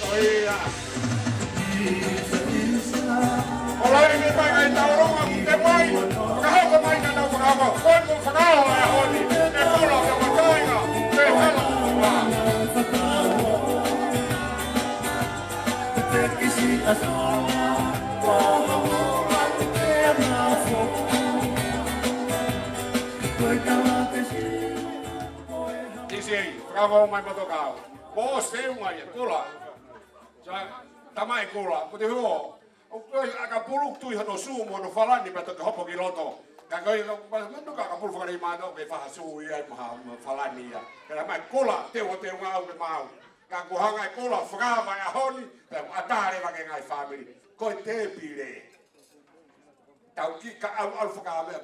ʻOia. ʻOku lahi e meʻa ʻi he tauʻolunga, ke mai, ka hoko mai ka tau fakahoko, ko e mo fakaʻosi e ʻaho ni, ʻe Kula, ʻe Maʻufanga, ʻe hala. Ei, fakavau mai motokau. Ko o se mai e Kula. Sa, tamai Kula, ko te huo. ʻOku ʻi ai ʻa Kapulu tui hono sū mo hono falani pea toki hopo ki loto. Ka ko ia, ma, ma, ka Kapulu fakalei mātou ke faha sū ia, mo ha, mo ha falani ia. Ka la mai Kula, teu, teu ngāue maau. Ka ko hanga e Kula, fakaava e ʻaho ni, pea ʻatā leva ki he ngaahi fāmili. Ko e tēpile. Tau kiʻi ka ʻalu, ʻalu fakaava.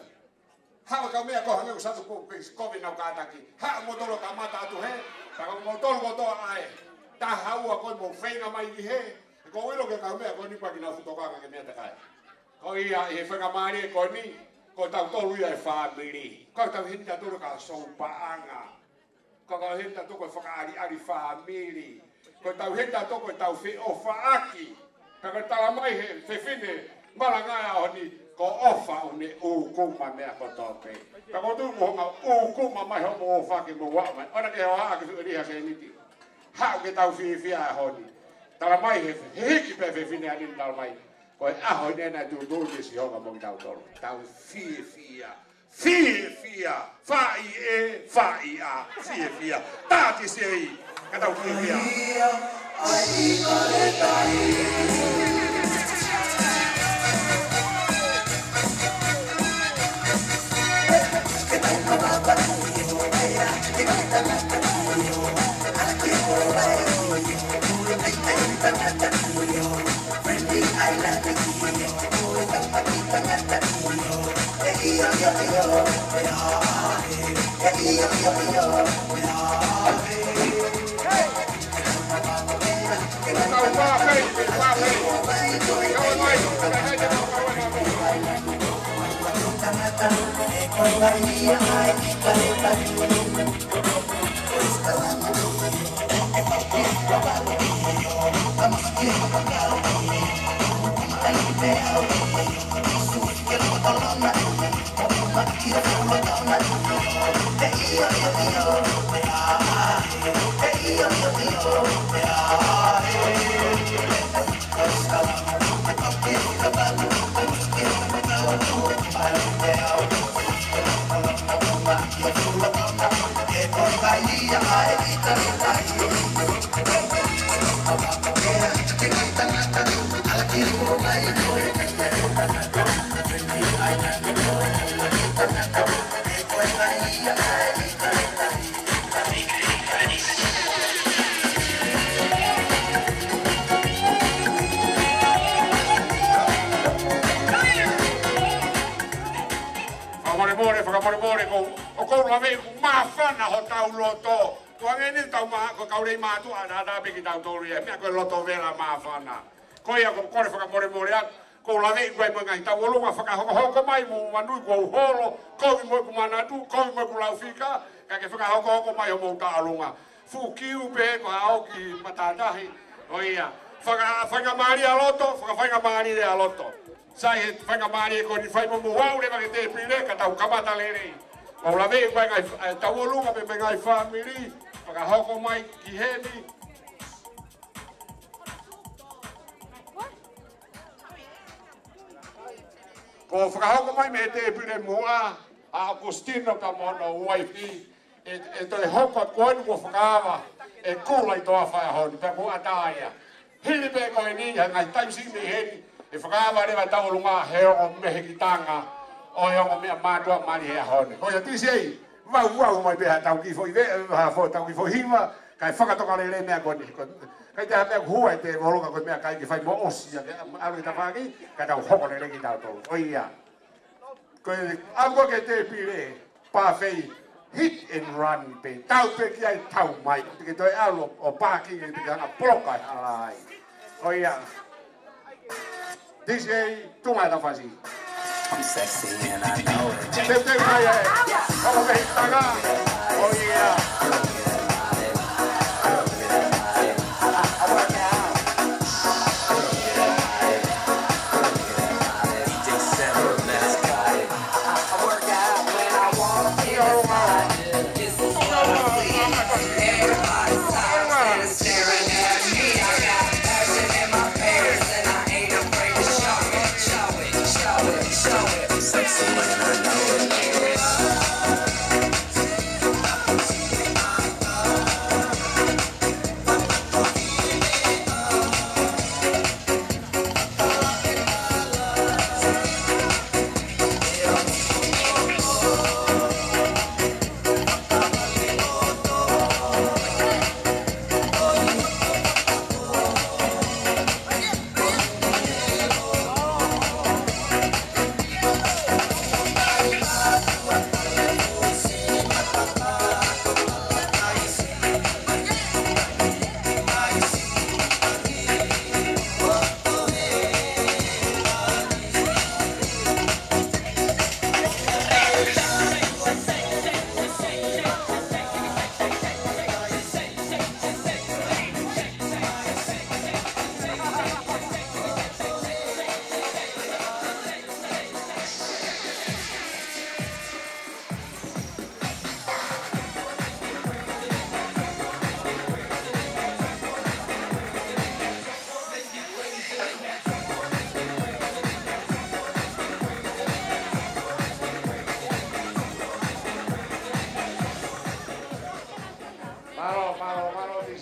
Haʻu ka meʻa ko hangē ko Satu ko, ko e kovi nau kātaki. Haʻu mo tolo ka mata atu he. Pea ko mo tolo ko toa ai. Taha ua ko mo feinga mai ki he. Ko ilo ke ka meʻa ko ni pa ki nau futoka ke meʻa takai. Ko ia ʻi he faingamālie ko ni. Ko tautolu ia e fāmili. Ko tau heni tautolu ka sou paʻanga. Ko kau heni tautolu ko e fakaʻaliʻali fāmili. Ko tau heni tautolu ko tau feʻofaʻaki. Ka ko e tala mai he fefine malanga ʻaho ni ko ʻofa ʻoku ne ʻūkuma meʻa kotoa pē. Ka ko tu mo honga ʻūkuma mai homo ʻofa ke mo ua mai. ʻOna ke hoa ke fiʻoliha ke niti. Haʻu ke tau fiefia ʻaho ni. Tala mai he, he hiki pē fefine ani tala mai. Ko e ʻaho ni ena tūtū ke si honga mo tautolu. Tau fiefia. Fiefia, faʻi e, faʻi a, fiefia. Tāti sei, ka tau fiefia. Fakamolemole, fakamolemole, ko, ʻoku ou laveʻi ʻoku māfana hotau loto. Ko ange ni tau mā, ko e kau lei mātuʻa, ʻatā pē kitautolu ia, meʻa ko e loto vela māfana. Ko ia ʻoku ou kole fakamolemole atu, ʻoku ou laveʻi ʻoku ʻi ai mo e ngaahi tauʻolunga fakahokohoko mai mo manui ʻoku ou holo, kovi mo ʻeku manatu, kovi mo ʻeku laufika, ka ke fakahokohoko mai homou tauʻolunga. Fuʻu kiu pē ko ʻaoki matātahi, ʻo ia. Faka-, faingamālie ʻa loto, fakafaingamālie ʻa loto. Sai he faingamālie ko eni fai mo mou aʻu leva ki he tēpile ka tau kamata lelei. ʻOku ou laveʻi ʻoku ʻi ai ngaahi, ʻa e tauʻolunga pē mo e ngaahi fāmili, fakahoko mai ki heni. Ko e fakahoko mai mei he tēpile muʻa, ʻa ʻAokusitino ka mo hono uaifi, ʻe, ʻe toe hoko atu ko eni kuo fakaava ʻe Kula ʻi he toafa he ʻaho ni, pea kuo ʻatā ia. Hili pē ko eni, ha ngaahi taimi siʻi mei heni, ʻe fakaava leva tauʻolunga he ongo mehekitanga ʻo e ongo meʻa mātuʻa mali he ʻaho ni. Ko ia T C A, vau, vau mai pē ha tau kiʻi foʻi ve, ha fo-, tau kiʻi foʻi hiva, kae fakatoka lelei meʻa ko eni. Ko, ʻikai te ha meʻa hua ʻe te voloka ko e meʻakai ke fai mo ʻosi ia ke ʻalu ʻi tafaʻaki, ka tau hoko lelei kitautolu. Ko ia. Ko e ʻalu ko ē ki he tēpile, pāfei, hit and run pē. Tau pē ki ai, tau mai. Te ke toe ʻalu ʻo pāki, te ke hanga poloka e hala ai. Ko ia. T C A, tunga e tafasi. I'm sexy and I know it. Teu, teu, mai ai. Kau mehekitanga. Ko ia.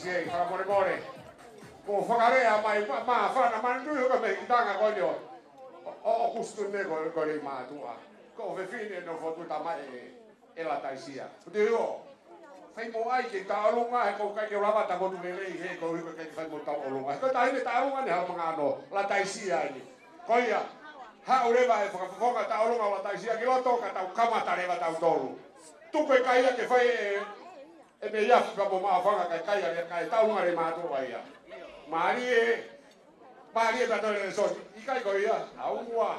Kei fakamolemole. Ko e fakalea mai ma, ma fana manui hoka mei he kitanga ko eni ʻo, ʻo, ʻo ʻOkusitino ko, ko e mātuʻa. Ko e fefine ʻo Fotu Tamai ʻe, ʻe Lataisia. Ko te o. Fai mo ai ke tauʻolunga he ko e ʻikai ke lava ta ko tu lelei he ko e ʻikai ke fai mo tauʻolunga. He ko e taʻahine tauʻolunga ni Haʻamangano, Lataisia eni. Ko ia, haʻu leva e fakafofonga tauʻolunga ʻo Lataisia ki loto ka tau kamata leva tautolu. Tuku e kaia ke fai e, e meʻa ia fika mo maʻu fanga kae kaia lea kae tauʻolunga le mātuʻa ia. Mālie, mālie pea toe lelei Soni. ʻIkai ko ia, ʻaua.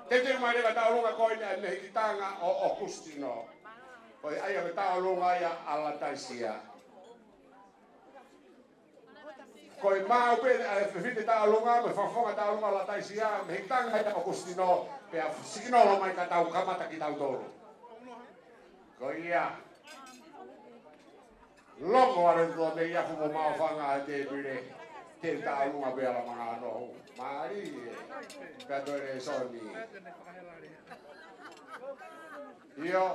Teuteu mai leva tauʻolunga ko eni mei he kitanga ʻo, ʻo ʻOkusitino. Ko ia ʻa e tauʻolunga ia ʻa Lataisia. Ko e maʻu pē ʻa e fefine tauʻolunga, mo e fakafofonga tauʻolunga ʻo Lataisia, mei he kitanga ia ʻa ʻOkusitino, pea sikinolo mai ka tau kamata kitautolu. Ko ia. Longo ale tuʻa mei afu mo maʻu fanga ʻa e tēpile, te tauʻolunga pē ʻa Haʻamangano. Mālie, pea toe lelei Soni. ʻIo.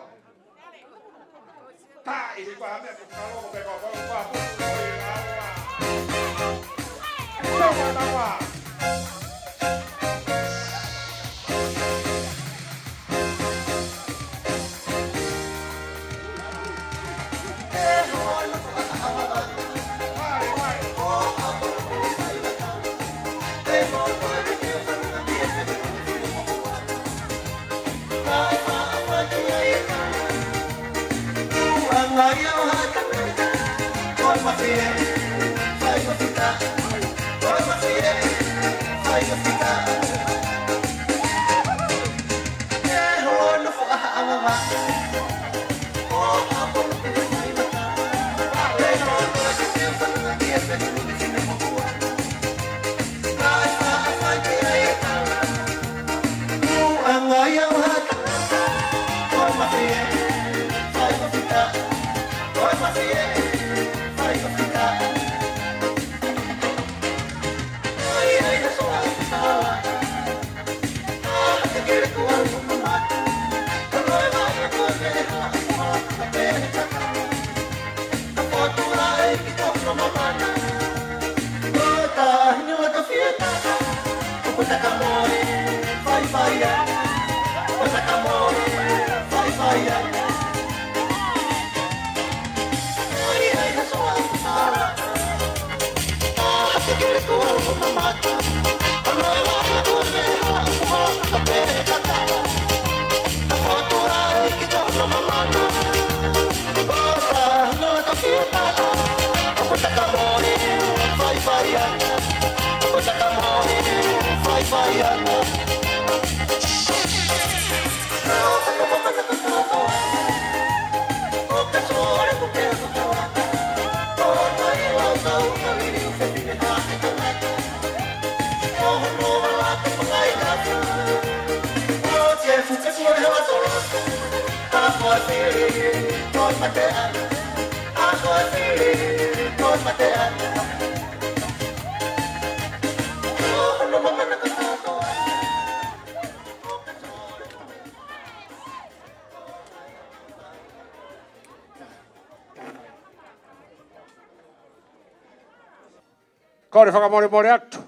Kole fakamolemole atu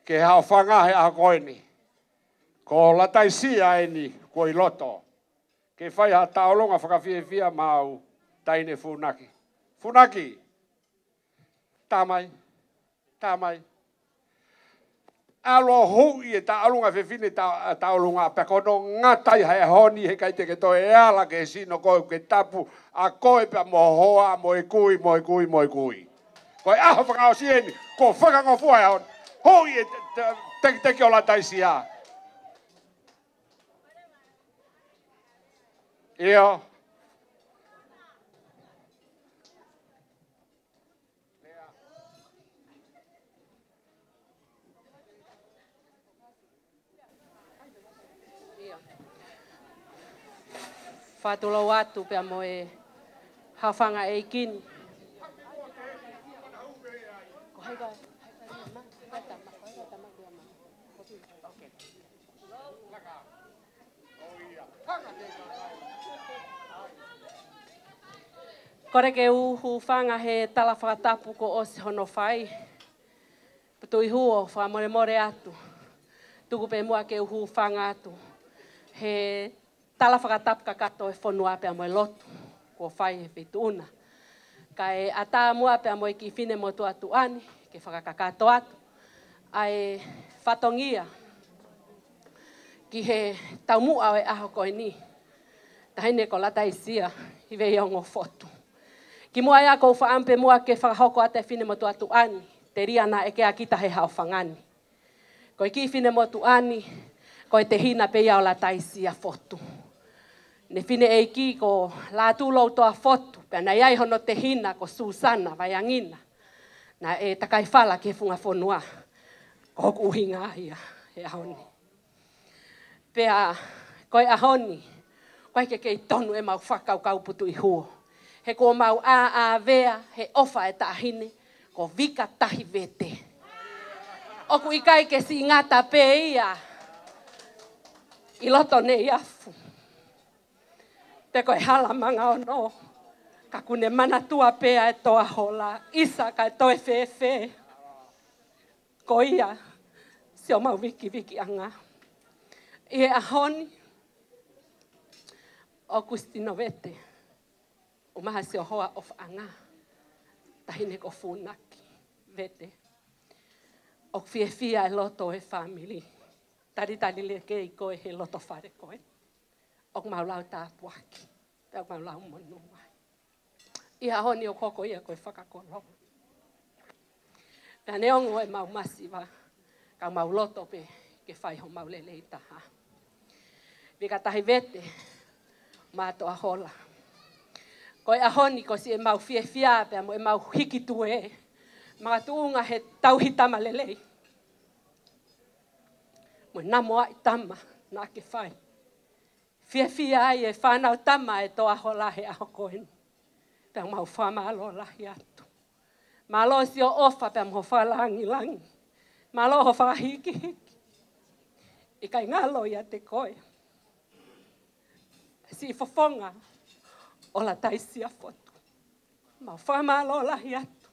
ki he haʻofanga he ʻaho ko eni. Ko Lataisia eni kuo ʻi loto ke fai ha tauʻolunga fakafiefia maʻau taʻahine Funaki. Funaki. Tamai. Tamai. ʻAlu ʻo huʻi e tauʻolunga fefine ta, tauʻolunga pea ko hono ngata ia he ʻaho ni he ʻikai te ke toe ala ke sino koe ke tapu ʻa koe pea mo hoa mo e kui, mo e kui, mo e kui. Ko e ʻaho fakaʻosi eni, ko e fakangofua e ʻaho ni. Huʻi e te, te, tekiteki ʻo Lataisia. ʻIo. Fakatulou atu pea mo e haʻofanga ʻeiki ni. Kole ke u hūfanga he tala fakatapu kuo ʻosi hono fai. Putuʻi Huo, fakamolemole atu. Tuku pē muʻa ke u hūfanga atu he tala fakatapu kakato e fonua pea mo e lotu kuo fai he feituʻu na. Kae ʻatā muʻa pea mo e kiʻi finemotuʻa tuʻa ni ke fakakakato atu ʻa e fatongia ki he taumuʻa ʻo e ʻaho ko eni, Taʻahine ko Lataisia Hiveiongofotu. Kimuʻa ia ʻoku ou fakaʻamu pē muʻa ke fakahoko atu e finemotuʻa tuʻa ni, telia naʻe ʻeke ʻa kita he haʻofanga ni. Ko e kiʻi finemotuʻa ni, ko e tehina pē ia ʻo Lataisia Fotu. Ne fineʻeiki ko Lātū Loutoa Fotu, pea naʻe ʻi ai hono tehina ko Susana Vaiangina. Naʻe takai fala ki he funga fonua. Ko hoku ʻuhinga ia he ʻaho ni. Pea ko e ʻaho ni, ʻoku ʻikai ke kei tonu ʻemau fakakaukau, Putuʻi Huo, he kuo mau ʻāʻāvea he ʻofa e taʻahine ko Vika Tahi Vete. ʻOku ʻikai ke siʻi ngata pē ia ʻi loto Neiafu, pe ko e Hala Manga Ono, ka ʻoku ne manatua pē ʻa e Toa Hola, ʻisa kae toe fēfē. Ko ia siʻomau vikivikiʻanga ʻi he ʻaho ni. ʻOkusitino Vete, ʻumaʻā siʻo hoa ʻofaʻanga, Taʻahine ko Funaki Vete. ʻOku fiefia e loto e fāmili. Talitali lelei koe he loto fale ko ē. ʻOku mau lau tāpuaki, pea ʻoku mau lau monū ai. ʻI he ʻaho ni ʻoku hoko ia ko e fakakolo. Pea neongo ʻemau masiva, ka mau loto pē ke fai homau lelei taha. Vika Tahi Vete, mo Toa Hola, ko e ʻaho ni ko siʻemau fiefia pea mo ʻemau hiki tuē, makatuʻunga he tauhi tama lelei mo e namoaʻi tama naʻa ke fai. Fiefia ai e fānau tama e Toa Hola he ʻaho ko eni. Pea mau fakamālō lahi atu. Mālō siʻo ʻofa pea mo hoʻo fakalāngilangi. Mālō hoʻo fakahikihiki. ʻIkai ngalo ʻiate koe siʻi fofonga ʻo Lataisia Fotu. Mau fakamālō lahi atu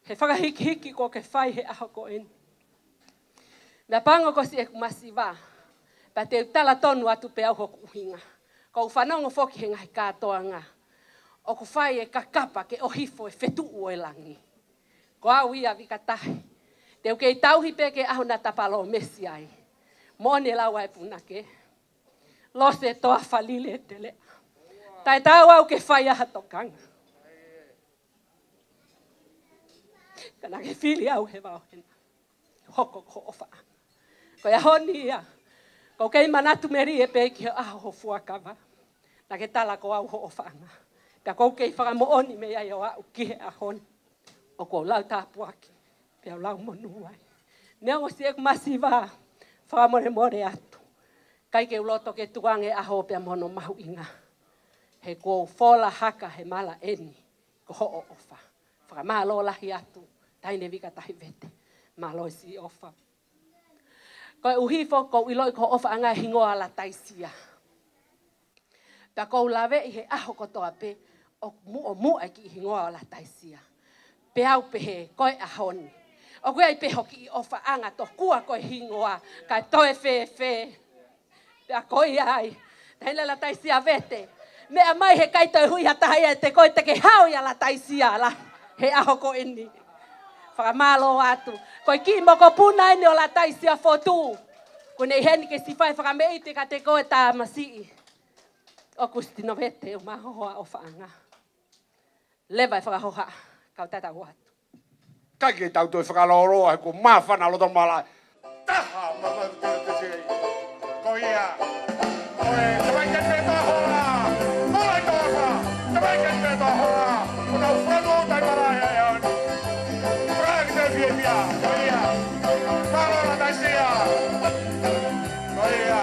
he fakahikihiki kuo ke fai he ʻaho ko eni. Meʻapango ko siʻeku masiva, pea te u tala tonu atu pē au hoku ʻuhinga. ʻOku ou fanongo foki he ngaahi kātoanga ʻoku fai e kakapa ke ʻohifo e fetuʻu ʻo e langi. Ko au ia, Vika Tahi, te u kei tauhi pē ki he ʻaho naʻa ta palōmesi ai. Moʻoni e lau ʻa e punake, lose toafa lile e teleʻa. Taʻe taau au ke fai ha tokanga, ka naʻa ke fili au he vao hena. Hoko ko hoʻo ʻofaʻanga. Ko e ʻaho ni ia, ʻoku ou kei manatu melie pē ki he ʻaho ho fuakava, naʻa ke tala ko au ho ʻofaʻanga. Pea ʻoku ou kei fakamoʻoni mei ai ʻo aʻu ki he ʻaho ni. ʻOku ou lau tāpuaki, pea u lau monū ai. Neongo siʻeku masiva, fakamolemole atu. ʻIkai ke u loto ke tukuange ʻaho pea mo hono mahuʻinga, he kuo u fola hake he mala eni ko hoʻo ʻofa. Fakamālō lahi atu, Taʻahine Vika Tahi Vete. Mālō siʻi ʻofa. Koeʻuhi foki ʻoku ou ʻiloʻi ko hoʻo ʻofaʻanga e hingoa Lataisia. Pea ʻoku ou laveʻi he ʻaho kotoa pē ʻoku muʻomuʻa e kiʻi hingoa ʻo Lataisia. Pea u pehē, ko e ʻaho ni, ʻoku ʻi ai pē hoʻo kiʻi ʻofaʻanga tokua ko e hingoa, kae toe fēfē. Pea ko ia ai, Taʻahine Lataisia Vete, meʻa mai he ʻikai toe hui ha taha ia ʻiate koe, te ke hao ia Lataisia la he ʻaho ko eni. Fakamālō atu. Ko e kiʻi mokopuna eni ʻo Lataisia Fotu. Kuo ne ʻi heni ke siʻi fai fakameʻite kiate koe tamasiʻi ʻOkusitino Vete, ʻumaʻā ho hoa ʻofaʻanga. Leva e fakahoha, kau tatau atu. ʻIkai ke tau toe fakalōloa he kuo māfana loto malaʻe. Taha, mama, te, te, te, ko ia. Ko e, te vai ke te tahola. Malaʻe toka. Te vai ke te tahola. Ko tau fano tai malaʻe ai au. Fara ki te fiefia. Ko ia. Fara la taisia. Ko ia.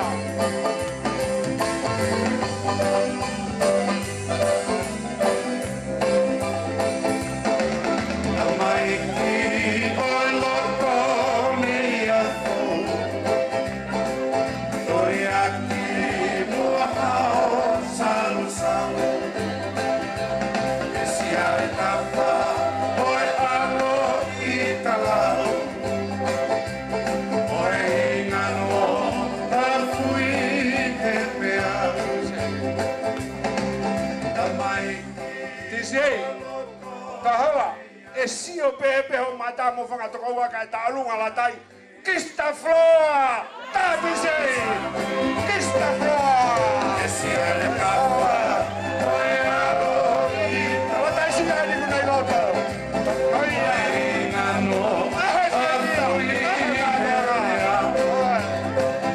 Kapa, ʻo e ʻalo ʻi talau, ʻo e hingano, a fui he peau. Tamai. Tisei, tahoa, ʻe sio pē pē ho mata mo fanga tokoua kae taʻalunga latai. Kiss the floor! Tatisei! Kiss the floor! Esi ale kapa, ʻo e ʻalo ʻi. Lata isi ka ni kuna i loto. ʻOi, ʻai. Ngano, ʻahe, ʻahe, ʻahe, ʻahe, ʻahe.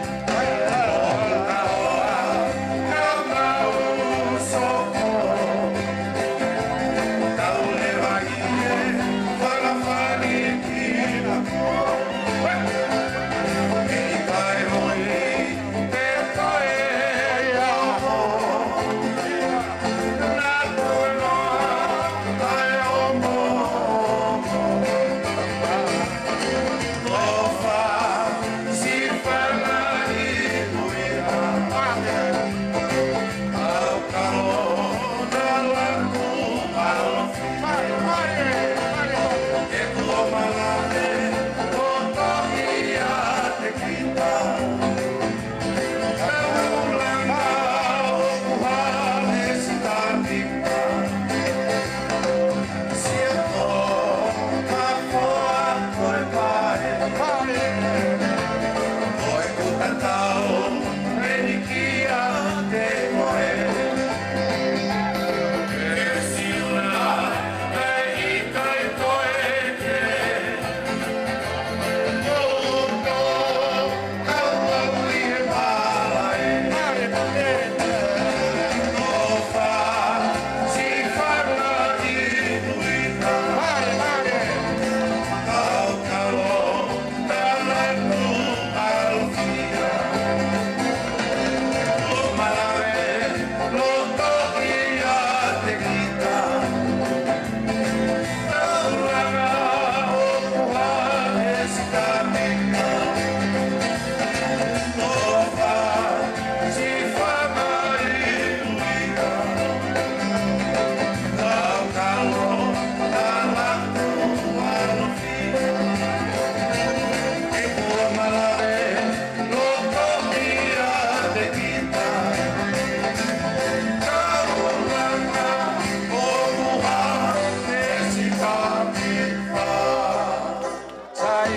Sai,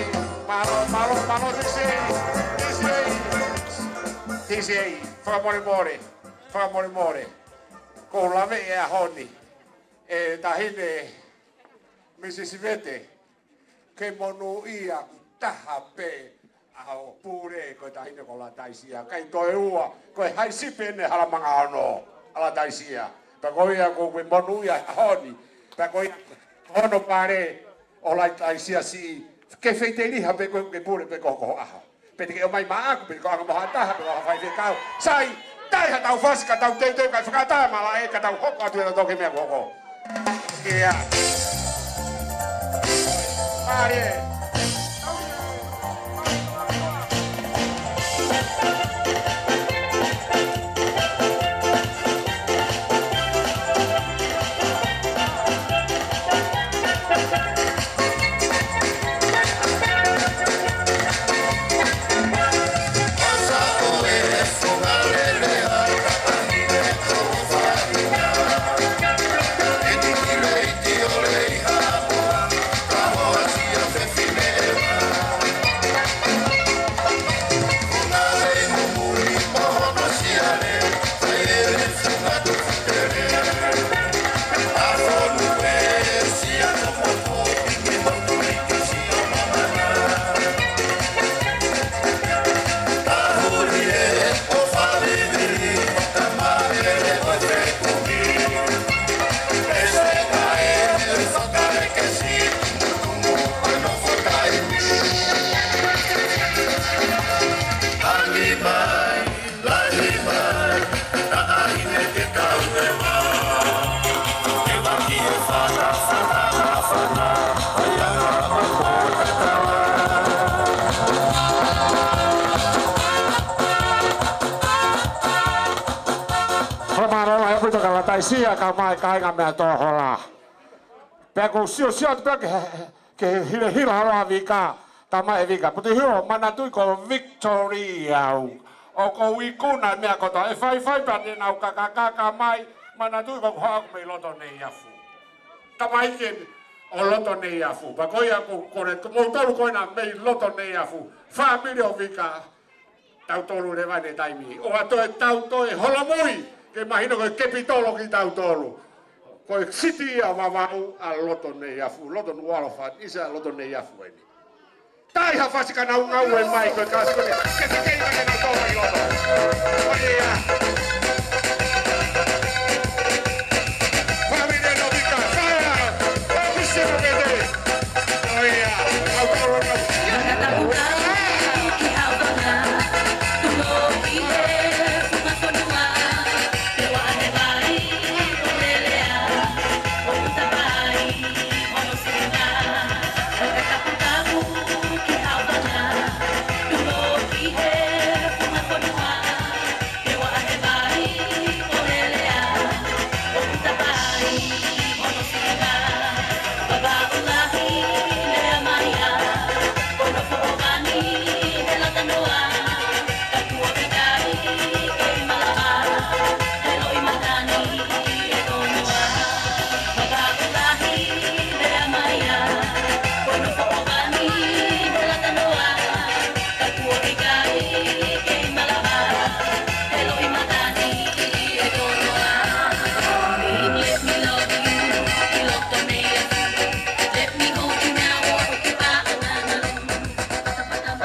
mālō, mālō, mālō, tisei, tisei, tisei, fakamolemole, fakamolemole. Ko e lave ʻi he ʻaho ni, ʻe Taʻahine Misisi Vete, ke monūʻia taha pē ʻa hoʻo pule ko e Taʻahine ko Lataisia. Kae toe ua, ko e haʻi sipi ʻene hala manga ono ʻa Lataisia. Pea ko ia ko e monūʻia ʻaho ni. Pea ko ia ko hono pale ʻo Lataisia siʻi. Ke feiteliha pē ko e pule pē ko hoʻo ʻaho. Pe te ke ʻomai maʻaku, pe ko e anga mo ha taha, pe ko ha faifekau. Sai, tai ha tau fasi ka tau teuteu, kae fakataha malaʻe ka tau hoko atu e tau toke meʻa ko hoko. ʻIa. Mālie. Hola mālō, ʻa e puta ka Lataisia, ka mai kāinga mei Tohola. Pea ʻoku ou siosio atu pē ke, ke hilahila holo ʻa Vika, tamai ʻe Vika. Poti hio, manatuʻi ko Victoria au. ʻOku ou ikuna meʻa kotoa, ʻe faifai pea te nau kakakaka mai, manatuʻi ko ʻeku hā ʻoku mei loto Neiafu. Tamai ke ʻo loto Neiafu. Pea ko ia ko, ko le, ko moutolu ko ena mei loto Neiafu. Fāmili ʻo Vika. Tautolu leva ʻene taimi. ʻOua toe tau toe holomui, ke mahino ko e kepitolo kitautolu. Ko e siti ia ʻo Vavaʻu ʻa loto Neiafu, loto Nuʻualofa, ʻisa ʻa loto Neiafu eni. Tai ha fasi ka nau ngāue mai ko e kasi ko eni, ke te kei mai ke nau tō mai loto. Ko ia. Fāmili ʻo Vika, fire! Fāmili ʻo Vika.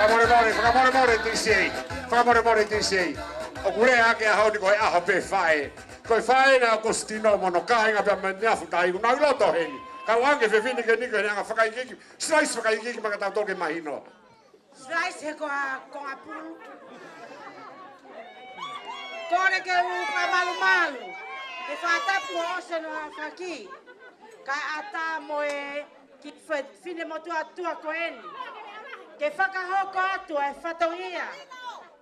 Fakamolemole, fakamolemole, D C. Fakamolemole, D C. ʻOku lea ake ʻaho ni ko e ʻaho pē faʻē. Ko e faʻē na ʻo Kositino mo hono kāinga pea mei Neiafu Tahi, ʻoku nau ʻi loto heni. Kau ange fefine ke niko he anga fakaikiiki. Slice fakaikiiki maʻa kitautolu ke mahino. Slice he ko ha konga pulu. Kole ke u fakamalumalu. Ke fakatapu ʻo ʻosi hono aofaki. Kae ʻatā mo e kiʻi fe-, finemotuʻa tuʻa ko eni. Ke fakahoko atu e fatongia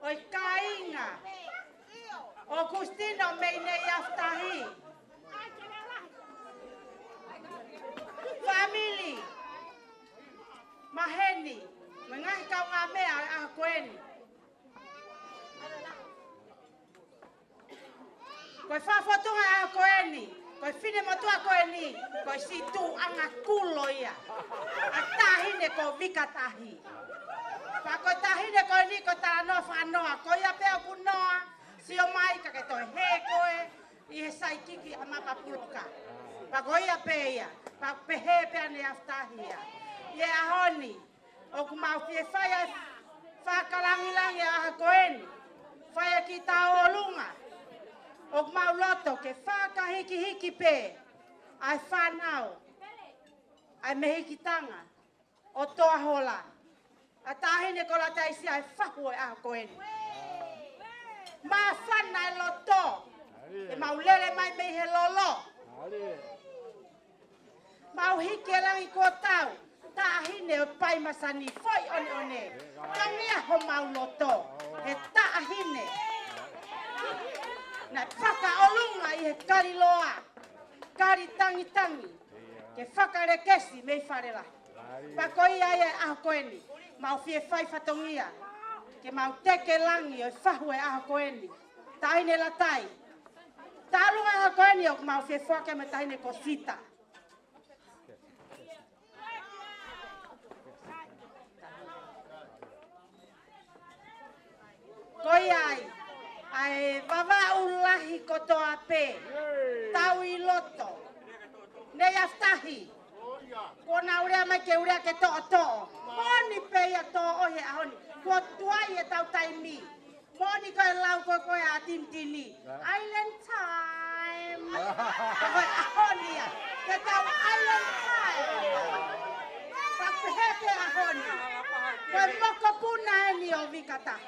ʻo e kāinga ʻo Kositino mei Neiafu Tahi. Fāmili, maheni, mo e ngaahi kaungāmeʻa ʻo e ʻaho ko eni. Ko e fakafotunga ʻo e ʻaho ko eni, ko e finemotuʻa ko eni, ko e siʻi tuʻuʻanga kulo ia ʻa e taʻahine ko Vika Tahi. Pea ko e taʻahine ko eni, ko e talanoa fakanoa, ko ia pē ʻoku noa, sio mai ka ke toe hē koe ʻi he saikiki ʻa Mapapuloka. Pea ko ia pē ia, pea pehē pē ʻa Neiafu Tahi ia. ʻI he ʻaho ni, ʻoku mau fie fai ʻa e fakalangilangi ʻa e ʻaho ko eni, fai ʻa e kiʻi tauʻolunga. ʻOku mau loto ke fakahikihiki pē ʻa e fānau ʻa e mehikitanga ʻo Toahola, ʻa e taʻahine ko Lataisi, ʻa e fahu ʻo e ʻaho ko eni. Māfana e loto, ʻe mau lele mai mei he lolo. Mau hiki e langi kuo tau, taʻahine ʻo Paimasani, foʻi ʻoneʻone. Tangia homau loto, he taʻahine naʻe fakaʻolunga ʻi he kaliloa, kali tangitangi, ke fakalekesi mei Falelahi. Pea ko ia ia e ʻaho ko eni, mau fie fai fatongia ke mau teke langi ʻo e fahu e ʻaho ko eni. Taʻahine Latai. Taʻolunga e ʻaho ko eni ʻoku mau fie foaki mo e taʻahine ko Sita. Ko ia ai, ʻa e Vavaʻu lahi kotoa pē, tau ʻi loto. Neiafu Tahi. Kuo nau lea mai ke u lea ke toʻotoʻo. Moʻoni pē ia, toʻo he ʻaho ni. Kuo tuai ʻetau taimi. Moʻoni ko e lau ko ē ʻa Tinitini. Island time. Ko e ʻaho ni ia. Ke tau island time. Pea pehē pē ʻaho ni. Ko e mokopuna eni ʻo Vika Tahi.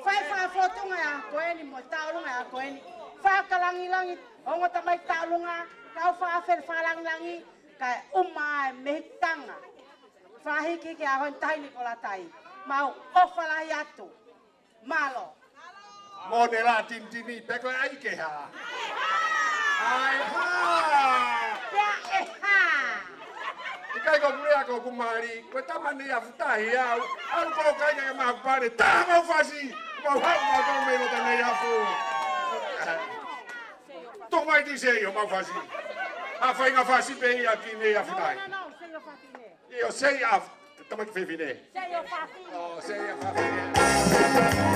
Fai fakafotunga e ʻaho ko eni mo e taʻolunga e ʻaho ko eni. Fakalangilangi, ongo tamai taʻolunga, kau fakafe-, fakalangilangi, kae ʻuma e mehikitanga. Fakahikihiki e ʻaho ni, taʻahine ko Latai. Mau ʻofa lahi atu. Mālō. Mo ne la Tinitini, pe ko e ʻai ke hā? ʻAi hā! Pea ʻe hā! Ko ʻeku mali, ko e tama Neiafu Tahi au. ʻAlu ko kai ke maku pale, taha mau fasi, mau haʻu mau tau mei loto Neiafu. Tuku mai ki Seio mau fasi. ʻA e faʻahinga fasi pē ia ki Neiafu Tahi. ʻIo, Seio, tamai fefine. ʻO, Seio fefine.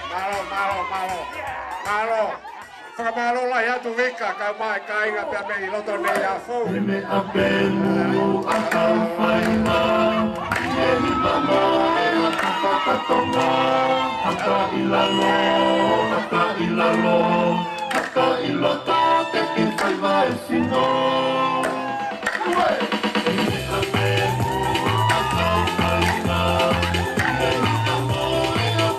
Mālō, mālō, mālō. Mālō. Fakamālō lahi atu Vika, kae ʻumaʻā e kāinga pea mei loto Neiafu. He meʻa pē mulu ʻa kau faina, ʻi he hima mo e ʻaka fakatonga, ʻaka ʻi lalo, ʻaka ʻi lalo, ʻaka ʻi loto te ke fai mai sino. Ue! He meʻa pē mulu ʻa kau faina, ʻi he hima mo e ʻaka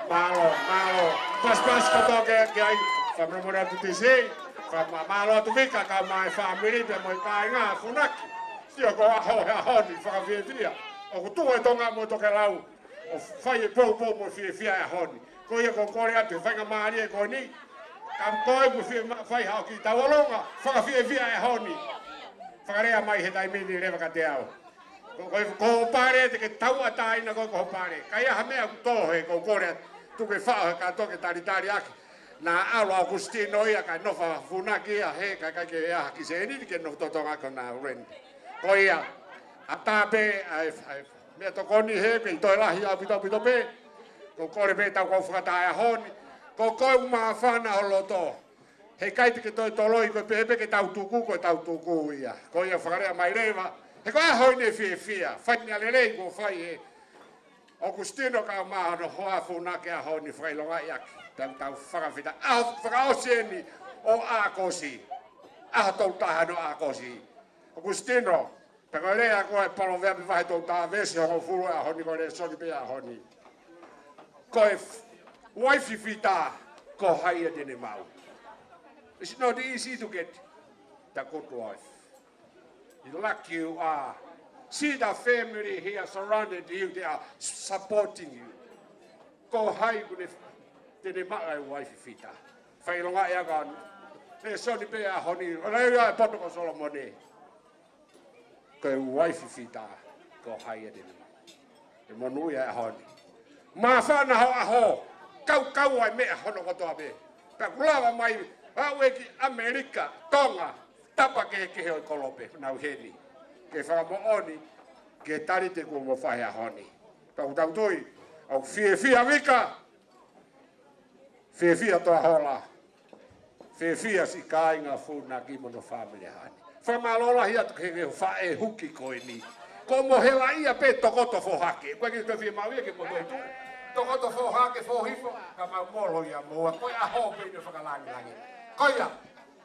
Mālō, mālō. Pasipasi kotoa ke, ke ai. Fakamālō atu T C. Fakamālō atu Vika, kae ʻumaʻā e fāmili pea mo e kāinga ʻa Funaki. Sio ko e ʻaho, he ʻaho ni, fakafiefia. ʻOku tuʻu e Tonga mo Tokelau ʻo fai e poupou mo e fiefia he ʻaho ni. Ko ia ʻoku ou kole atu he faingamālie ko eni, ka ko e ʻoku fie ma-, fai haʻo kiʻi tauʻolunga fakafiefia he ʻaho ni. Fakalea mai he taimi ni leva kiate au. Ko, ko, ko hoʻo pale te ke tauʻatāina koe ko hoʻo pale. Ka ʻi ai ha meʻa ʻoku tō hē, ʻoku ou kole atu ke faʻo he kātoa ke talitali ʻaki. Naʻa ʻalu ʻa ʻOkusitino ia kae nofo ʻa Funaki ia he, kae ʻikai ke ʻi ai ha kiʻi sēniti ke nofo totongi ko ʻena rent. Ko ia, ʻatā pē ʻa e, ʻa e meʻatokoni he, ke ʻi toe lahi ʻaupito ʻaupito pē. ʻOku ou kole pē tau kau fakataha he ʻaho ni. Ko koe ʻoku māfana ho loto, heʻikai te ke toe toloi, ko e pehē pē ke tau tuku, ko e tau tuku ia. Ko ia fakalea mai leva. He ko e ʻaho ni ʻe fiefia. Fai meʻa lelei kuo fai ʻe ʻOkusitino kae ʻumaʻā hono hoa Funaki he ʻaho ni, fakaʻilongaʻi ʻaki. Tau, tau fakafetaʻi. ʻAho fakaʻosi eni ʻo ʻAokosi. ʻAho tolu taha eni ʻo ʻAokosi. ʻOkusitino, pea ko e lea ko ē Poloveape vahe tolu taha veesi hongofulu he ʻaho ni, ko e lēsoni pē he ʻaho ni. Ko e f-, uaifi fita, ko hai ia te ne maʻu? It's not easy to get the good wife. You're lucky you are. See the family here surrounded you, they are supporting you. Ko hai ʻoku ne, te ne maʻu ai e uaifi fita? Fakaʻilongaʻi ʻaki ʻa e lēsoni pē he ʻaho ni, ʻo lea ia e poto ko Solomone. Ko e uaifi fita, ko hai ia te ne maʻu? ʻE monūʻia he ʻaho ni. Māfana ho ʻaho, kaukau ai e meʻa hono kotoa pē. Pea ʻoku lava mai, aʻu ē ki ʻAmelika, Tonga, tapa kehekehe ʻo e kolope, nau ʻi heni. Ke fakamoʻoni, ke talitali kuo mo fai he ʻaho ni. Pea ʻoku tau tui, ʻoku fiefia Vika, fiefia Toahola, fiefia siʻi kāinga Funaki mo hono fāmili he ʻaho ni. Fakamālō lahi atu ki he ngaahi faʻē huki ko eni. Ko mo hela ia pē tokoto fohake. Ko e kiʻi toe fiemaʻu ia ke mo toe tuʻu. Tokoto fohake, fohifo, ka mau molo ia moua. Ko e ʻaho pē ʻene fakalāngilangi. Ko ia,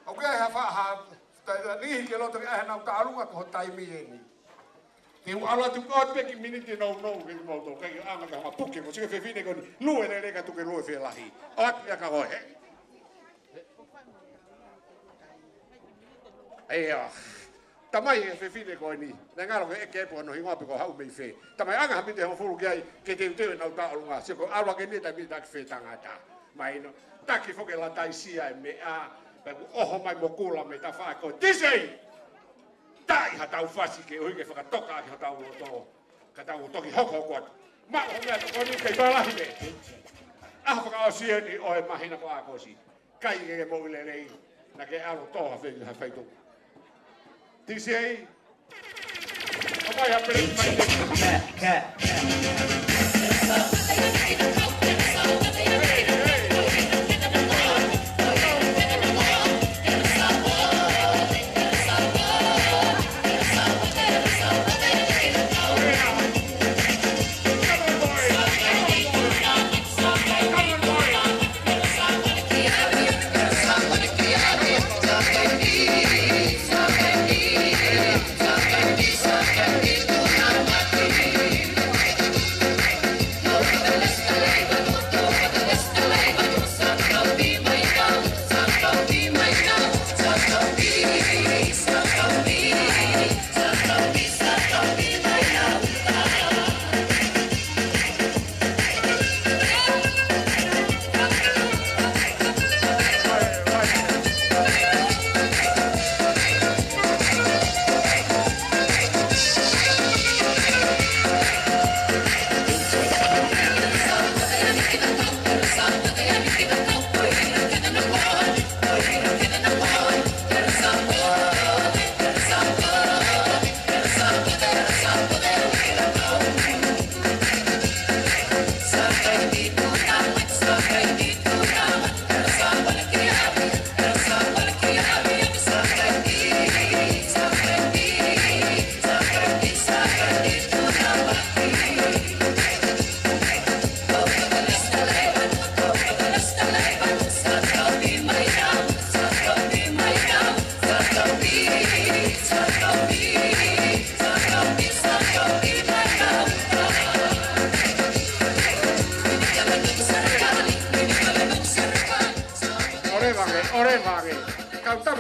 ʻoku ʻi ai ha fa-, ha, ta-, ta-, niʻihi ke loto ke ʻai hanau tauʻolunga ko ho taimi eni. Te u ʻalu atu ko atu pē kiʻi miniti nounou ke mau tō, kae ʻoua ke hanga ʻo puke, ko e siʻi fefine ko eni, lue lelei ka tuku ke lue felahi. ʻOatu ia ka ko e hē. ʻIo. Tamai e fefine ko eni, naʻe ngalo ke ʻeke pē hono hingoa pe ko haʻu mei fē. Tamai ʻoange ha miniti ʻe hongofulu ki ai, ke teuteu ʻenau tauʻolunga, sio ko e ʻalu ake ni e taimi taki fetangata. Mahino, taki foki e lataisia e meʻa, pea kuo ʻoho mai mo Kula mei tafaʻaki ko Tisei. Taʻi ha tau fasi ke ʻuhi ke fakatoka ʻaki ha tau loto. Ka tau toki hokohoko atu. Maʻu hoʻo meʻatokoni kei palahi me. ʻAho fakaʻosi eni ʻo e māhina ko ʻAokosi. Kai ke ke moʻui lelei. Naʻa ke ʻalu ʻo tō ha fai, ha fai tō. Tisei. ʻOmai ha pele mai te.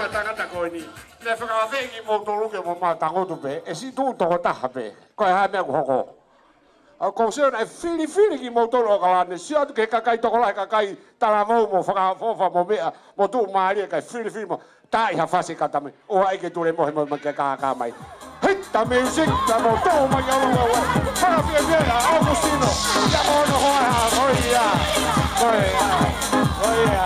Tangata ko eni. Naʻe fakaafeʻi kimoutolu ke mou maʻu tangutu pē, ʻe siʻi tuʻu tokotaha pē. Ko e hā e meʻa kuo hoko? ʻOku ou sio naʻe filifili kimoutolu ʻo kalane, sio atu ki he kakai tokolahi, kakai talavou mo fakaʻofoʻofa mo meʻa, mo tuʻumālie kae filifili mo taaʻi ha fasi kata mai. ʻOua ʻe ke tulemohe mo mai ke kākā mai. Hit the music, ka mou tō mai au ua ua. Fakafiefia ʻa ʻAugusitino. Ia mo hono hoa, ko ia. Ko ia. Ko ia.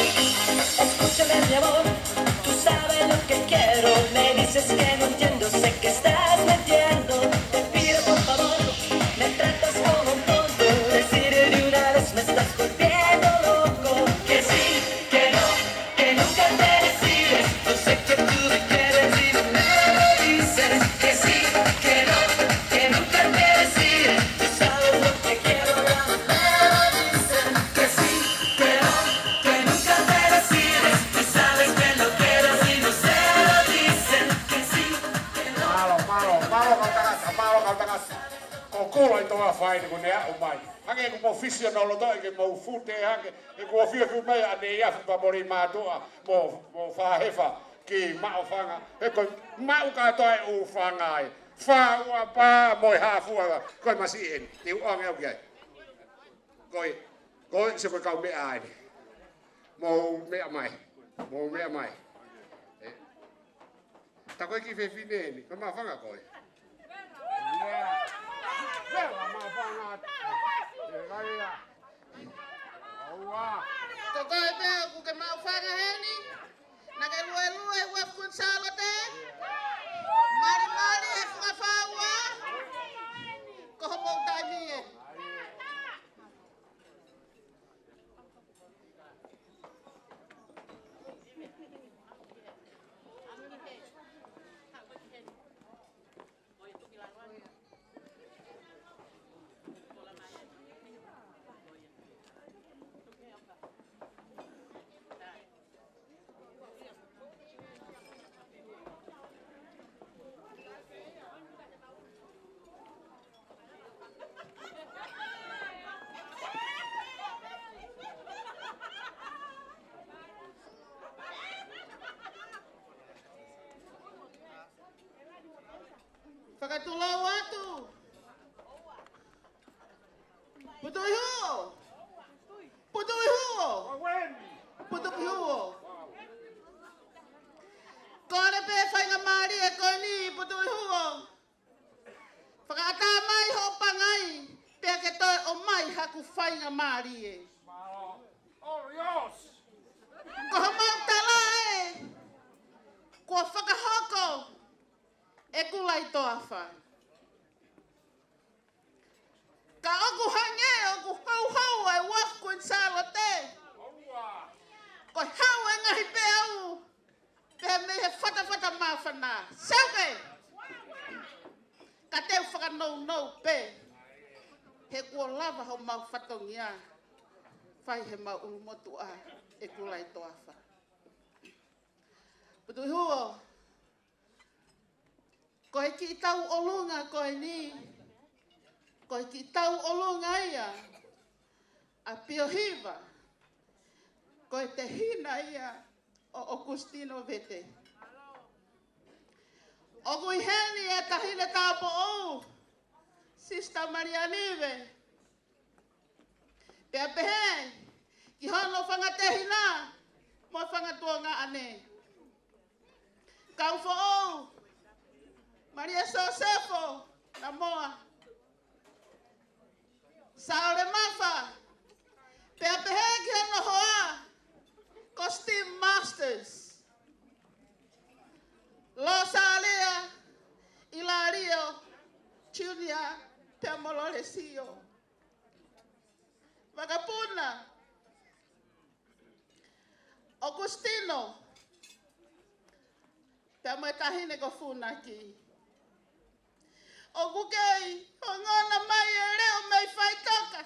Escúchame, mi amor, tú sabes lo que quiero. Me dices que no entiendo, sé que estás mintiendo. Te pido, por favor, me tratas como un tonto. Decide de una vez, me estás volviendo loco. Que sí, que no, que nunca te decides. Yo sé que tú me quieres y no me lo dices. Que sí, que no, que nunca te decides. Tú sabes lo que quiero, ya no me lo dices. Que sí, que no, que nunca te decides. Tú sabes que lo quiero y no se lo dices. Que sí, que no. Mālō, mālō, mālō kau tangata, mālō kau tangata. Ko Kulaʻitoafa eni kuo ne aʻu mai. Hangē ko e mou fisi ʻo loto ʻi he mou fute hake. He kuo fiu fiu mai ʻanenai ʻa e fuʻu pāpoli mātuʻa mo, mo Fahefa ki Maʻufanga. He ko e maʻu kātoa e ʻū fanga ē. Fā ua pā mo e hā fua. Ko e masiʻi eni. Te u ʻoange au ki ai. Ko e, ko e, se ko e kau meʻa eni. Mou meʻa mai. Mou meʻa mai. ʻE. Tā ko e kiʻi fefine eni, ko Maʻufanga koe. Ia. Ia, Maʻufanga. Ia, ia. Aua. Ko koe pē ʻoku ke Maʻufanga heni? Naʻa ke luelue ua Kuini Sālote? Malimali he funga fā ua? Ko hoʻomou taimi ē. Fakatulou atu. Putuʻihuʻo. Putuʻihuʻo. Putuʻihuʻo. Kole pē faingamālie ko eni Putuʻihuʻo. Fakaʻatā mai hoʻo pangai, pea ke toe ʻomai haku faingamālie. Ko homau tala ē, kuo fakahoko ʻe Kulaʻitoafa. Ka ʻoku hangē ʻoku houhou ʻa e ua Kuini Sālote. Ko e hau e ngaahi peau. Pea mei he fatafata māfana. Seuke! Ka te u fakanounou pē. He kuo lava homau fatongia. Fai he mau ʻulumotuʻa ʻe Kulaʻitoafa. Putuʻihuʻo. Ko e kiʻi tauʻolunga ko eni. Ko e kiʻi tauʻolunga ia. ʻA Piohiva. Ko e tehina ia ʻo ʻOkusitino Vete. ʻOku ʻi heni e taʻahine tāupoʻou, Sister Malianive. Pea pehē ki hono fanga tehina mo e fanga tuongaʻane. Kaufoʻou, Malia Sosefo Namoa. Saole Mafa, pea pehē ki hono hoa, ko Steve Masters. Losalia, ʻIlalio, Junior, pea mo Lolesio. Vakapuna, ʻOkusitino, pea mo e taʻahine ko Funaki. ʻOku kei ongona mai e leʻo mei Faitoka.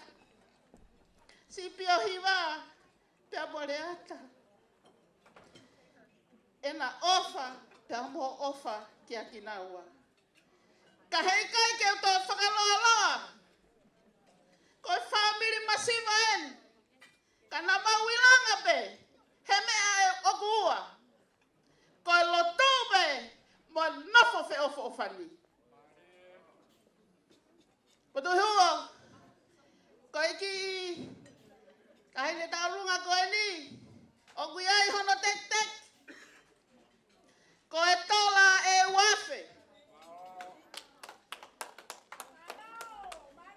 Siʻi Piohiva, pea mo Leata. ʻena ʻofa, pea mo ʻofa kiate kinaua. Ka heʻikai ke u toe fakaloaloa, ko e fāmili masiva eni, ka naʻa mau ʻilonga pē he meʻa ʻe ʻoku ua, ko e lotu pē mo e nofo feʻofoʻofani. Potu Huo, ko e kiʻi kahaʻi ne taulunga ko eni, ʻoku ʻi ai hono tekiteki, ko e tola ʻe uafe.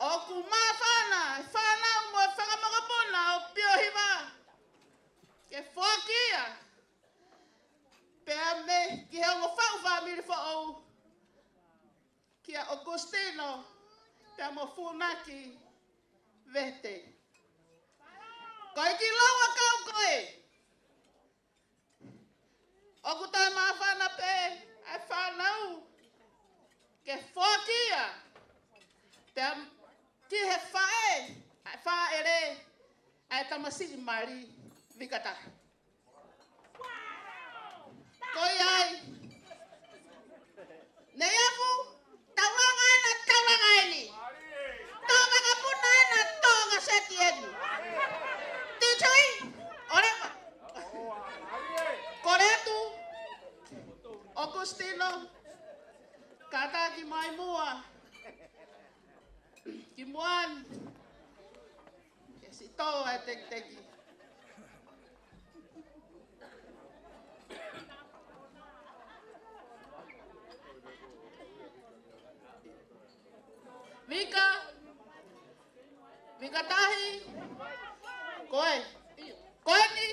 ʻOku māfana e fānau mo e fanga mokopuna ʻo Piohiva ke foaki ia, pea mei he ongo faʻu fāmili foʻou, kia ʻOkusitino pea mo Funaki Vete. Ko e kiʻi lau ʻakau ko ē, ʻoku toe māfana pē ʻa e fānau ke foaki ia, pea ki he faʻē, ʻa e fāʻele ʻa e tamasiʻi mali Vika Tahi. Ko ia ai. Neiafu, taulanga ena, taulanga eni. Tō vakapuna ena, tō ngaseti eni. Tijai, ʻoleva. Kole atu, ʻOkusitino, kātaki mai muʻa ki muʻa ni, ke siʻi tō e tekiteki. Vika, Vika Tahi, ko e, ko eni,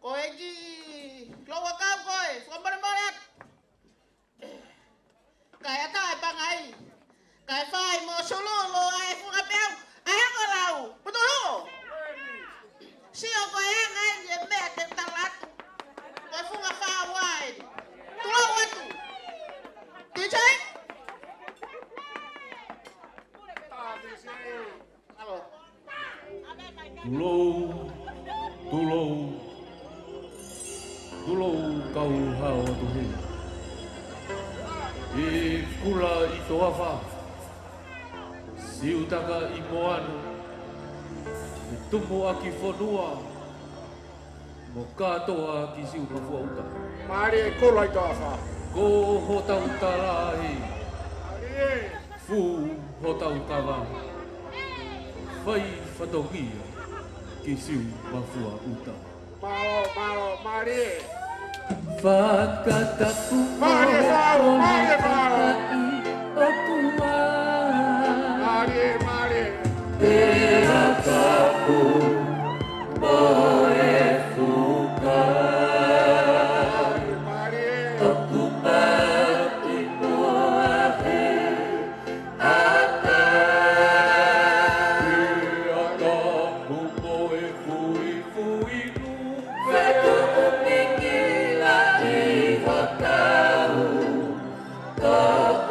ko e kiʻi lau ʻakau ko ē, fakamolemole atu. Kae ʻatā e pangai, kae fai mo Sululu ʻa e funga peau, ʻa e ongo lau, Potu Huo. Sio ko e anga eni e meʻa te u tala atu. Ko e funga fāua eni. Tulou atu. Tijai? Mālō. Tulou, tulou, tulou kau hao atu hē. ʻI Kula ʻi Toafa, Siutaka ʻi Moana, ʻi Tumuʻaki Fonua, mo kātoa ki Siumafuaʻuta. Mālie Kula ʻi Toafa. Ko hotau tala ē. Mālie. Fū hotau kava. Fai fatongia ki Siumafuaʻuta. Mālō, mālō, mālie. Fakatapu. Mālie, mālō, mālie, mālō. ʻOtua. Mālie, mālie. Pea kapu mo e fuka. Mālie, mālie. ʻOku paki mo ahe ata. Pea kapu mo e fuifui nu. Fetuʻu mikila ʻi hotau tō.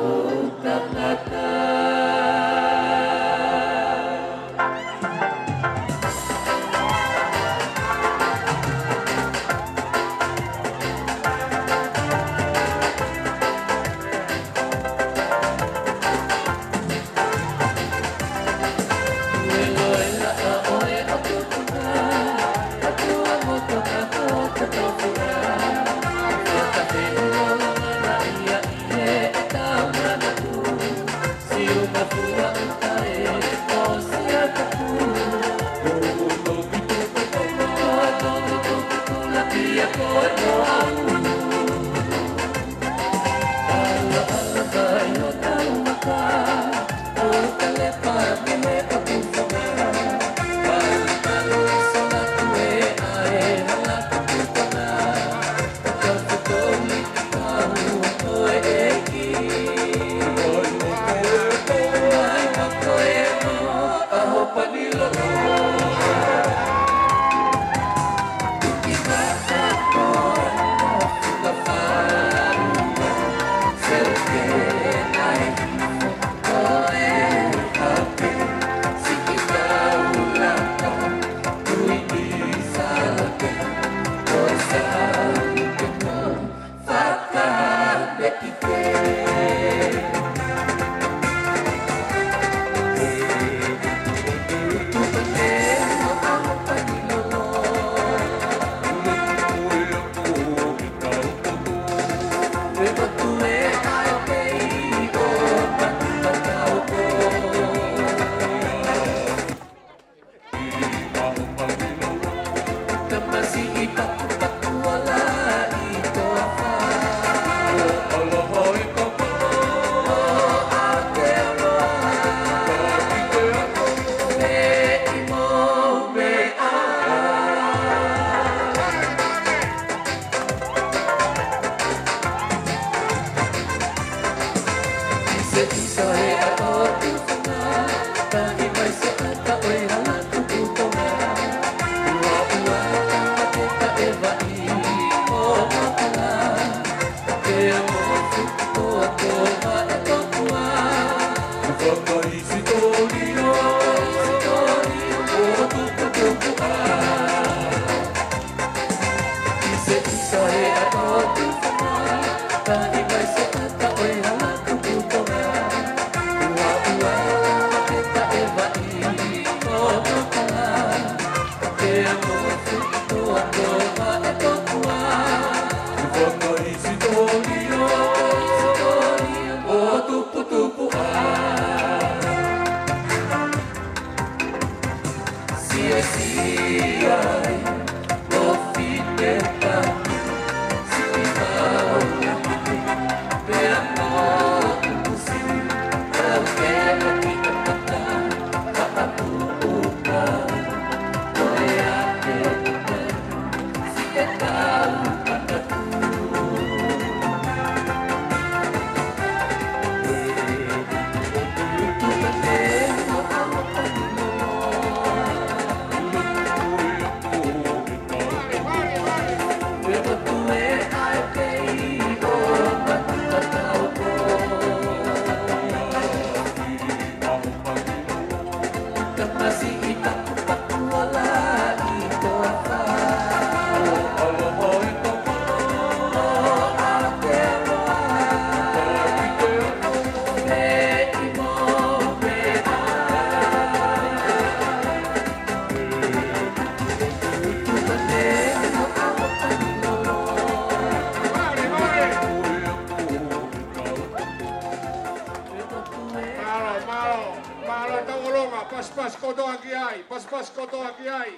Mālō, mālō, mālō tauʻolunga, pasipasi kotoa ki ai, pasipasi kotoa ki ai.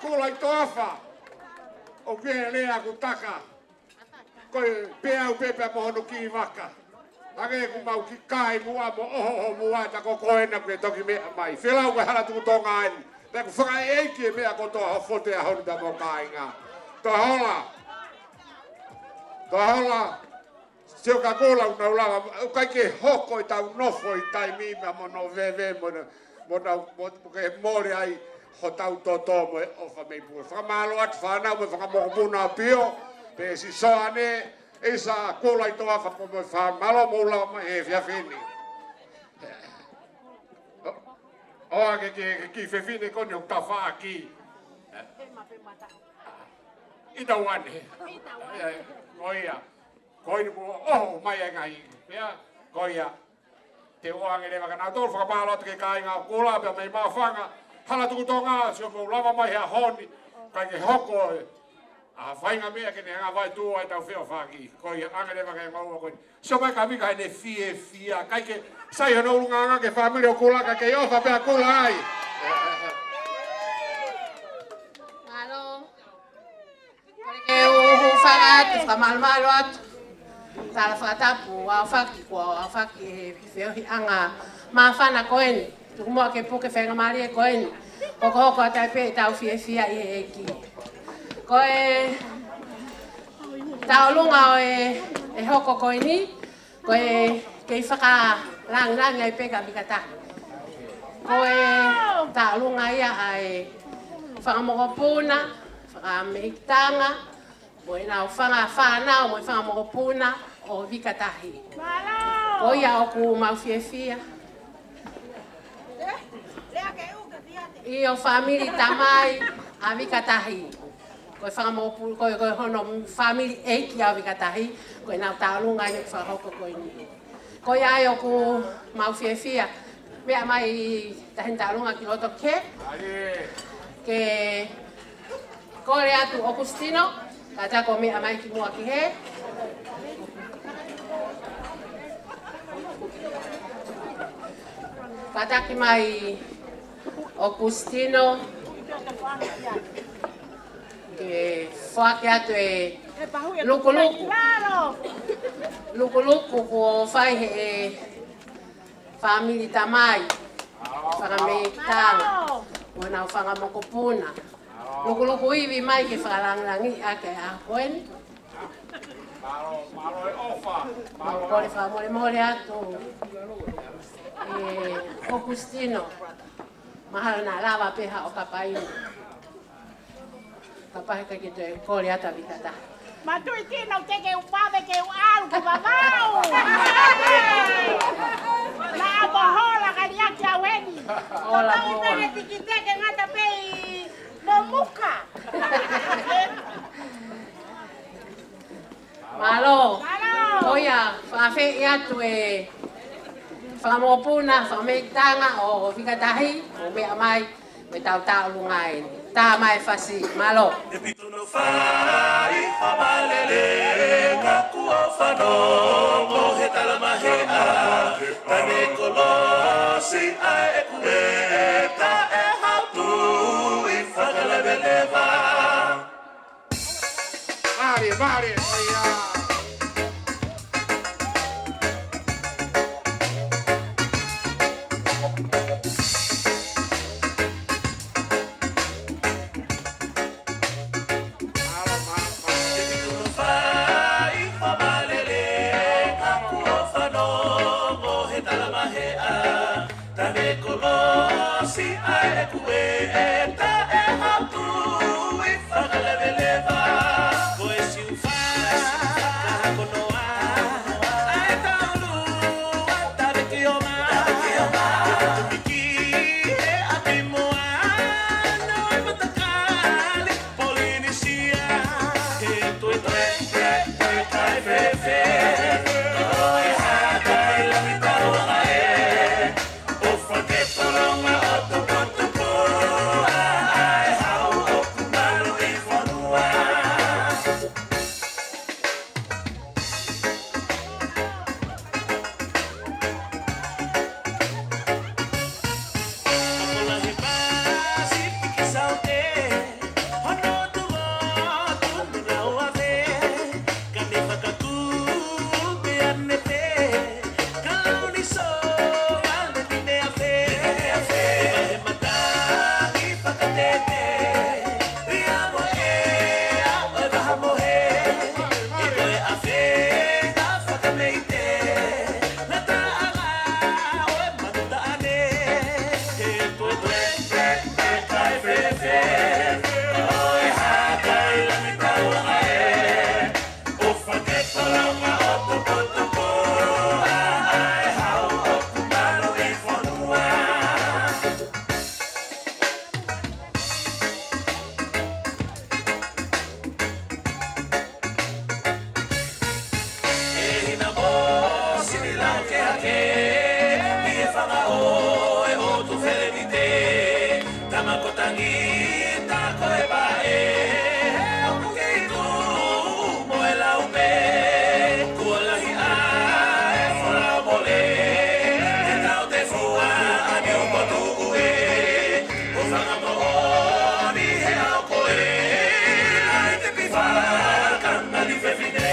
Kula ʻi Toafa. ʻOku ke lea ʻoku taka. Ko e peau pē pea mo hono kiʻi vaka. Hangē ʻoku mau kiʻi kai muʻa mo ʻohoʻoho muʻa ta ko koe na ke toki meʻa mai. Felau ko e hala tuku Tonga eni. Pea ʻoku fakaʻeiʻeiki e meʻa kotoa ho fote ʻaho ni pea mo kāinga. Toa Hola. Toa Hola. Sio ka ko lau nau lava. ʻOku ʻikai ke hoko ʻetau nofo ʻi taimi pea mo hono veve mo hono mo nau, mo, mo ke mole ai hotau toto mo e ʻofa mei Puke. Fakamālō atu fānau mo e fanga mokopuna ʻa Pio, pea siʻi Soane, ʻisa Kula ʻi Toafa pea mo e fānau, mālō mo ʻoua mai he efiafi ni. ʻOa ke, ke, ke kiʻi fefine ko eni ʻoku tafaʻaki. ʻI Tauane. Ko ia. Ko eni kuo ʻoho mai ai ngaahi. Pea, ko ia. Te u ʻoange leva kia nautolu, fakamālō atu ki he kāinga ʻo Kula, pea mei Maʻufanga, hala tuku Tonga, sio mou lava mai he ʻaho ni, ʻikai ke hoko e, ʻa e faʻahinga meʻa ke ne hanga vaetuʻu ai ʻetau feʻofaʻaki, ko ia ʻoange leva ki he maua ko eni. Sio mai ka vika ʻene fiefia, ʻikai ke sai hono ʻulungaanga ki he fāmili ʻo Kula, ka ke ʻofa pē ʻa Kula ai. Mālō. Kole ke u hūfanga atu, fakamālōmālō atu. Tala fakatapu, ʻofa ki, kuo ʻofa ki he feohiʻanga māfana ko eni. Tuku muʻa ke puke faingamālie ko eni. Hokohoko atu ai pē ʻetau fiefia ʻi he ʻEiki. Ko e tauʻolunga ʻo e, e hoko ko eni. Ko e kei fakalāngilangi ai pē ka vika taha. Ko e tauʻolunga ia ʻa e fanga mokopuna, fanga mehikitanga, mo ʻenau fanga fānau, mo e fanga mokopuna ʻo Vikatahi. Ko ia ʻoku mau fiefia. ʻIo, fāmili tamai ʻa Vikatahi. Ko e fanga mokopu-, ko e, ko e hono fāmili ʻeiki ʻa Vikatahi, ko ʻenau tauʻolunga ʻi he fakahoko ko eni. Ko ia ai ʻoku mau fiefia. Meʻa mai Taʻahine Tauʻolunga ki loto ke. Ke kole atu ʻOkusitino, kātaki ʻo meʻa mai ki muʻa ki hē. Kātaki mai ʻOkusitino, ke foaki atu e lukuluku. Lukuluku kuo fai he fāmili tamai, fanga mehikitanga, mo ʻenau fanga mokopuna. Lukuluku ivi mai ke fakalāngilangiʻi ʻaki e ʻaho ko eni. Mālō, mālō e ʻofa. Mālō. Kole fakamolemole atu, ʻe ʻOkusitino. Mahalo naʻa lava pē haʻo kapai. Kapau he ʻikai ke toe kole atu ʻa Vika Tahi. Matuʻi tino te ke u pave ke u ʻalu ki Vavau. Naʻa mo hola ka liaki au eni. Hola mo hola. Pele tiki te ke ngata pē ʻi Momuka. Mālō. Mālō. Ko ia, fakaafeʻi atu e fakamokopuna, fakameʻitanga ʻo Vika Tahi, ʻo meʻa mai, mo e tau taʻolunga eni. Tā mai fasi, mālō. E pito no fai famalele, ngaku o fanongo he talamaheʻa, tane kolosi ʻa e kueta e hautu i fakaleveleva. Mālie, mālie, ʻo ia. Tane kolosi ʻa e kueta e hautu i fakaleveleva. Ko e siufa ka hakonoa ʻa e taulua, tane ki oma. Tane ki oma. Tupiki he ʻapi moa, no e matakali. Polinisia, he toe toe toe toe kae fēfē. Ko e hā kai langi tau ʻa e. ʻOfa ke tolonga ʻo tuputupu ʻa e hau ʻoku malu ʻi fonua. Tokolahi Pasifiki Saute, hono tuʻo tunu lau ave, ka ne fakatupu pe ane pe, ka lau ni so ane ni ne ave, eva he mata ni fakatete, ria mo e a o e vaha mohe, i ko e ave ka fakameite, na ta ala o e manu taʻane, he toe toe toe toe kae fēfē, ko e hā kai langi tau ʻa e. ʻOfa ke tolonga ʻo tuputupu ʻa e hau ʻoku malu ʻi fonua. ʻE hina mo sini lau ke hake, ʻi he fanga ʻo e ʻotu felemite, tama ko Tangita ko e paʻe, ʻoku kei tuʻu mo e lau pē, kuo lahi ʻa e folau mole, he tau te fua ʻa ni uko tuʻu ē, ʻo fanga moʻoni he ʻao ko ē, ʻai te pifaka ngali fefine.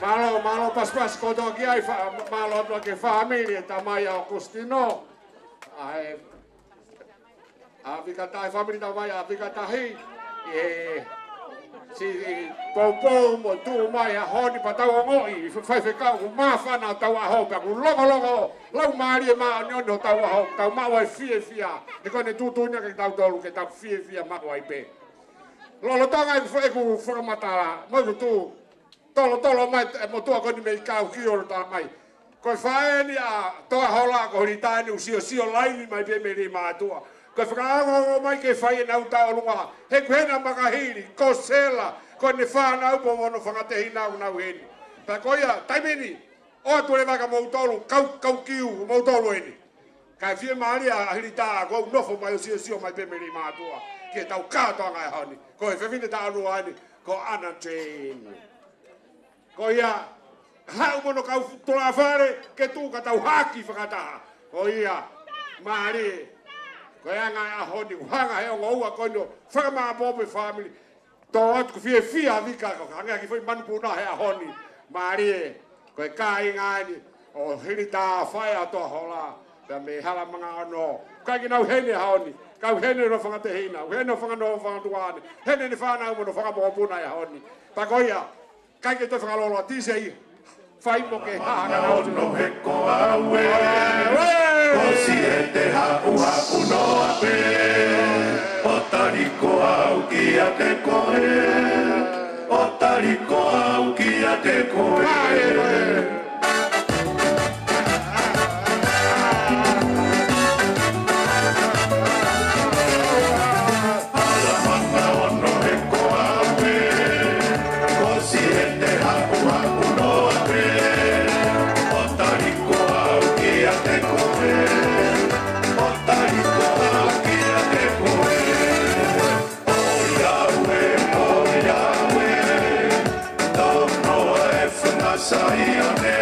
Mālō, mālō pasipasi kotoa ki ai, fa-, mālō atu ki he fāmili e tamai ʻa ʻOkusitino. ʻA e ʻa Vika Tahi, fāmili tamai ʻa Vika Tahi, ʻe, si, poupou mo tuʻu mai ʻa Honi pea tau ongoʻi, fa-, faifekau, ʻoku māfana ʻetau ʻaho, pea ʻoku longolongo, laumālie māʻoniʻoni hotau ʻaho, tau maʻu ai fiefia, he ko ʻene tuʻutuʻuni ke tau tolu, ke tau fiefia maʻu ai pē. Lolotonga ʻeku fa-, ʻeku fakamatala, mo ʻeku tuʻu, tolotolo mai e motuʻa ko eni mei Kaukio ʻo tala mai. Ko e faʻē ni ʻa Toahola ko Hilitani ʻoku siosio laini mai pē mei Leimātuʻa. Ko e fakaongoongo mai ke fai ʻenau taʻolunga. He ko ʻena makahili, ko Sela, ko ʻene fānau pea mo hono fanga tehina ʻoku nau ʻi heni. Pea ko ia, taimi ni, ʻoatu leva kia moutolu, kau, kau kiu, moutolu eni. Kae fiemālie ʻa Hilita, kuo u nofo mai ʻo siosio mai pē mei Leimātuʻa. Ke tau kātoanga e ʻaho ni. Ko e fefine taʻu ʻeni, ko ʻAna Jane. Ko ia, haʻu mo hono kau tulafale, ke tuʻu ka tau haki fakataha. Ko ia, mālie. Ko e anga e ʻaho ni, ʻoku hanga he ongo ua ko eni ʻo fakamāʻopoʻopo e fāmili. Tō atu ʻoku fiefia Vika, ko e hangē ha kiʻi foʻi manupuna he ʻaho ni. Mālie, ko e kāinga eni ʻo Hilitā Faea Toahola, pea mei Halamanga Ono. Kāinga ʻoku heni he ʻaho ni, ka ʻoku heni hono fanga tehina, ʻoku heni hono fanga nofo, fanga tuane, heni ʻene fānau mo hono fanga mokopuna he ʻaho ni. Pea ko ia, ʻikai ke toe fakalōloa, tisi ia. Fai mo ke hā ka nau. Ono he ko au ē. Ē! Ko Siete Haʻuhaʻu noa pē. ʻO tali ko au kiate koe. ʻO tali ko au kiate koe. Ā, ē, ē. Halamanga Ono he ko au ē, ko Siete Haʻuhaʻu noa pē, ʻo tali ko au kiate koe, ʻo tali ko au kiate koe. ʻOiauē, ʻoiauē, tō noa e fanga Saione,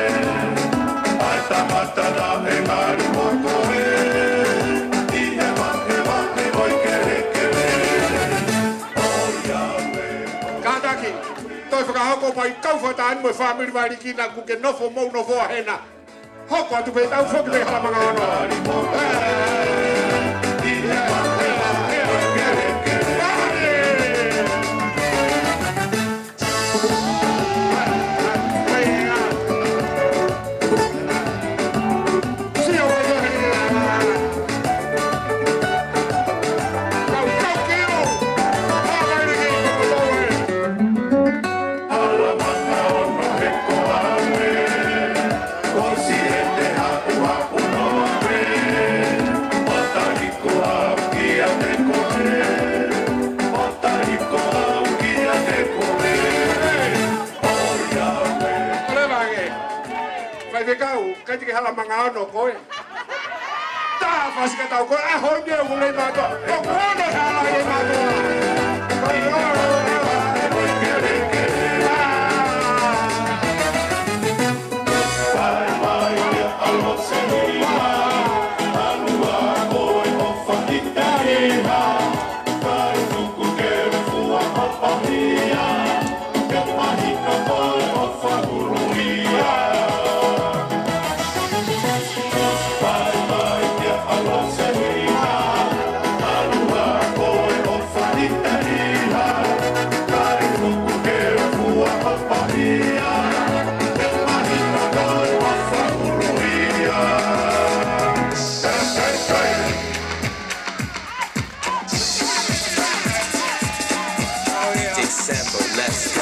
ʻa e tangata naʻe ngali hoko ē, ʻi he vahevahe ʻo e kelekele. Kātaki, toe fakahoko mai kau fakatātā mo e fāmili Vailiki naʻa ku ke nofo mou nofo ʻa hena. Hoko atu pē tau foki pē Halamanga Ono. Halamanga Ono he ko au ē, ko Siete Haʻuhaʻu noa pē, ʻo tali ko au kiate koe, ʻo tali ko au kiate koe. ʻOiauē. ʻOleva ange. Faifekau, ʻikai te ke Halamanga Ono koe. Tā fasi ka tau ko e ʻaho ni ʻoku lei mātuʻa. ʻOku ono hala lei mātuʻa. December, let's go.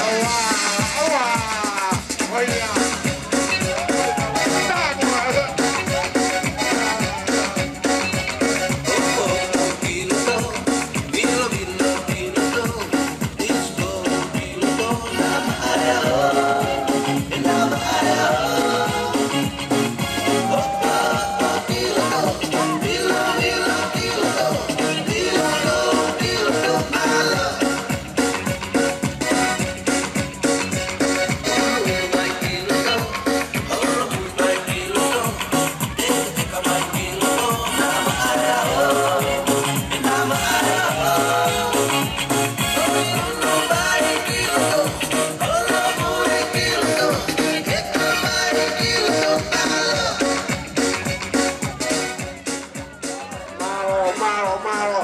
Mālō, mālō, mālō.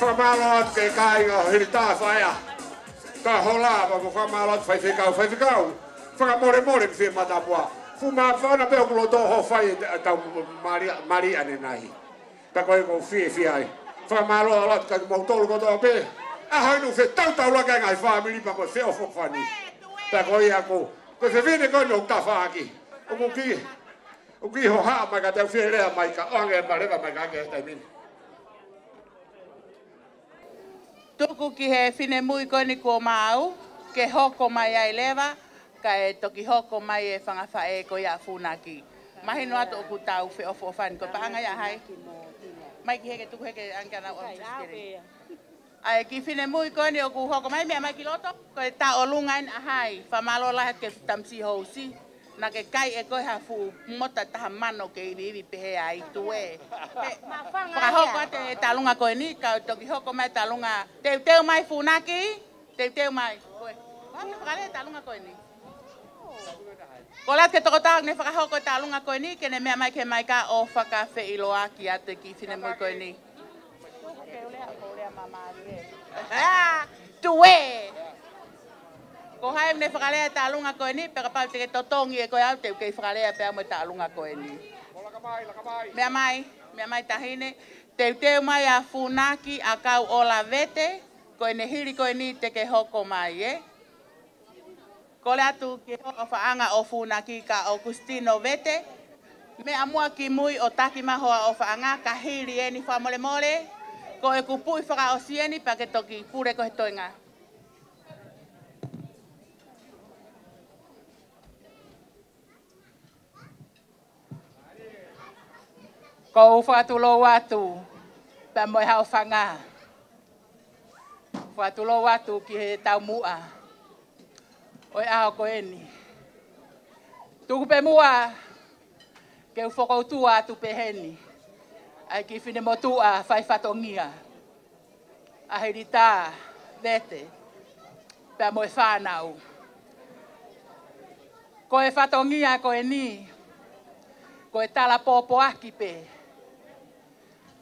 Fakamālō atu ki he kāinga ʻo Hilitā Faea Toahola, pea mo fakamālō atu faifekau, faifekau. Fakamolemole ki he fiematamua. Fuʻu māfana pē ʻoku loto hoʻo fai e tau malia, malia ʻanenai. Pea ko e ʻoku ou fiefia ai. Fakamālō atu kiate kimoutolu kotoa pē. ʻAho ni ʻoku fetautaulaki ai e ngaahi fāmili pea ko e feʻofoʻofani. Pea ko ia ko, ko e fefine ko eni ʻoku tafaʻaki. ʻOku ki, ʻoku ki hohaʻa mai ka te u fie lea mai ka ʻoange maleva mai ka ke taimi ni. Tuku ki he finemui ko eni kuo maau, ke hoko mai ai leva, kae toki hoko mai e fanga faʻē ko ia ʻa Funaki. Mahino atu ʻoku tau feʻofoʻofani, ko e paʻanga ia ʻa hai? Mai ki hē ke tuku hē ke ange ʻa nau ʻo ʻai e kiʻi finemui ko eni ʻoku hoko mai, meʻa mai ki loto, ko e taʻolunga eni ʻa hai? Fakamālō lahi atu ki he tamasiʻi housi. Naʻa ke kai ʻe koe ha fuʻu mota taha mano ke iviivi pehē ai tuē. Fakahoko atu e taʻolunga ko eni, kae toki hoko mai e taʻolunga teuteu mai Funaki. Teuteu mai. Ko e, ko e hā ʻoku ne fakalea e taʻalunga ko eni? Kole atu ki he tokotaha ʻoku ne fakahoko e taʻalunga ko eni, ke ne meʻa mai ki he maika ʻo fakafeʻiloaki atu e kiʻi finemui ko eni. Tuē. Ko hai ʻoku ne fakalea e taʻalunga ko eni, pea kapau te ke totongi ʻe koe au, te u kei fakalea pē au mo e taʻalunga ko eni. Meʻa mai, meʻa mai taʻahine. Teuteu mai ʻa Funaki ʻAkauʻola Vete, ko ʻene hili ko eni te ke hoko mai, ē? Kole atu ki he hoa ʻofaʻanga ʻo Funaki, ka ʻOkusitino Vete, meʻa muʻa ki mui ʻo taki mai hoa ʻofaʻanga, ka hili eni fakamolemole, ko e kupuʻi fakaʻosi eni pea ke toki pule ko e toenga. ʻOku ou fakatulou atu pea mo e haʻofanga. Fakatulou atu ki he taumuʻa ʻo e ʻaho ko eni. Tuku pē muʻa ke u fokoutua atu pē heni ʻa e kiʻi finemotuʻa fai fatongia, ʻa Hilitā Vete pea mo e fānau. Ko e fatongia ko eni, ko e tala pōpoaki pē.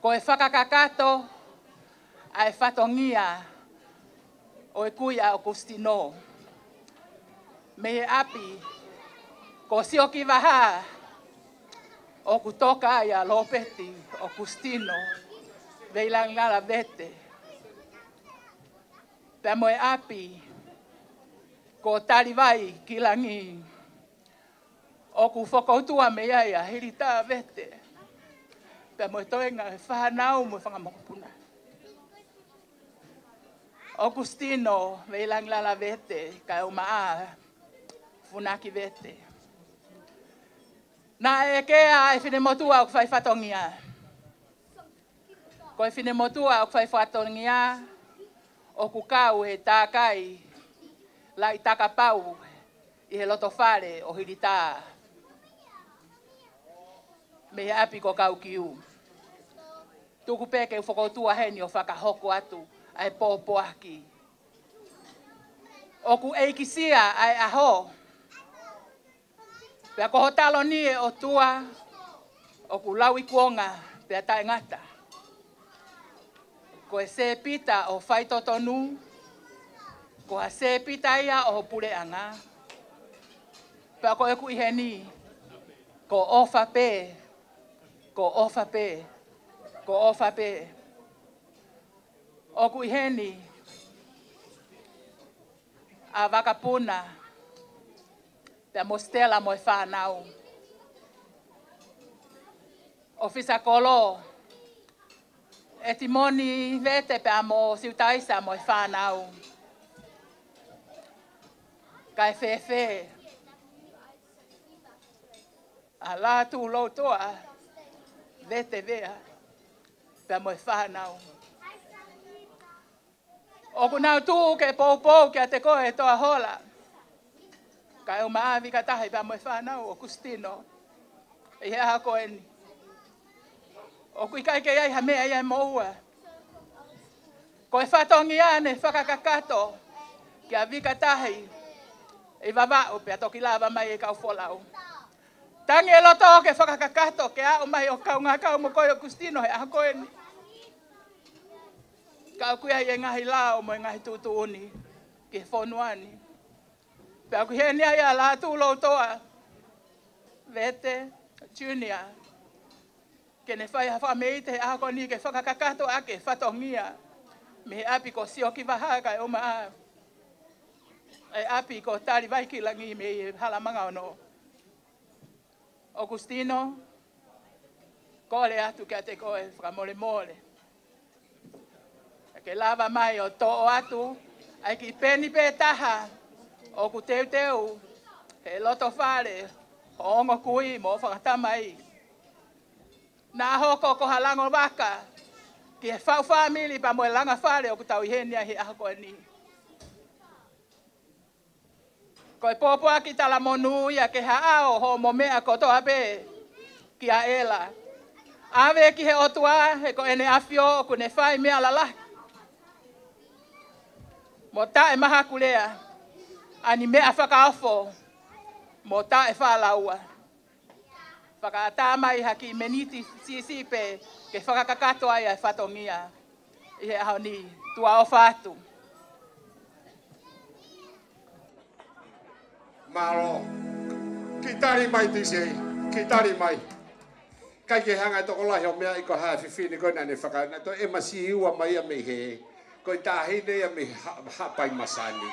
Ko e fakakakato ʻa e fatongia ʻo e kui ʻa ʻOkusitino mei he ʻapi ko Siokivaha, ʻoku toka ai ʻa Lōpeti ʻOkusitino Veilangilala Vete, pea mo e ʻapi ko Talivai ki Langi, ʻoku fokoutua mei ai ʻa Hilitā Vete pea mo e toenga e fānau mo e fanga mokopuna. ʻOkusitino Veilangilala Vete kae ʻumaʻā Funaki Vete. Naʻe ʻekea ʻa e finemotuʻa ʻoku fai fatongia. Ko e finemotuʻa ʻoku fai fatongia ʻoku kau he tākai laʻi takapau ʻi he loto fale ʻo Hilitā mei he ʻapi ko Kaukiu. Tuku pē ke u fokoutua heni ʻo fakahoko atu ʻa e pōpoaki. ʻOku ʻeikisia ʻa e ʻaho, pea ko ho taloni ʻe ʻOtua ʻoku lauikuonga pea taʻengata. Ko e sēpita ʻo e faitotonu, ko ha sēpita ia ʻo ho puleʻanga. Pea ko ʻeku ʻi heni, ko ʻofa pē, ko ʻofa pē, ko ʻofa pē. ʻOku ʻi heni ʻa Vakapuna pea mo Stella mo e fānau. ʻOfisa Kolo, ʻEtimoni Vete pea mo Siutaisa mo e fānau. Kae fēfē ʻa Lātūloutoa Vete Vea pea mo e fānau? ʻOku nau tuʻu ke poupou kiate koe Toahola, kae ʻumaʻā Vikatahi pea mo e fānau ʻOkusitino ʻi he ʻaho ko eni. ʻOku ʻikai ke ʻi ai ha meʻa ia ʻe moua. Ko e fatongia naʻe fakakakato kia Vikatahi ʻi Vavaʻu pea toki lava mai e kau folau. Tangi e loto ke fakakakato ke aʻu mai ʻo kaungā kau mo koe ʻOkusitino he ʻaho ko eni. Ka ʻoku ʻi ai e ngaahi lao mo e ngaahi tuʻutuʻuni ki he fonua ni. Pea ʻoku ʻi heni ai ʻa Lātūloutoa Vete Junior, ke ne fai ha fakameʻite he ʻaho ko eni ke fakakakato ʻaki e fatongia mei he ʻapi ko Siokivaha kae ʻumaʻā e ʻapi ko Talivai ki Langi mei he Halamanga Ono. ʻOkusitino, kole atu kiate koe fakamolemole ke lava mai ʻo toʻo atu ʻa e kiʻi peni pē taha ʻoku teuteu he loto fale ʻo ho ongo kui mo e fanga tamai. Naʻa hoko ko ha langovaka ki he faʻu fāmili pea mo e langa fale ʻoku tau ʻi heni ai he ʻaho ko eni. Ko e pōpoaki talamonū ia ki he haʻao hoʻomo meʻa kotoa pē kia ʻEla. ʻAve ki he ʻOtua he ko ʻEne ʻAfio ʻoku ne fai meʻa lalahi. mo taʻe mahakulea, ʻa e meʻa fakaofo mo taʻe fālaua. Fakaʻatā mai ha kiʻi miniti siʻisiʻi pē ke fakakakato ai ʻa e fatongia ʻi he ʻaho ni. Tuʻa ʻofa atu. Mālō. Kiʻi tali mai, T J. Kiʻi tali mai. ʻIkai ke hanga ʻe he tokolahi ʻo meaʻi ko e hā e fefine ko ē naʻa ne faka-, naʻe toe ʻema siʻi ua mai ia mei he, ko e taʻahine ia mei Ha-, Haʻapai Masani.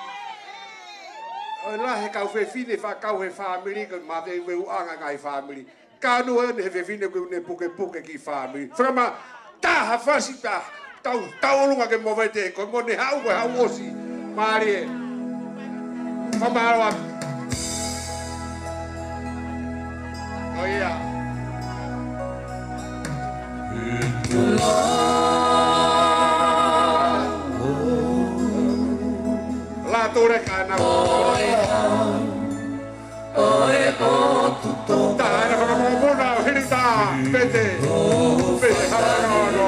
ʻOku lahi e kau fefine fakakau he fāmili, ko e maveuveuʻanga ngaahi fāmili. Ka ʻoku ʻi ai e fefine ʻoku ne pukepuke ki he fāmili. Fakamā, taha fasi pē, tau, tau ʻolunga ke movete, ko e mo ne haʻu, ko e haʻu ʻosi. Mālie. Fakamālō atu. ʻOiauē. Lātuleka na. Taha ena fakamoʻomona ʻo Hilita Pete. Pete Hakaono.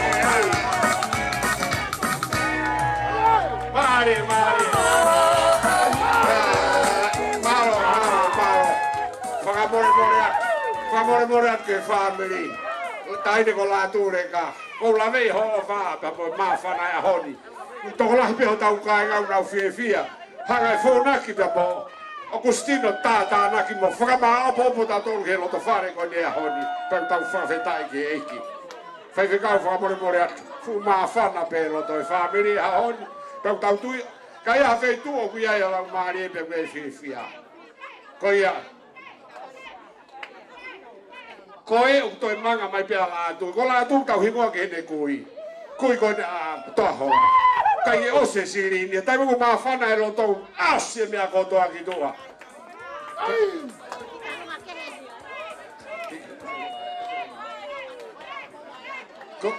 Mālie. Mālie, mālie. Mālō, mālō, mālō. Fakamolemole atu, fakamolemole atu ki he fāmili. Ko e taʻahine ko Lātuleka. ʻOku ou laveʻi hoʻo ʻofa pea mo e māfana he ʻaho ni. Tokolahi pē hotau kāinga ʻoku nau fiefia. Hanga ʻe Fonaki pea mo ʻOkusitino ʻo tātānaki mo fakamāʻopoʻopo tautolu ki he loto fale ko eni he ʻaho ni. Pea tau fakafetaʻi ki he ʻEiki. Faifekau, fakamolemole atu. Fuʻu māfana pē loto e fāmili he ʻaho ni. Pea tau tui, ka ʻi ai ha feituʻu ʻoku ʻi ai e laumālie pea ʻoku ʻi ai e fiefia. Ko ia. Ko e ʻoku toe manga mai pē ʻa Lātū. Ko Lātū tau hingoa ki heʻene kui. Kui ko eni ʻa Toaho. ʻIkai ke ʻosi e silini. Taimi ʻoku māfana e loto, ʻosi e meʻa kotoa ki tuʻa. Ko-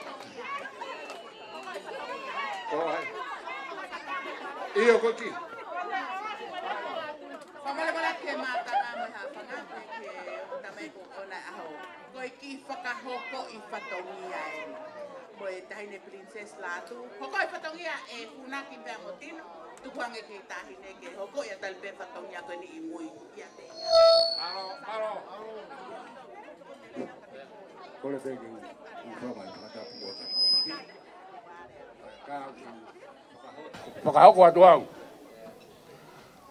ʻIo, ko e kiʻi. Fakamolemole ke mātanga mo e hāfanga, ke, ke ʻoku tama e ko ʻona ʻaho. Ko e kiʻi fakahoko ʻi fatongia eni. Mo e taʻahine Princess Lātū. Hoko e fatongia ʻe Funaki pea mo Tino. Tukuange ki he taʻahine ke hoko ia tali pē fatongia ko eni ʻi mui. ʻIate ia. Mālō, mālō. Kole pē ke u, u fai mai fakatapu ʻo tama. Ka u fakahoko atu au.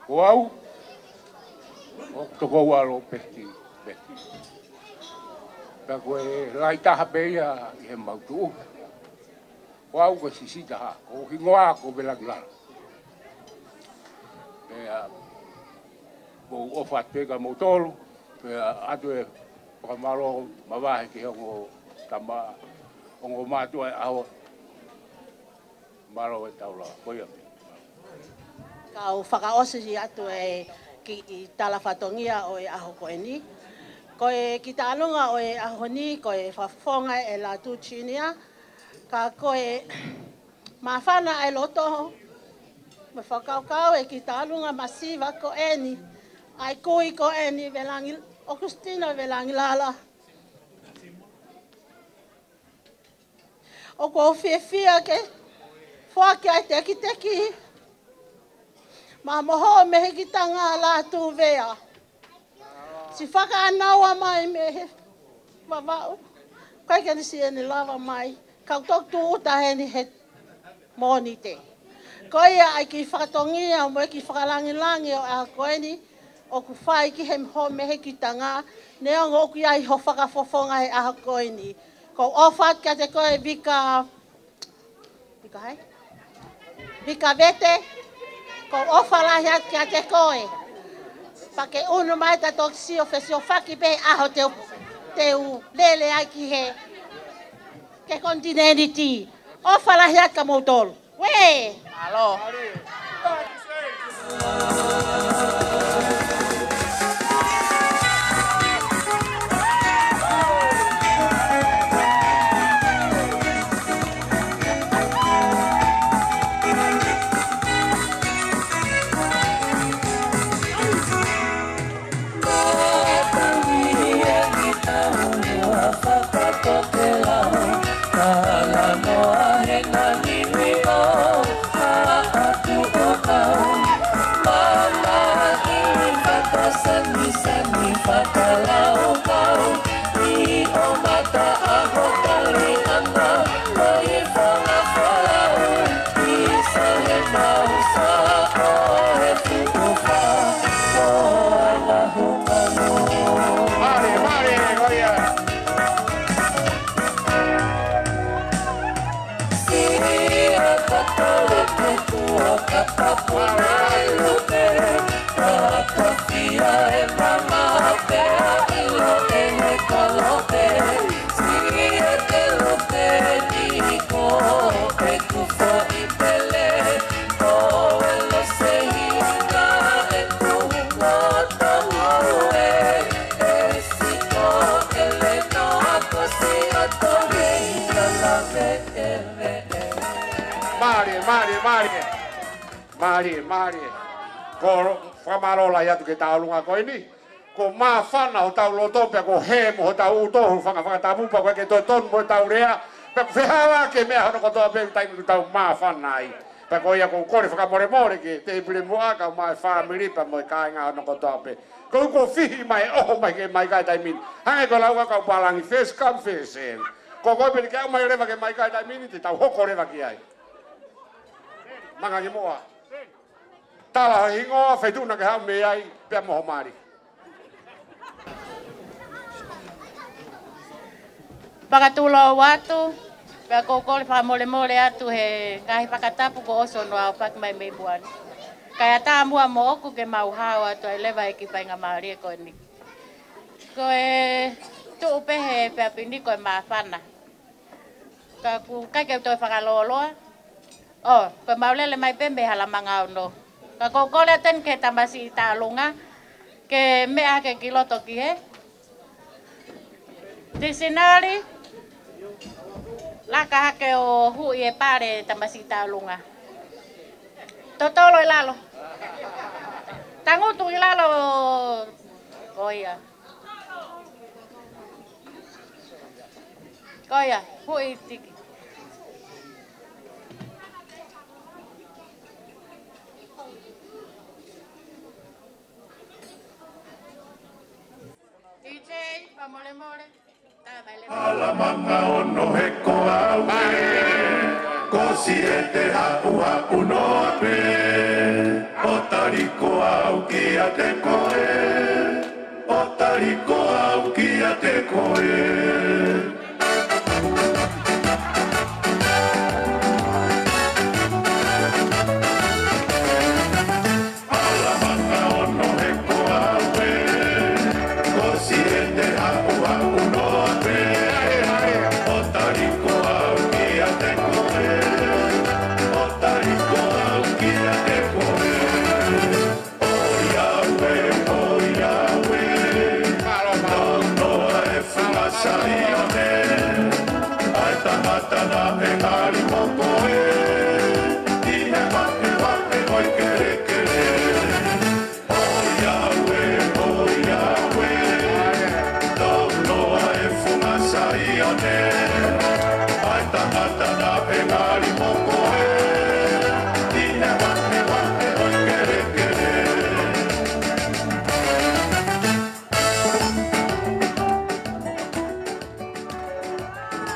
Ko au, ʻoku tokoua Lopeti Peti. Pea ko e lahi taha pē ia ʻi he mau tuʻu. Ko au ko Sisita ha, ko hoku hingoa ko Velangilala. Pea, mou ʻofa atu pē kia moutolu, pea ʻoatu e fakamālō mavahe ki he ongo tama, ongo mātuʻa ʻo e ʻaho. Mālō e taula, ko ia. Kau fakaʻosi atu e kiʻi tala fatongia ʻo e ʻaho ko eni. Ko e kiʻi taʻalunga ʻo e ʻaho ni, ko e fakafofonga ʻe Lātū Junior, ka ko e māfana ʻa e loto, mo e fakakaukau e kiʻi taʻalunga masiva ko eni, ʻa e kui ko eni, Velangi-, ʻOkusitino Velangilala. ʻOku ou fiefia ke foaki ʻa e tekiteki maʻa mo hoʻo mehikitanga Lātū Vea. Siʻi fakaʻānaua mai mei he Vavaʻu. ʻIkai ke ne siʻi ʻene lava mai. Kau toki tūʻuta heni he Mōnite. Ko ia ʻa e kiʻi fatongia mo e kiʻi fakalangilangi ʻo e ʻaho ko eni, ʻoku fai ki he hoʻo mehikitanga, neongo ʻoku ʻi ai ho fakafofonga he ʻaho ko eni. Ko e ʻofa atu kiate koe Vika, Vika hai? Vika Vete, ko e ʻofa lahi atu kiate koe. Pea ke ʻunu mai ta toki sio fesiofaki pē ʻaho te u, te u lele ai ki he, ki he konitinēniti. ʻOfa lahi atu kia moutolu. Uē! Mālō. Mālie, mālie, ko ia. Mālie, mālie, mālie. Mālie, mālie. Ko e fakamālō lahi atu ki he taʻalunga ko eni. Ko e māfana hotau loto pea ko e hē mo hotau ʻuto, hūfanga he fakatapu pea ko e ke totonu mo ʻetau lea. Pea ko e fehālaaki e meʻa hono kotoa pē taimi ʻoku tau māfana ai. Pea ko ia ʻoku ou kole fakamolemole ki he tēpile muʻa, kau mai fāmili pea mo e kāinga hono kotoa pē. Ko e ʻuhi kuo fihi mai, ʻoho mai ke mai kai taimi ni. Hangē ko e lau ʻa e kau pālangi, first come, first serve. Ko koe pē ke aʻu mai leva ke mai kai taimi ni, te tau hoko leva ki ai. Manga ki muʻa. Tala ho hingoa, feituʻu naʻa ke haʻu mei ai, pea mo ho mali. Fakatulou atu, pea ʻoku ou kole fakamolemole atu he ngaahi fakatapu kuo ʻosi hono aofaki mai mei muʻa ni. Kae ʻatā muʻa moʻoku ke mau hao atu ai leva he kiʻi faingamālie ko eni. Ko e tuʻu pē he efiafi ni ko e māfana. Ka ʻoku ʻikai ke u toe fakalōloa. ʻŌ, ko e mau lele mai pē mei Halamanga ono. Ka ʻoku ou kole atu eni ki he tamasiʻi taʻalunga, ke meʻa hake ki loto ki he tisinali, laka hake ʻo huʻi e pale tamasiʻi taʻalunga. Totolo ʻi lalo. Tangutu ʻi lalo. Ko ia. Ko ia, hui tiki. D J, fakamolemole. Alamanga ono he ko au ē, ko Siete haʻuhaʻu noa pē, ʻo tali ko au kiate koe, ʻo tali ko au kiate koe. Alamanga ono he ko au ē, ko Siete haʻuhaʻu noa pē, ʻo tali ko au kiate koe, ʻo tali ko au kiate koe. ʻOiauē, ʻoiauē, tau noa e funga Saione, ʻa e tangata naʻe ngali mo koe, ʻi he vahevahe ʻo e kelekele. ʻOiauē, ʻoiauē, tau noa e funga Saione, ʻa e tangata naʻe ngali mo koe, ʻi he vahevahe ʻo e kelekele.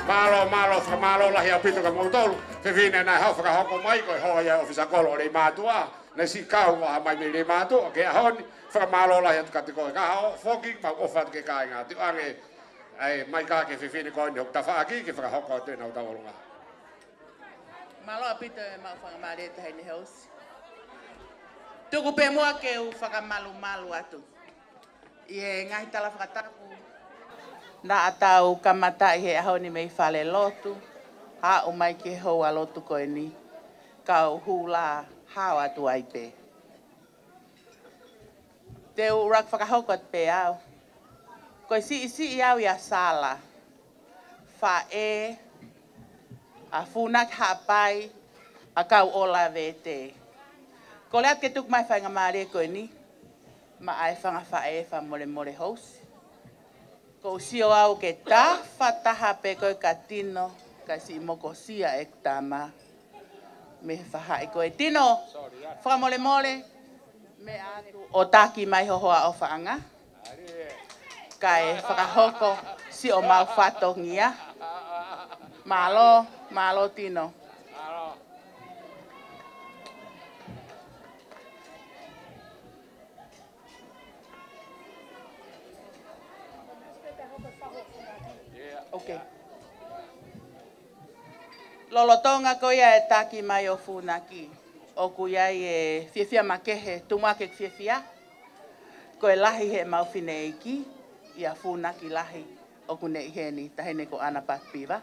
Mālō, mālō, fakamālō lahi ʻaupito kia moutolu. Fefine naʻe haʻu fakahoko mai, ko e hoa ia ʻo e ʻofisa kolo ʻo Leimātuʻa. Naʻe siʻi kau ʻo haʻu mai mei Leimātuʻa ki he ʻaho ni, fakamālō lahi atu kiate koe. Ka haʻu foki, mau ʻofa atu ki he kāinga. Tuʻu ange, ʻai mai ka ki he fefine ko eni hoku tafaʻaki, ke fakahoko atu ʻenau tauʻolunga. Mālō ʻaupito e maʻu faingamālie Taʻahine Housi. Tuku pē muʻa ke u fakamalumalu atu ʻi he ngaahi tala fakatapu. Naʻa tau kamataʻi he ʻaho ni mei fale lotu, haʻu mai ki he houa lotu ko eni, kau hula hao atu ai pē. Te u ʻuluaki fakahoko atu pē au. Ko e siʻisiʻi au ʻia Sala, faʻē ʻa Funaki Haʻapai ʻa Kauʻola Vete. Kole atu ke tuku mai faingamālie ko eni maʻa e fanga faʻē, fakamolemole Housi. Ko u sio au ke tafataha pē koe ka Tino, ka siʻi mokosia ʻeku tama mei he faʻahi ko ē. Tino, fakamolemole, meʻa atu ʻo taki mai ho hoa ʻofaʻanga, kae fakahoko siʻomau fatongia. Mālō, mālō Tino. Ok. Lolotonga ko ia e taki mai ʻo Funaki, ʻoku ʻi ai e fiefia makehe, tumu ake fiefia. Ko e lahi heʻemau fineʻeiki ʻia Funaki Lahi ʻoku ne ʻi heni, Taʻahine ko ʻAna Pakipiva.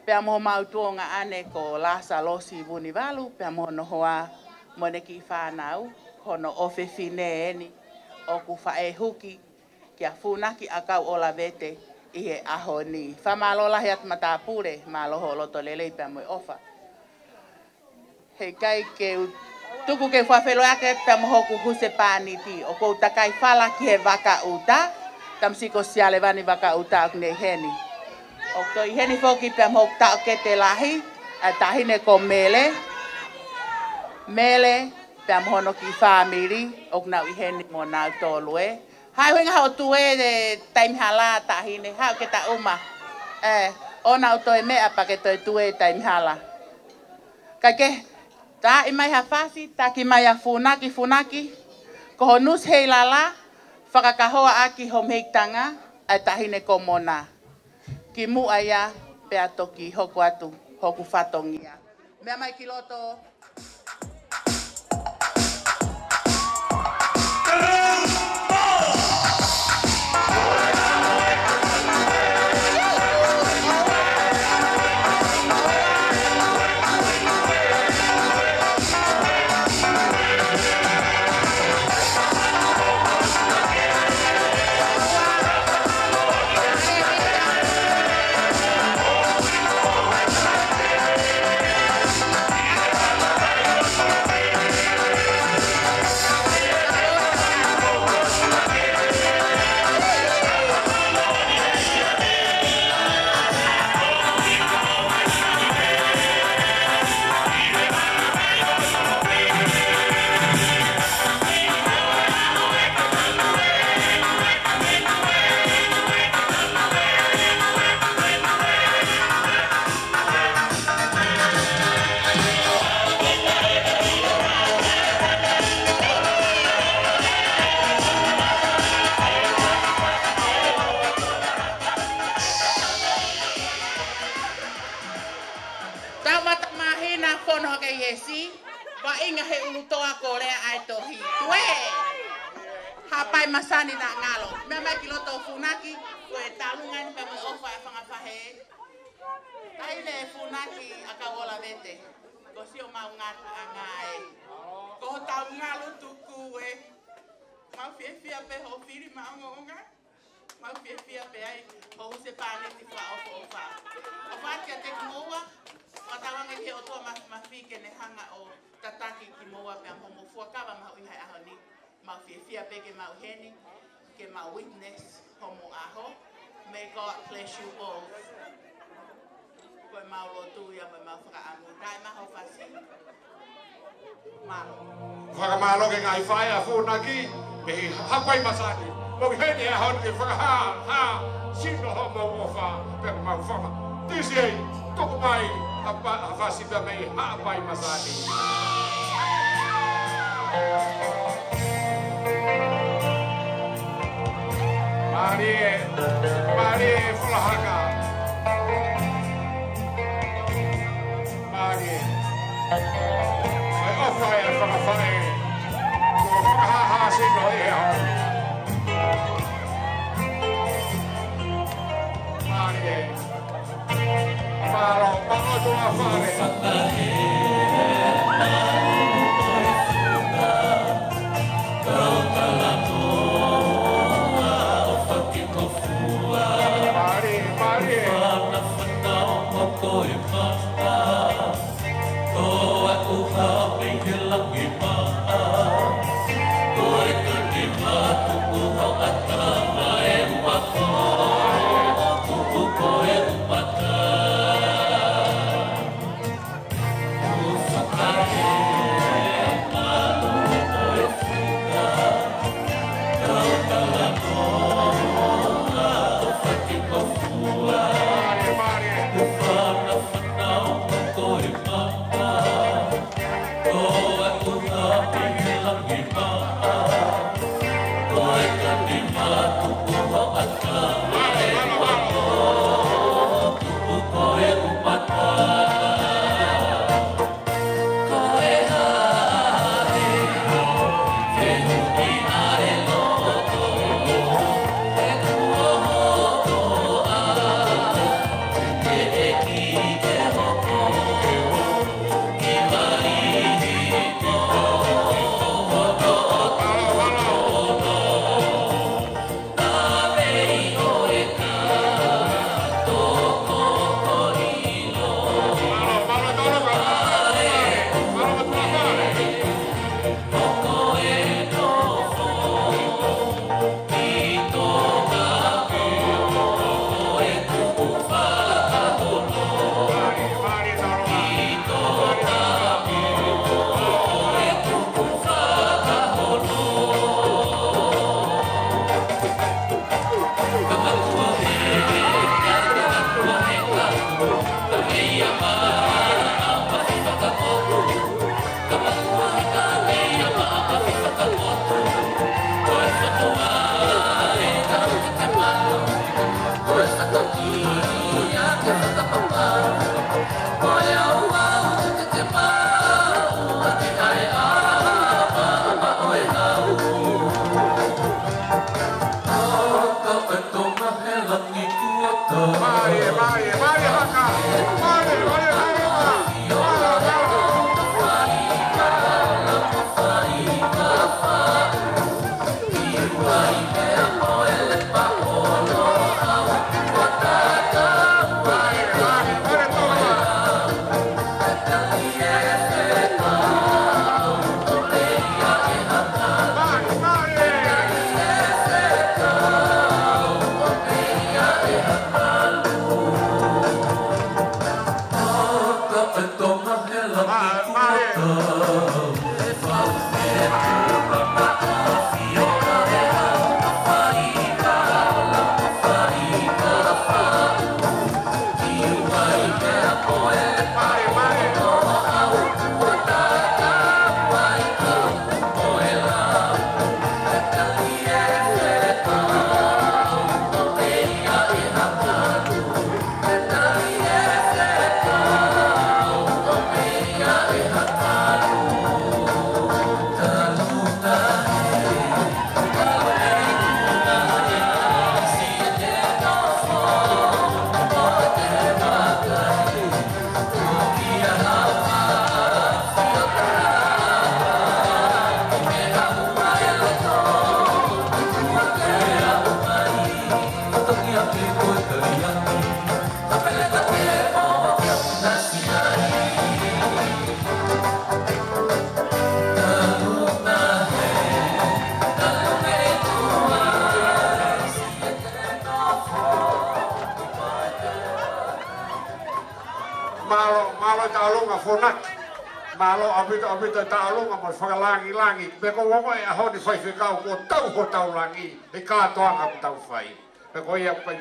Pea mo homau tuongaʻane ko Lāsalosi Vunivalu, pea mo hono hoa mo ʻene kiʻi fānau, hono ʻofefine eni ʻoku faʻē huki kia Funaki ʻa Kauʻola Vete ʻi he ʻaho ni. Fakamālō lahi atu matāpule, mālō hoʻo loto lelei pea mo e ʻofa. Heʻikai ke u tuku ke u fakafeloʻaki pea mo hoku husepāniti, ʻoku ou takai fala ki he vaka ʻuta, tamasiʻi ko Sialevani Vakaʻuta ʻoku ne ʻi heni. ʻOku toe ʻi heni foki pea mo hoku taʻokete lahi, ʻa e Taʻahine ko Mele. Mele, pea mo hono kiʻi fāmili, ʻoku nau ʻi heni mo nautolu ē. Haʻu hinga hoʻo tuē he taimi hala Taʻahine, haʻu ke ta uma. ʻE, ʻoua naʻa toe meʻa pea ke toe tuē taimi hala. Kae kehe, taaʻi mai ha fasi, taki mai ʻa Funaki, Funaki. Ko ho nusi heilala, fakakahoa ʻaki ho mehikitanga, ʻa e Taʻahine ko Mona. Kimuʻa ia, pea toki hoko atu hoku fatongia. Meʻa mai ki loto. Haʻapai masani naʻa ngalo. Meʻa mai ki loto ʻo Funaki, ko e talunga ni pea mo e ʻofa ʻa e fanga faʻē. Taile ʻa Funaki ʻa Kauola Vete. Ko siʻomau ngataʻanga ē. Ko hotau ngalo tuku ē. Mau fiefia pē hoʻo fili maʻongoʻonga. Mau fiefia pē ai hoʻo husepāniti fakaʻofoʻofa. ʻOfa atu kiate kimoua, fakatauange ki he ʻOtua Māfimafi ke ne hanga ʻo tataki kimoua pea mo hoʻomou fuakava mahuʻinga he ʻaho ni. Mau fiefia pē ke mau ʻi heni, ke mau witness homou ʻaho. May God bless you both. Ko ʻemau lotu ia mo ʻemau fakaʻamu. Taʻemaha hoʻo fasi. Mālō. Fakamālō ki he ngaahi faʻē ʻa Funaki, mei Haʻapai masani. Mou ʻi heni he ʻaho ni ke fakahā, hā, sino hoʻomou ʻofa, pea mau fama. T C A, tuku mai, ha pa-, ha fasi pea mei Haʻapai masani. Mālie, mālie Fulahaka. Mālie. ʻOfa ʻa e fanga faʻē. Kuo fakahāhā sino ʻi he ʻaho. Mālie. Mālō, mālō tuʻa fale. Mālie, Ka Funaki, mālō ʻaupito, ʻaupito e tauʻolunga mo e fakalāngilangi, pea ko e ongo e ʻaho ni Faifekau, kuo tau hotau langi he kātoanga ʻoku tau fai. Pea ko ia pē,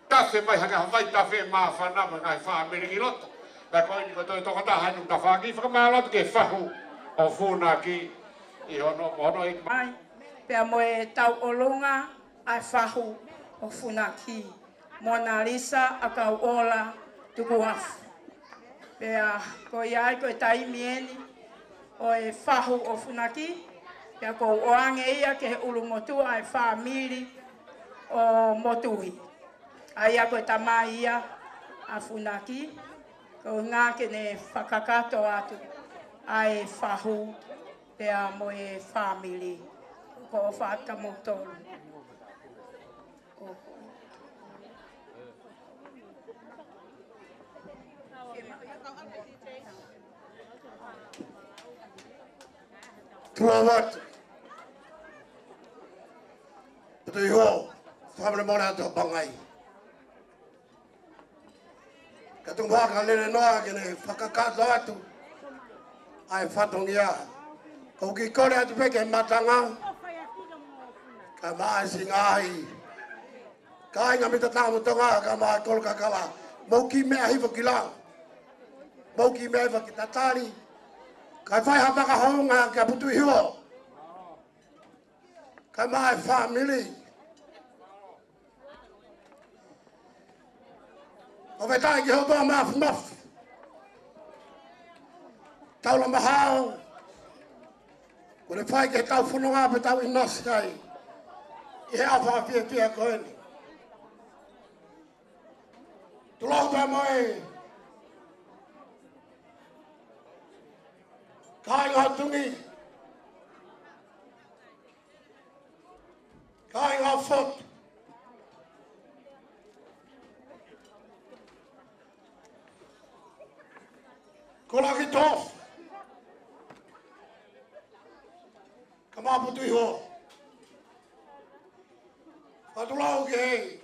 tafe mai hake ha faitafe māfana mo e ngaahi fāmili ki loto. Pea ko eni ko e toe tokotaha ʻi he tafaʻaki, fakamālō atu ki he fahu ʻo Funaki ʻi hono, hono ʻEiki mai. Pea mo e tauʻolunga ʻa e fahu ʻo Funaki, Monalisa ʻAkauʻola Tukuafu. Pea ko ia ai ko e taimi eni ʻo e fahu ʻo Funaki, pea ʻoku ou ʻoange ia ki he ʻulumotuʻa ʻo e fāmili ʻo Motuhi. ʻA ia ko e tamai ia ʻa Funaki, ko e ʻuhinga ke ne fakakakato atu ʻa e fahu pea mo e fāmili. ʻOku ou ʻofa atu kia moutolu. Tuʻa atu. Putu Iho, fakamolemole atu ʻa Pangai. Ka tuku muʻa ka lele noa ke ne fakakakato atu ʻa e fatongia. Ko e kiʻi kole atu pē ki he mātanga, kae ʻumaʻā siʻi ngaahi kāinga mei Tonga mo Tonga, kae ʻumaʻā e kolo kakala. Mou kiʻi meʻa hifo ki lalo. Mou kiʻi meʻa hifo ki tatali. Kae fai ha fakahounga kia Putu Iho, kae ʻumaʻā e fāmili. ʻOku ou fakafetaʻi ki he ʻOtua Māfimafi, taula maʻu hao, kuo ne fai ke tau fononga pea tau ʻinasi ai ʻi he ʻaho fakafiefia ko eni. Tulou pea mo e kāinga Tungi, kāinga Fotu, Koloketofe, kae ʻumaʻā Putu Iho. Fakatulou ki he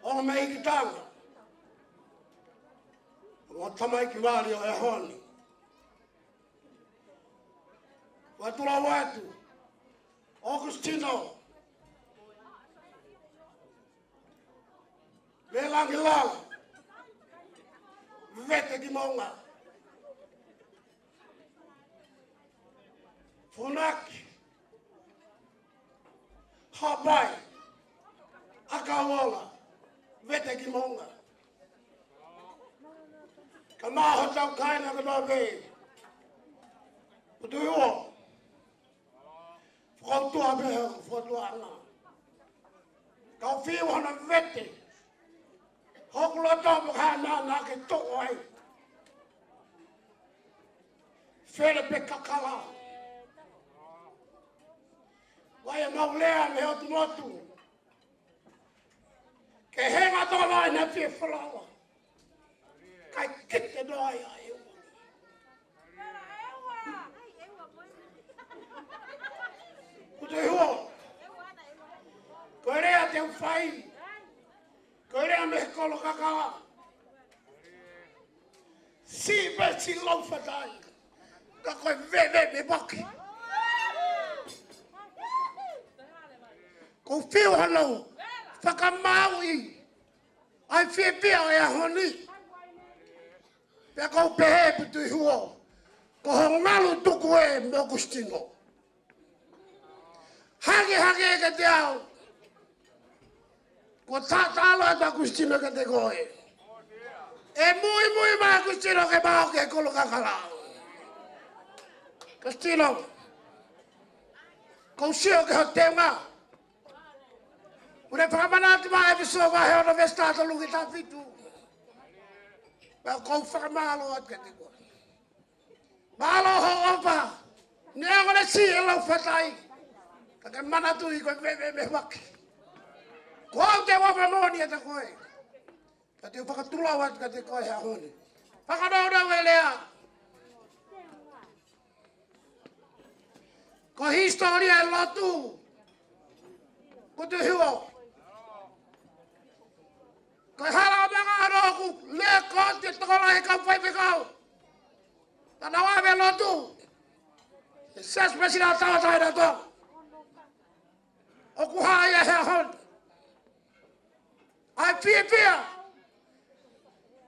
ongo mei Kitanga, ongo tamaiki vali ʻo e ʻaho ni. Fakatulou atu, ʻOkusitino Lelangilala Vetekimoʻunga, Funaki Hapai ʻAkauʻola Vetekimoʻunga, kae ʻumaʻā hotau kāinga kotoa pē. Putu Iho, fakautua pē ho fakatuʻanga. Kau fiu hano vete hoku loto mo e hā naʻa ke toʻo ai. Fele pē kakala. Vakai ʻemau lea mei he ʻotu motu. Ke henga tolo ʻene fie falaoa, kae kete noa ia ʻe ua. Putu Iho, ko e lea te u fai, ko e lea mei he kolo kakala. Siʻi pē siʻi lau fatai, ka ko e veve mei vaki. Ko e fiu hano fakamaauʻi ʻa e fiefia ʻo e ʻaho ni. Pea ʻoku ou pehē Putu Iho, ko ho ngalu tuku ē mo ʻOkusitino. Hake, hake kiate au. Kuo taʻataʻalo atu ʻa ʻOkusitino kiate koe. ʻE muimui mai ʻa ʻOkusitino ke maʻu ke kolo kakala. ʻOkusitino, ʻoku ou sio ki ho teunga. Kuo ne fakamanatu mai ʻa ʻEfesō vahe ono veesi taha tolu ki he taha fitu. Pea ʻoku ou fakamālō atu kiate koe. Mālō hoʻo ʻofa. Neongo ʻene siʻi e lau fatai, ka ke manatuʻi ko e veve mei vaki. Ko au te u ʻofa moʻoni atu kiate koe. Ka te u fakatulou atu kiate koe he ʻaho ni. Fakanounou e lea. Ko e hisitōlia e lotu, Putu Iho, Ko e hala ʻo Mangalo ʻoku lēkooti e tokolahi e kau faifekau. Naʻa nau ʻave e lotu. ʻE Siasi Uēsiliana Tauʻatāina ʻo Tonga. ʻOku hā ia he ʻaho ni. ʻAi fiefia.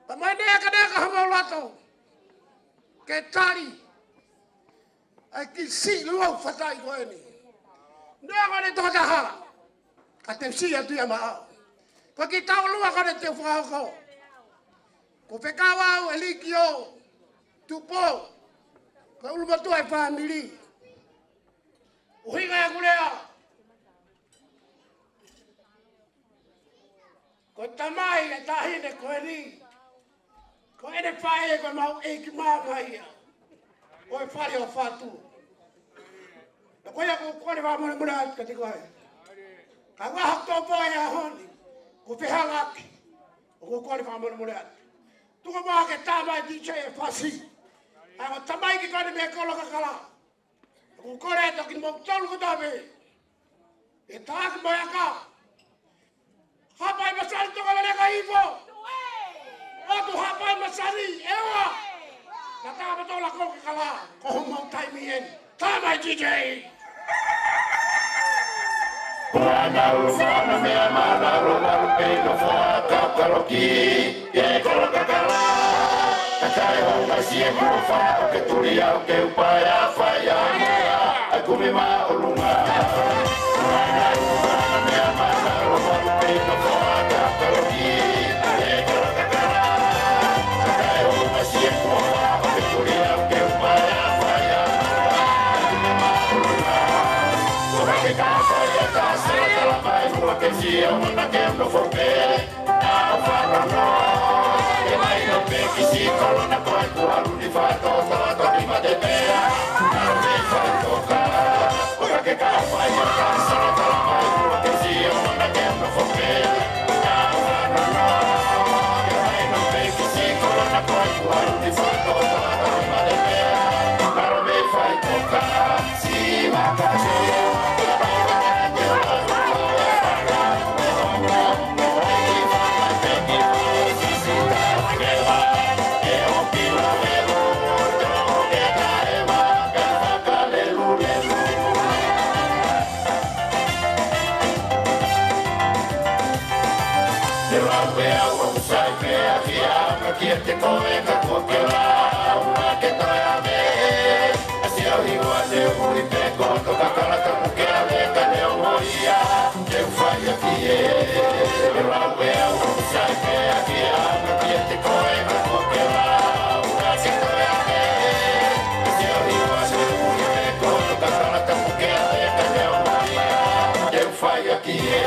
Pea mai nekaneka homau loto ke tali ʻa e kiʻi siʻi lau fakatātā ko eni. Neongo ʻene tokotaha, ka te u siʻi atu ia maʻau. Ko e kiʻi taulua ko eni te u fakahoko. Ko e fekau au ʻe Likio Tupou, ko e ʻulumotuʻa e fāmili. ʻUhinga ʻeku lea, ko e tamai e taʻahine ko eni, ko ʻene faʻē ko e mau ʻeiki māmā ia ʻo e fale ʻo Fatu. Pea ko ia ʻoku ou kole fakamolemole atu kiate koe. Ka ʻoku ʻi ai haku tō pō he ʻaho ni, ʻoku ou fehangahangai, ʻoku ou kole fakamolemole atu. Tuku muʻa ke tā mai D J e fasi. ʻA e tamaiki ko eni mei Kolokakala. ʻOku ou kole atu kiate kimoutolu kotoa pē ke tā ki mai aka. Hapai Masani Tonga Leleka Ipo. ʻOtu Hapai Masani ʻEua. Ka tā matola ko ke kala. Ko homau taimi eni. Tā mai D J. Ua nau mana mea mana lo nau pei no fua kau kaloki. Ke Kolokakala, ka kae hau mai si e kuo fana ʻo ke tuli au ke upa e a fai a moa, ʻa e kumi māʻolunga. Mana, mana, mea mana, lo malu pei ka fua ka kaloki. Ke Kolokakala, ka kae hau mai si e kuo fana ʻo ke tuli au ke upa e a fai a moa, ʻa e kumi māʻolunga. Ko ke ka fai a ka sa kala mai hua ke si au mana ke no fo pē. Te lau pē au ʻoku sai pē ʻa e fiemaʻu kiate koe ka kuo ke lau ʻa ke toe ʻave. ʻA si au hiva te ui pē ko Kolokakala ka kuo ke ʻave ka ne o mo ia. Te u fai ʻaki ē. Te lau pē au ʻoku sai pē ʻa e fiemaʻu kiate koe ka kuo ke lau ʻa ke toe ʻave. ʻA si au hiva te ui pē ko Kolokakala ka kuo ke ʻave ka ne o mo ia. Te u fai ʻaki ē.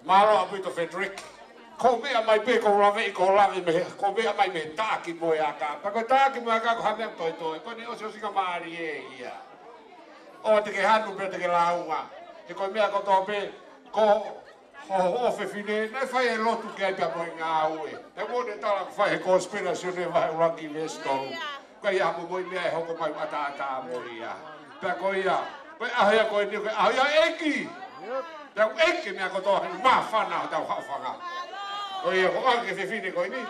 Mālō ʻaupito Frederick. Ko e meʻa mai pē ko e lave ʻi ko e lave mei he, ko e meʻa mai mei he taki mo e aka. Pea ko e taki mo e aka ko ha meʻa toitoi. Ko eni ʻosi ʻosi ka mālie ia. ʻOua te ke hanu pea te ke lāunga. He ko e meʻa kotoa pē, ko ho, ho fefine, naʻe fai e lotu ki ai pea mo e ngāue. Te mo ne tala fai he Kosipeli ʻa Sione vahe ʻuluaki veesi tolu. Ko ia mo e meʻa ʻe hoko mai ʻataʻatā mo ia. Pea ko ia, ko e ʻaho ia ko eni, ko e ʻaho ia ʻeiki. Pea ko e ʻeiki meʻa kotoa he māfana hotau haʻofanga. Ko ia, ko e ʻaho ke fefine ko eni.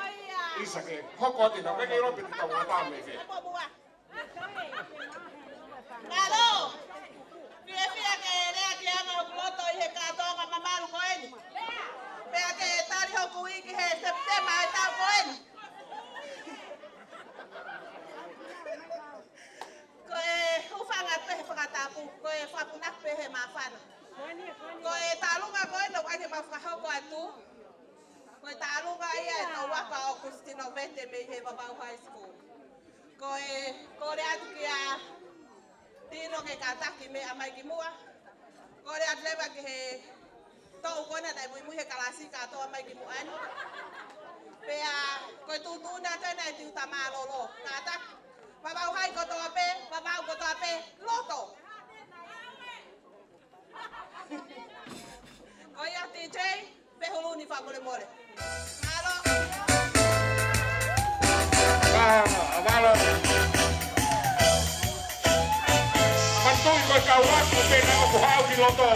ʻIsa ke hoko atu ʻetau keke ʻilo pe te tau ngata mei fē. Mālō. Fiefia ke lea ki he anga hoku loto ʻi he kātoanga mamalu ko eni. Pea ke tali hoku iiki he Sepitema ʻo e taʻu ko eni. Ko e hūfanga pē he fakatapu, ko e fakapunake pē he māfana. Ko e tālunga ko eni ʻoku ʻai ke mau fakahoko atu. Ko e tālunga ia ʻetau aka ʻo Kusitino Vete mei he Vavau High School. Ko e kole atu kia Tino ke kātaki meʻa mai ki muʻa. Kole atu leva ki he toʻu ko ena naʻe muimui he kalasi kātoa mai ki muʻa ni. Pea ko e tuʻutuʻuni atu ena ʻe Tiuta Mālōlō. Kātaki. Vavau hai kotoa pē, vavau kotoa pē, loto. Ko ia D J, pehuluni fakamolemole. Mālō. Mālō, mālō. Manatuʻi ko e kau ako pē naʻa ʻoku haʻu ki loto.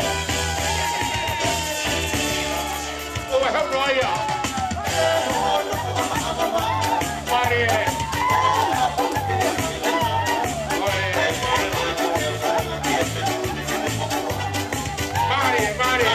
ʻO e hau noa ia. Mālie. Mālie, mālie. Mālie, mālie.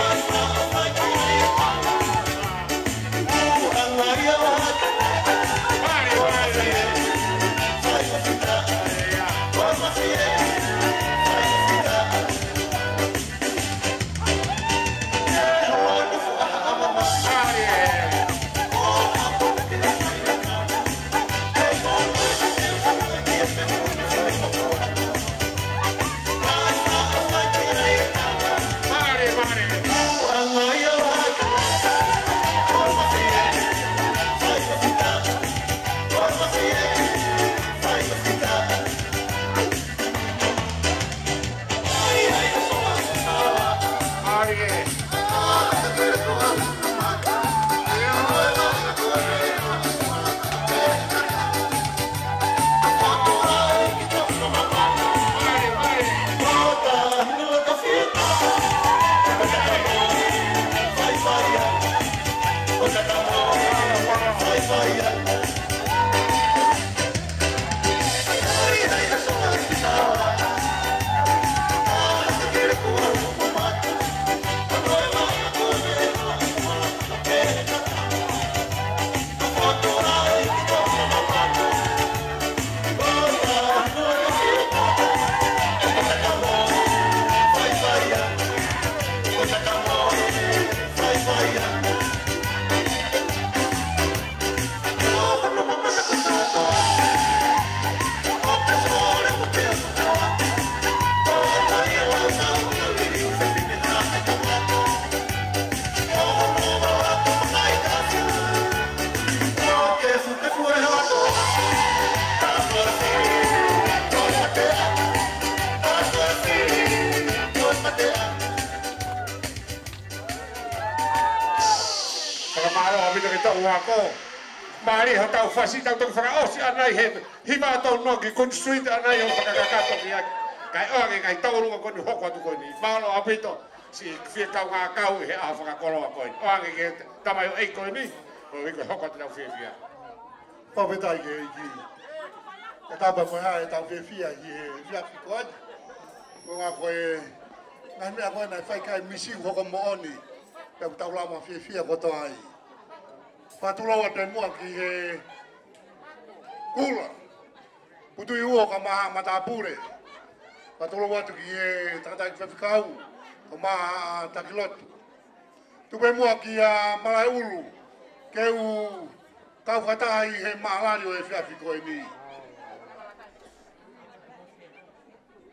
Fakamālō ʻaupito ki he toʻu ako. Mālie hotau fasi, tau toki fakaʻosi ʻanai he hiva tau noa ki Queen Street ʻanai ʻo fakakakato ki ai. Kae ʻoange ki he toʻu ako ko eni hoko atu ko eni. Mālō ʻaupito. Siʻi fie kaungā kau ʻi he ʻaho fakakoloa ko eni. ʻOange ki he tamaioʻeiki ko eni, ʻo ʻikai hoko atu ʻetau fiefia. Fakafetaʻi ki he ʻEiki. Ko e tapa ko ē ʻetau fiefia ʻi he efiafi ko eni. Ko e ngaahi ko e, ngaahi meʻa ko ē naʻe fai kae misi hoko moʻoni. Pea ʻoku tau lava fiefia kotoa ai. Fakatulou atu muʻa ki he kula. Putuʻi Uo kae ʻumaʻā matāpule. Fakatulou atu ki he tangataʻeiki faifekau, kae ʻumaʻā taki lotu. Tuku pē muʻa kia Malaʻeulu, ke u kau fakataha ʻi he mālali ʻo e efiafi ko eni.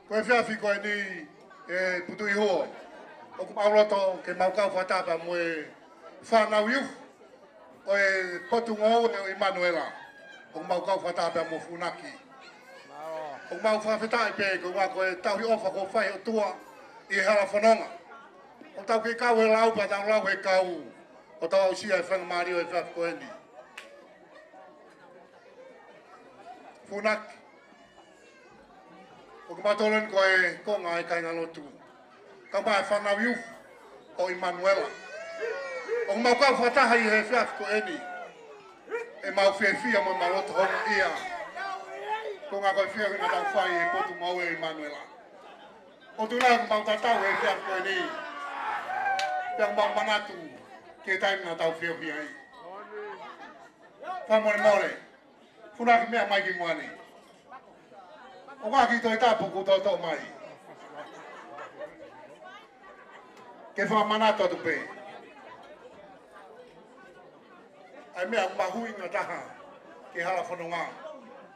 Ko e efiafi ko eni, ʻe Putuʻi Uo, ʻoku mau loto ke mau kau fakataha pea mo e fānau youth ʻo e Potungāue ʻo ʻImanuela. ʻOku mau kau fakataha pea mo Funaki. ʻOku mau fakafetaʻi pē ko e ʻuhinga ko e tauhi ʻofa kuo fai ʻe he ʻOtua ʻi he hala fononga. ʻOku tau kei kau he lau pea tau lau he kau. ʻO tau aʻusia e faingamālie ʻo e efiafi ko eni. Funaki. ʻOku mau toloni ko e konga e kāingalotu. Kae ʻumaʻā e fānau youth ʻo ʻImanuela. ʻOku mau kau fakataha ʻi he efiafi ko eni. ʻE mau fiefia mo mau loto houngaʻia. Ko e ngaahi ko e fiefia naʻa tau fai ʻi he Potungāue ʻo ʻImanuela. ʻOku tuʻu lahi ʻoku mau tatau he efiafi ko eni. Pea ʻoku mau manatu ki he taimi naʻa tau fiefia ai. Fakamolemole. Funaki, meʻa mai ki muʻa ni. ʻOku ʻi ai e kiʻi Tohi Tapu kuo toʻotoʻo mai. Ke fakamanatu atu pē. ʻA e meʻa mahuʻinga taha ki he hala fononga.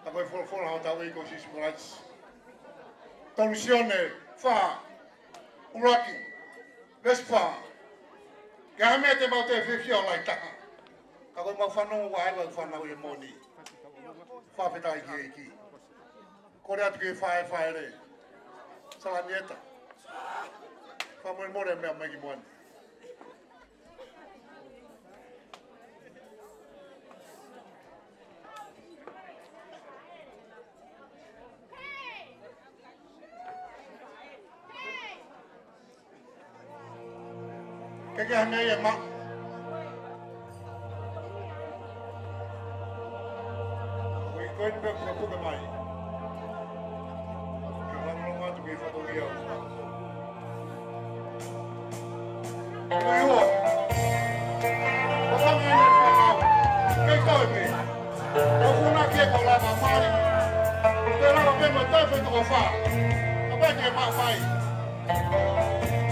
Ka ko e folofola ʻa hotau ʻEiki ko Sīsū Kalaisi. Tolu Sione fā, ʻuluaki, veesi fā. Ka ko e meʻa te mau toe fiefia ʻo lahi taha, ka ko ʻemau fanongo ʻa e ʻū fānau ʻi he moʻoni. Fakafetaʻi ki he ʻEiki. Kole atu ki he faʻē, faʻē lea. Salanieta. Fakamolemole meʻa mai ki muʻa ni. Ke ke hanga ia ma. Ko e, ko e pē ko e puke mai. Ke langa langa atu ki he fatongia. Ko e ua. Ko e fanga ʻene fānau. Kei toe pē. Ko e funa ke ko lava mali. Ko e lava pē mo toe fetoko fā. Ka pai ke ma fai.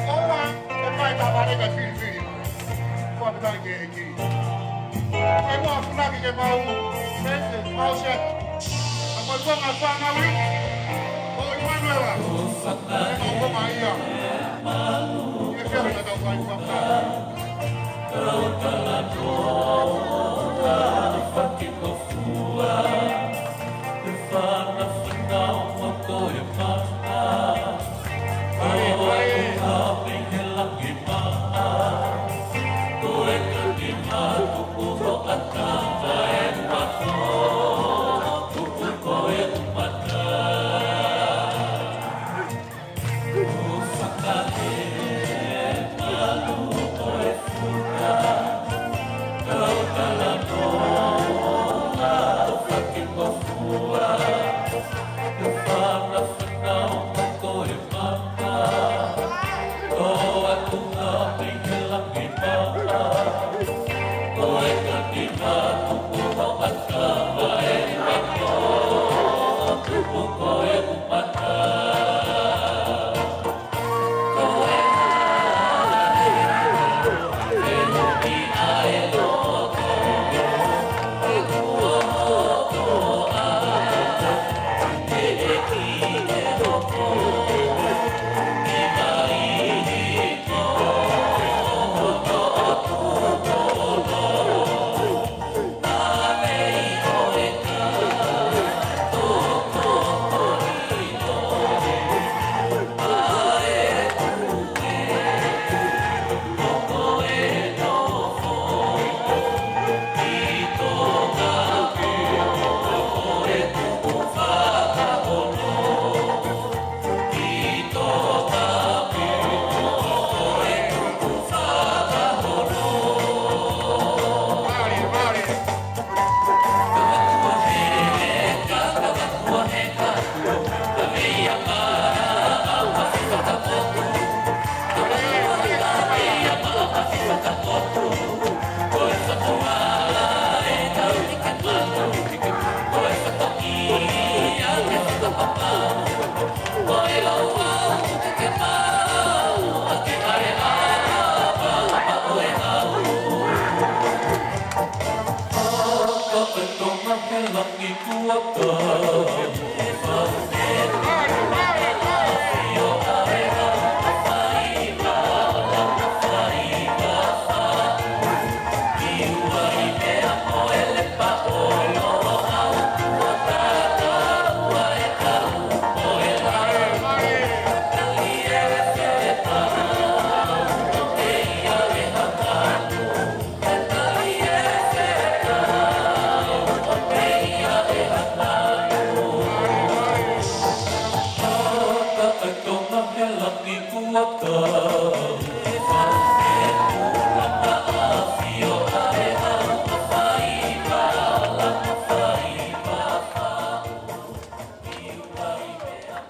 ʻOua, ʻe fai tā vale ka filifili. Fakafetaʻi ki he ʻEiki. Ke mau afunaki ke mau, ke mau se. Ka ko e konga fānau ʻi, ʻo ʻImanuela. Ke mau konga ia. Ke fia ka tau fai fakafetaʻi.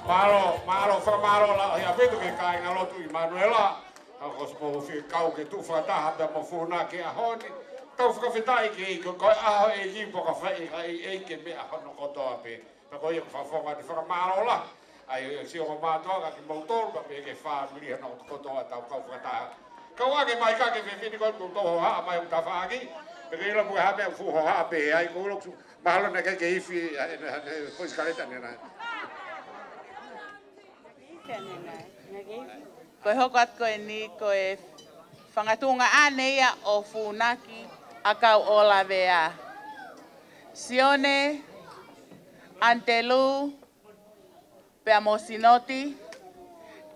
Mālō, mālō, fakamālō lahi ʻaupito ki he kāingalotu ʻImanuela. ʻA ko e sipou fie kau ke tuʻu fakataha pea mo funa ki he ʻaho ni. Tau fakafetaʻi ki he ʻEiki, ko e ʻaho ʻo e ʻEiki, pea ko e fai ʻe he ʻEiki e meʻa hono kotoa pē. Pea ko ia ʻoku fakafofonga atu e fakamālō lahi. ʻA ia, ʻa e sio ko mātuʻa kiate kimoutolu, pea pehē ki he fāmili hono kotoa ʻetau kau fakataha. Kau ange mai ka ke fefine ko e kuo tō hohaʻa mai ʻo tafaʻaki. Pea ke ʻilo pē ko e hā pē ʻoku fuʻu hohaʻa pē ai, ko e ʻilo mahalo naʻe ʻikai ke ifi ʻa e, ʻa e, ʻa e, ko e sikaleti ʻanenai. Ko e hoko atu ko eni ko e fanga tuongaʻane ia ʻo Funaki ʻAkauʻolavea. Sione, ʻAnitelū, pea mo Sinoti,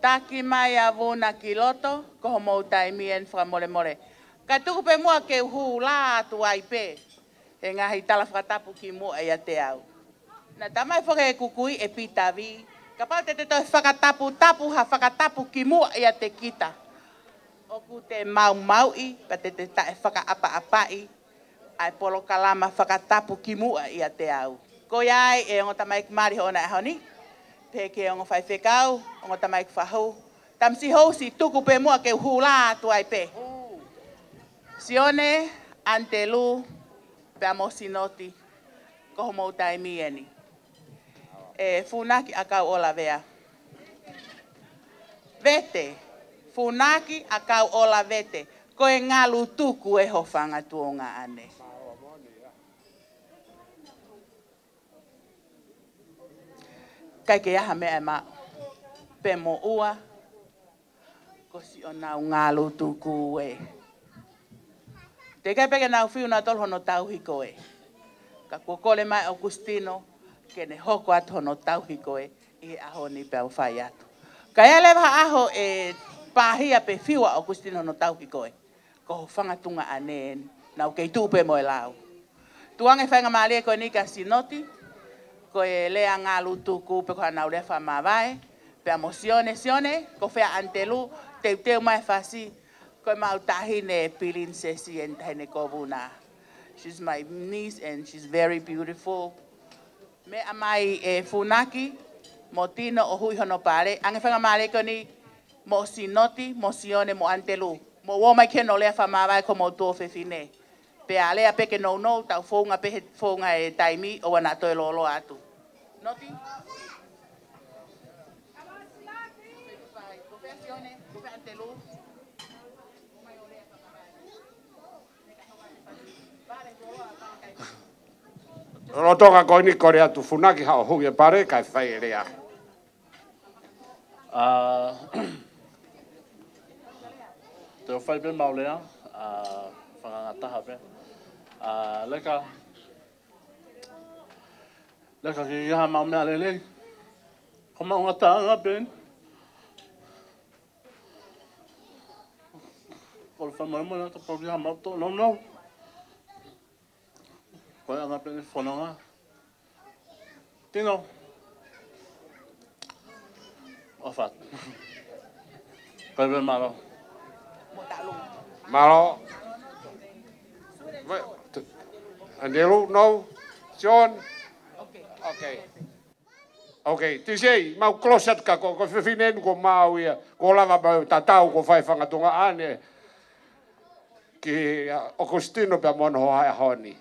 taki mai ʻa Vuna ki loto, ko hoʻomou taimi eni fakamolemole. Ka tuku pē muʻa ke u hū lā atu ai pē he ngaahi tala fakatapu kimuʻa ʻiate au. Naʻe talamai foki ʻe he kui ʻe Pita Vī, kapau te te toe fakataputapu ha fakatapu kimuʻa ʻiate kita, ʻoku te maumauʻi, pea te te taʻefakaʻapaʻapaʻi ʻa e polokalama fakatapu kimuʻa ʻiate au. Ko ia ai ʻe ongo tamaiki mali hoʻo ʻaho ni, pehē ki he ongo faifekau, ongo tamaiki fahu, tamasiʻi housi, tuku pē muʻa ke u hū lā atu ai pē. Sione, ʻAnitelū, pea mo Sinoti, ko hoʻomou taimi eni. ʻE Funaki ʻAkauʻolavea. Vete, Funaki ʻAkauʻolavete, ko e ngalu tuku ē ho fanga tuongaʻane. ʻIkai ke ʻi ai ha meʻa ʻe maʻu, pea mo ua, ko siʻonau ngalu tuku ē. Teʻeki ai pē ke nau fiu nautolu hono tauhi koe. Ka kuo kole mai ʻa ʻOkusitino ke ne hoko atu hono tauhi koe ʻi he ʻaho ni pea u fai atu. Ka ʻi ai leva ha ʻaho ʻe pāhia pe fiu ʻa ʻOkusitino hono tauhi koe, ko ho fanga tuongaʻane eni, nau kei tuʻu pē mo e lau. Tuku ange faingamālie ko eni kia Sinoti, ko e lea ngalu tuku pe ko haʻanau lea fakamāvae, pea mo Sione. Sione, ko fē ʻa ʻAnitelū? Teuteu mai e fasi, ko ʻemau taʻahine pilinisesi eni, taʻahine ko Vuna. She's my niece and she's very beautiful. Meʻa mai ʻe Funaki mo Tino ʻo hui hono pale, ange faingamālie ko eni mo Sinoti, mo Sione, mo ʻAnitelū. Mou ō mai ki hono lea fakamāvae ko hoʻomou tuofefine. Pea lea pē ke nounou, tau founga pē he founga e taimi, ʻoua naʻa toe lōloa atu. Noti? Lolotonga ko eni kole atu Funaki haʻo hui e pale kae fai e lea. ʻA, te u fai pē ʻemau lea, ʻa, fakangataha pē. ʻA, leka, leka ke ʻi ai haʻamau meʻa lelei. Ko ʻemau ngataʻanga pē eni. Kole fakamolemole atu kapau ʻoku ʻi ai haʻamau tōnounou. Ko e anga pē eni e fononga. Tino. ʻOfa atu. Ko ia pē, mālō. Mālō. Wait, t-, ʻAnitelū, no? John? Okay. Okay, T J, mau close atu ka ko, ko e fefine eni kuo maau ia, kuo lava ʻemau tatau, kuo fai fanga tuongaʻane ki, ʻa, ʻOkusitino pea mo hono hoa he ʻaho ni.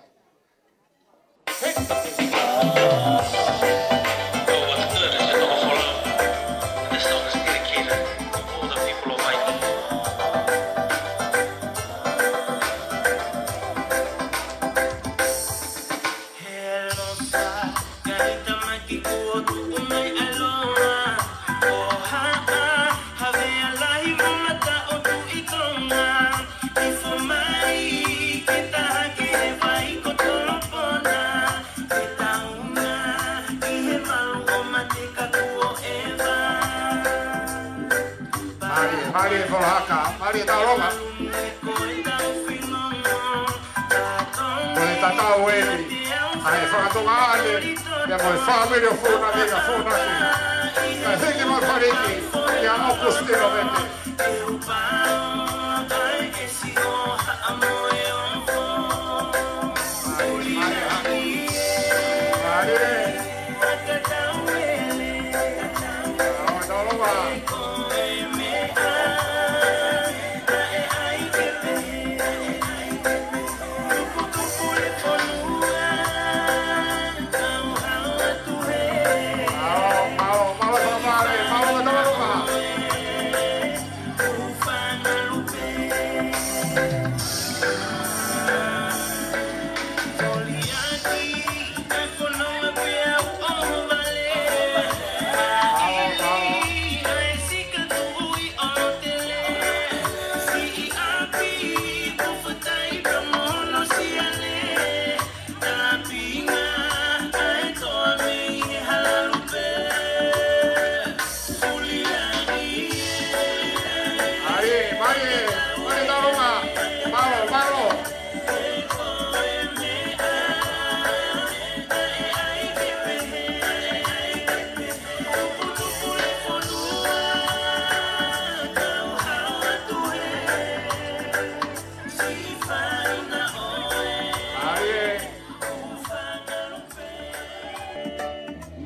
Mālie, mālie Folahaka, mālie Taulonga. Ko e tatau eni ʻa e fanga tuongaʻane, pea mo e fāmili ʻo Funaki, ka Funaki. Kae hiki mai e faliki kia ʻOkusitino Vete.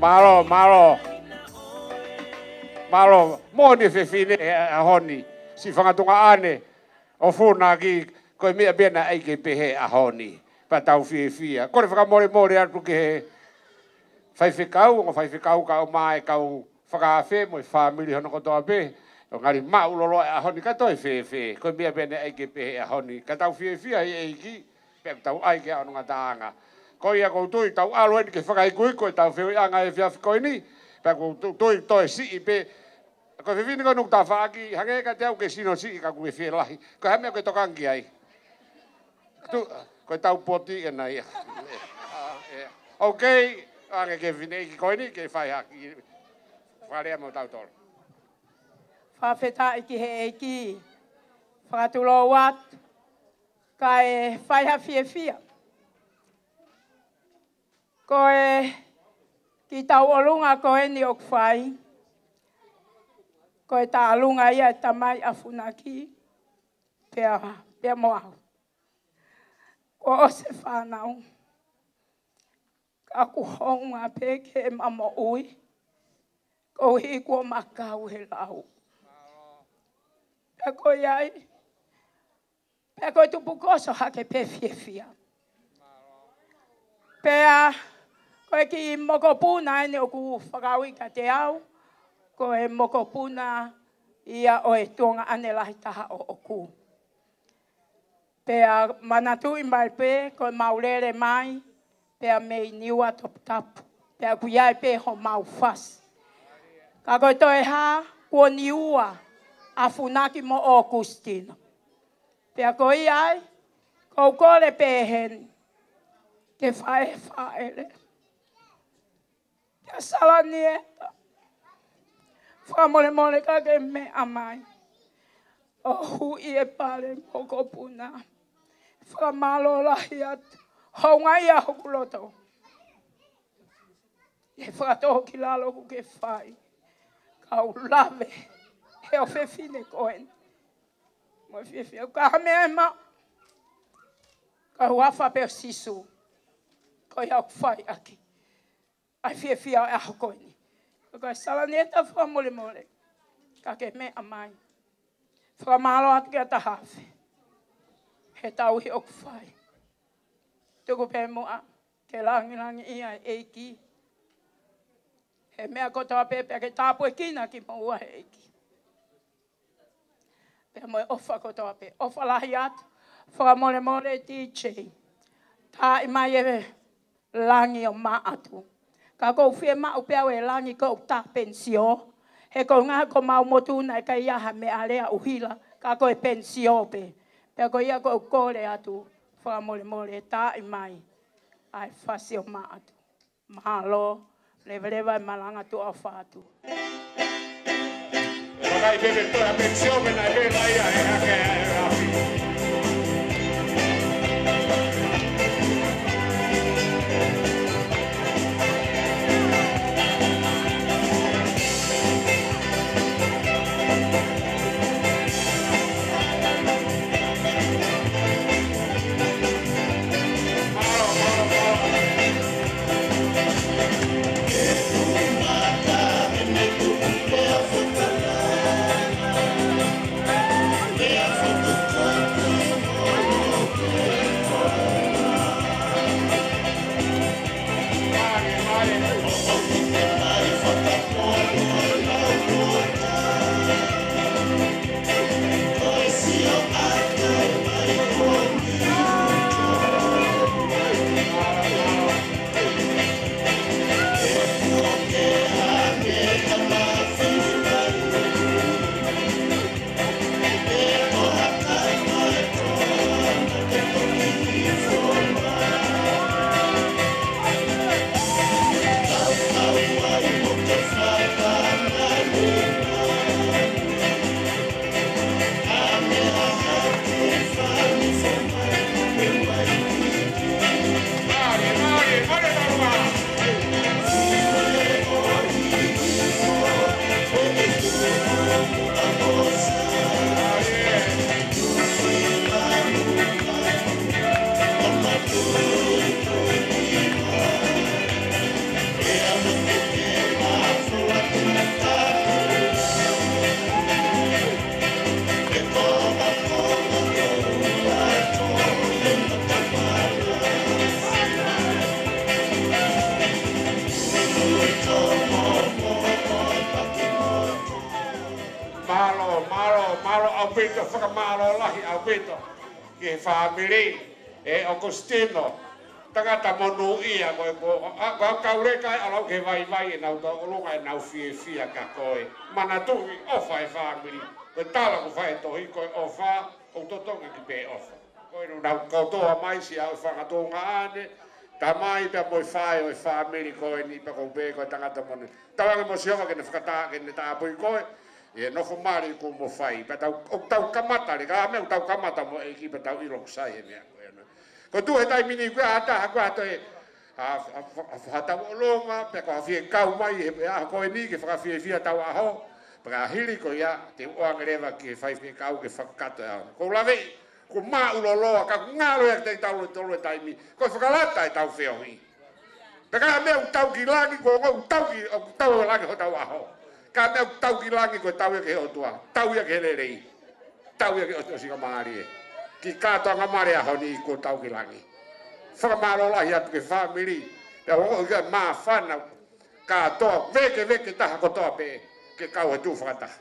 Mālō, mālō. Mālō, moʻoni e fefine he ʻaho ni. Siʻi fanga tuongaʻane ʻo Funaki, ko e meʻa pē naʻe ʻai ke pehē he ʻaho ni. Pea tau fiefia. Kole fakamolemole atu ki he faifekau, ongo faifekau kae ʻumaʻā e kau fakaafe mo e fāmili hono kotoa pē. ʻO ngali maʻuloloa e ʻaho ni ka toe fēfē. Ko e meʻa pē naʻe ʻai ke pehē he ʻaho ni. Ka tau fiefia he ʻEiki. Pea tau ʻai ke ʻaonga taʻanga. Ko ia ʻoku ou tui tau ʻalu eni ke fakaikuiku ʻetau feohiʻanga he efiafi ko eni. Pea ʻoku ou tu-, tui toe siʻi pē. Ko e fefine ko ē ʻoku tafaʻaki, hangē kiate au ke sino siʻi ka ʻoku ke fie lahi. Ko e hā e meʻa ʻoku ke tokanga ki ai? Tu-, ko ʻetau poti ena ia. Ok, ʻoange ki he fineʻeiki ko eni, ke fai hake. Fakalea mo tautolu. Fakafetaʻi ki he ʻEiki. Fakatulou atu. Kae fai ha fiefia. Ko e kiʻi tauʻolunga ko eni ʻoku fai. Ko e tālunga ia e tamai ʻa Funaki. Pea, pea mo au. Kuo ʻosi e fānau. Ka ʻoku hounga pē ke ma moʻui. Koeʻuhi kuo ma kau he lau. Pea ko ia ai. Pea ko e tupukoso hake pē fiefia. Pea ko e kiʻi mokopuna eni ʻoku fakaui kiate au. Ko e mokopuna ia ʻo e tuongaʻane lahi taha ʻoʻoku. Pea manatuʻi mai pē, ko e mau lele mai, pea mei Niua Toputapu. Pea ʻoku ʻi ai pē homau fasi. Ka ko e toe hā, kuo Niua ʻa Funaki mo ʻOkusitino. Pea ko ia ai, ʻoku ou kole pē heni, ke fai e fāʻele. Kia Salanieta. Fakamolemole ka ke meʻa mai. ʻO huʻi e pale mokopuna. Fakamālō lahi atu. Hounga ia hoku loto. ʻI he fakatōkilalo ʻoku ke fai. Kau lave. He ʻo fefine ko eni. Mo e fiefia. Ka ha meʻa ʻe maʻu. Ka huafa pē ʻo Sīsū. Ko ia ʻoku fai ʻaki. ʻA e fiefia ʻo e ʻaho ko eni. Ko e Salanieta fakamolemole. Ka ke meʻa mai. Fakamālō atu kia Tahafe. He tauhi ʻoku fai. Tuku pē muʻa. Ke langilangiʻia e ʻEiki. He meʻa kotoa pē pea ke tāpuekina kimoua he ʻEiki. Pea mo e ʻofa kotoa pē. ʻOfa lahi atu. Fakamolemole D J. Taaʻi mai e langi ʻo Maʻatu. Ka ʻoku ou fiemaʻu pē au e langi ʻoku ou tā pensio. He ko e ʻuhinga ko homau motu naʻe ʻikai ha meʻa lea ʻuhila. Ka ko e pensio pē. Pea ko ia ʻoku ou kole atu. Fakamolemole taaʻi mai. ʻA e fasi ʻo Maʻatu. Mālō, leveleva e malanga tuʻa ʻofa atu. Vakai pē pe toe ha pensio mena e lea ia he hake e afi. ʻOku fakamālō lahi ʻaupito ki he fāmili ʻe ʻOkusitino, tangata monūʻia ko ē, ko, ʻa, ko e kau leka ʻe ʻalu ki he vaivai ʻi heʻenau tōʻulunga ʻenau fiefia kia koe. Manatuʻi ʻofa e fāmili. Ko e tala ʻoku fai he tohi ko e ʻofa, ʻoku totongi ki pē ʻofa. Ko ʻenau kotoa mai siʻa ʻo e fanga tuongaʻane, tamai pea mo e faʻē ʻo e fāmili ko eni pea ʻoku pehē ko e tangata monū. Tauange mo Sihova ke ne fakataha ke ne tāpui koe, ʻi he nofo mali kuo mo fai. Pea tau, ʻoku tau kamata leva, ka meʻa ʻoku tau kamata mo e ʻEiki pea tau ʻilo ʻoku sai e meʻa ko ena. Ko e tuʻu he taimi ni ʻoku ʻi ai ha taha ʻoku ʻi ai ha toe, ha, ha, ha, ha tauʻolunga, pe ko ha fie kau mai he, he ʻaho ko eni ke fakafiefia hotau ʻaho, pea ka hili ko ia, te u ʻoange leva ki he faifekau ke fakakakato e ʻaho. Ko u laveʻi, kuo māʻuloloa, ka ʻoku ngalo ia kiate kitautolu e taimi, ko e fakalata ʻetau feohi. Pea ka meʻa ʻoku tau ki langi, ko e ongo ʻoku tau ki, ʻoku tau ki langi hotau ʻaho. Ka meʻa ʻoku tau ki langi, ko e tau ia ki he ʻOtua, tau ia ki he lelei, tau ia ki he ʻosi, ʻosingamālie. Ki he kātoanga mali ʻaho ni kuo tau ki langi. Fakamālō lahi atu ki he fāmili, pea ongo ʻoku ʻi ai e māfana kātoa, vēkeveke taha kotoa pē, ke kau he tuʻu fakataha.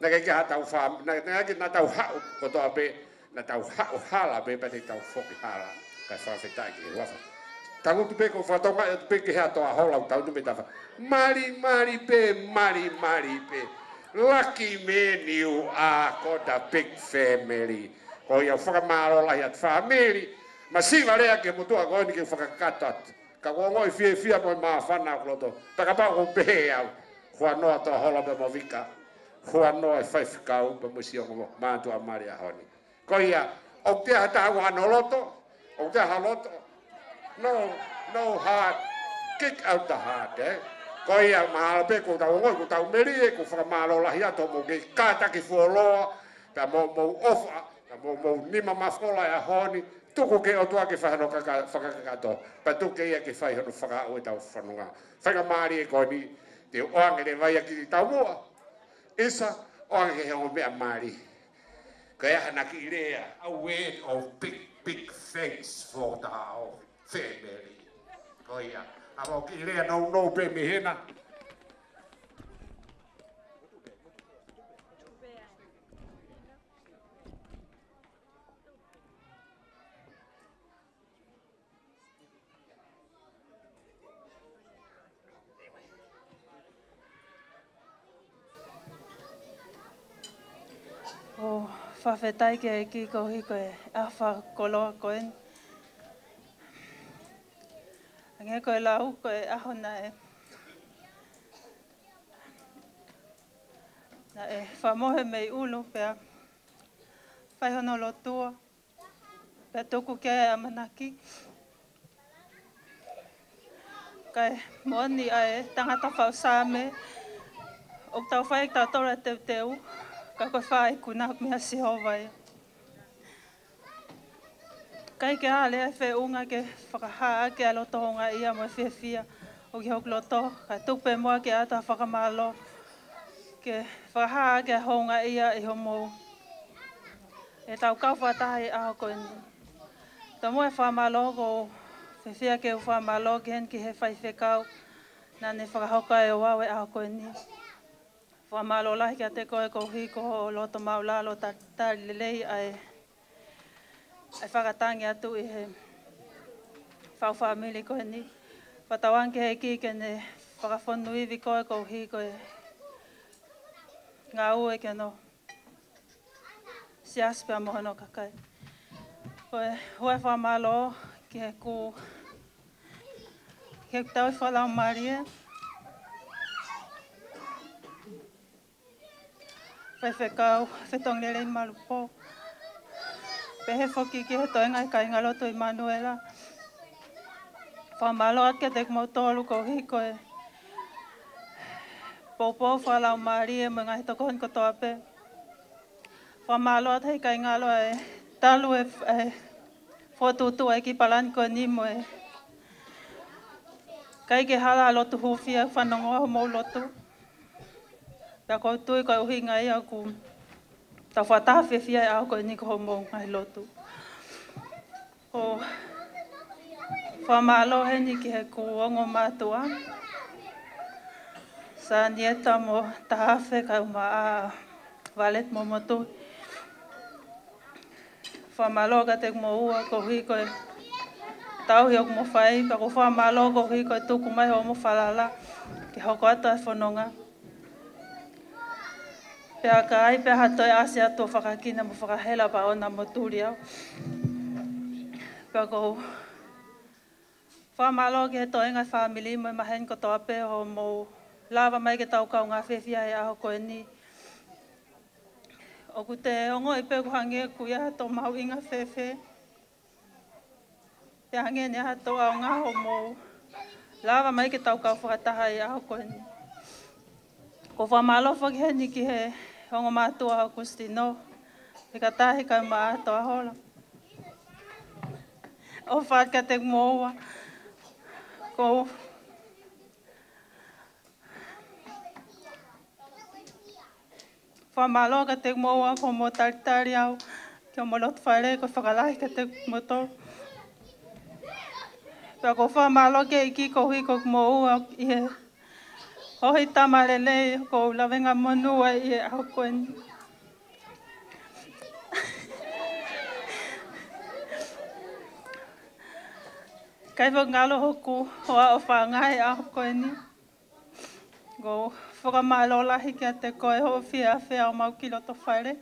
Naʻe ʻikai ke ʻi ai hatau fā, naʻe, naʻe ʻikai ke naʻa tau haʻu kotoa pē, naʻa tau haʻu hala pē, pea te tau foki hala. Kae fakafetaʻi ki he huafa. Tangutu pē ko e fatongia atu pē ki he ʻOtua, hola ʻo tangutu pē tafa. Mali, mali pē, mali, mali pē. Lucky man you are, got a big family. Ko ia ʻoku fakamālō lahi atu fāmili. Masiva lea ki he motuʻa ko eni ke fakakakato atu. Ka ʻoku ongoʻi fiefia mo e māfana ʻoku loto. Pea kapau ʻoku pehē au, huanoa Toahola pea mo Vika, huanoa e faifekau pea mo siʻi ongo mātuʻa mali ʻaho ni. Ko ia, ʻoku ʻi ai ha taha ʻoku ʻi ai hano loto, ʻoku ʻi ai ha loto. No, no heart, kick out the heart, eh? Ko ia, mahalo pē kuo tau ongoʻi, kuo tau melie, ʻoku fakamālō lahi atu hoʻomou kei kātaki fuoloa, pea mo hoʻomou ʻofa, pea mo hoʻomou nima mafola he ʻaho ni, tuku ki he ʻOtua ke fai hono kaka-, fakakakato, pea tuku ke ia ke fai hono fakaaʻu ʻetau fononga. Faingamālie ko eni, te u ʻoange leva ia ki he taumuʻa. ʻIsa, ʻoange ki he ongo meʻa mali. Ko e hā haʻane kiʻi lea? A word of big, big thanks for the whole family. Ko ia, ʻa mo e kiʻi lea nounou pē mei hena. ʻOku fakafetaʻi ki he ʻEiki koeʻuhi ko e ʻaho fakakoloa ko eni. Hangē ko e lau ko e ʻaho naʻe, naʻe fakamohe mei ʻulu pea fai hono lotua. Pea tuku ki ai e ʻamanaki. Kae moʻoni ʻa e tangata faʻu Saame, ʻoku tau fai ʻe kitautolu e teuteu, ka ko e fai kuna meia Sihova ia. ʻIkai ke ʻi ai ha lea ʻe feʻunga ke fakahā ʻaki ʻa e loto houngaʻia mo e fiefia ʻoku ʻi hoku loto, kae tuku pē muʻa ke ʻoatu ha fakamālō, ke fakahā ʻaki ʻa e houngaʻia ʻi hoʻomou ʻetau kau fakataha he ʻaho ko eni. Tomuʻa e fakamālō ʻoku ou fiefia ke u fakamālō ki heni ki he faifekau naʻa ne fakahoko ai ʻo aʻu he ʻaho ko eni. Fakamālō lahi kiate koe koeʻuhi ko hoʻo loto māʻulalo ta-, tali lelei ʻa e, ʻa e fakatangi atu ʻi he faʻu fāmili ko eni. Fakatauange ki he ʻEiki ke ne fakafonu ivi koe koeʻuhi ko e ngāue ki hono siasi pea mo hono kakai. Ko e hū e fakamālō ki heʻeku, ki heʻeku tauhi fakalaumālie, Faifekau Fetongi Lelei Malupō. Pehē foki ki he toenga ʻo e Kāingalotu ʻImanuela. Fakamālō atu kiate kimoutolu koeʻuhi ko e poupou fakalaumālie mo e ngaahi tokoni kotoa pē. Fakamālō atu he kāingalotu ʻa e talu e, e fokotuʻutuʻu ʻa e kiʻi palani ko eni mo e ʻikai ke hala lotu hūfia fanongo hoʻomou lotu. Pea ʻoku ou tui ko e ʻuhinga ia ʻoku tau fakataha fiefia he ʻaho ko eni ko hoʻomou ngaahi lotu. ʻOku ou fakamālō heni ki heʻeku ongo mātuʻa, Sanieta mo Tahafe, kae ʻumaʻā Valet mo Motu. Fakamālō kiate kimoua koeʻuhi ko e tauhi ʻoku mou fai, pea ʻoku ou fakamālō koeʻuhi ko e tuku mai hoʻomou falala ke hoko atu e fononga. Pea ka ai pē ha toe ʻasi atu ʻo fakakina mo fakahela pea ʻoua naʻa mou tuli au. Pea ʻoku ou fakamālō ki he toenga e fāmili mo e maheni kotoa pē hoʻomou lava mai ke tau kaungā fiefia he ʻaho ko eni. ʻOku te ongoʻi pē ʻoku hangē ʻoku ʻi ai hato mahuʻinga fēfē. Pea hangē ne ʻi ai hato ʻaonga hoʻomou lava mai ke tau kau fakataha he ʻaho ko eni. ʻOku ou fakamālō foki heni ki he ongo mātuʻa ʻo Kusitino, he ka tahi kae ʻumaʻā Toahola. ʻOfa kiate kimoua, ʻoku ou fakamālō kiate kimoua ʻoku mou talitali au ki hoʻomou loto fale, ʻoku ou fakalahi kiate kimoutolu. Pea ʻoku ou fakamālō ki he ʻEiki koeʻuhi ko kimoua ʻi he ohi tama lelei ʻoku ou lavengamonū ai ʻi he ʻaho ko eni. ʻIkai foki ngalo hoku hoa ʻofaʻanga he ʻaho ko eni. ʻOku ou fakamālō lahi kiate koe hoʻo fie afe au mau ki loto fale.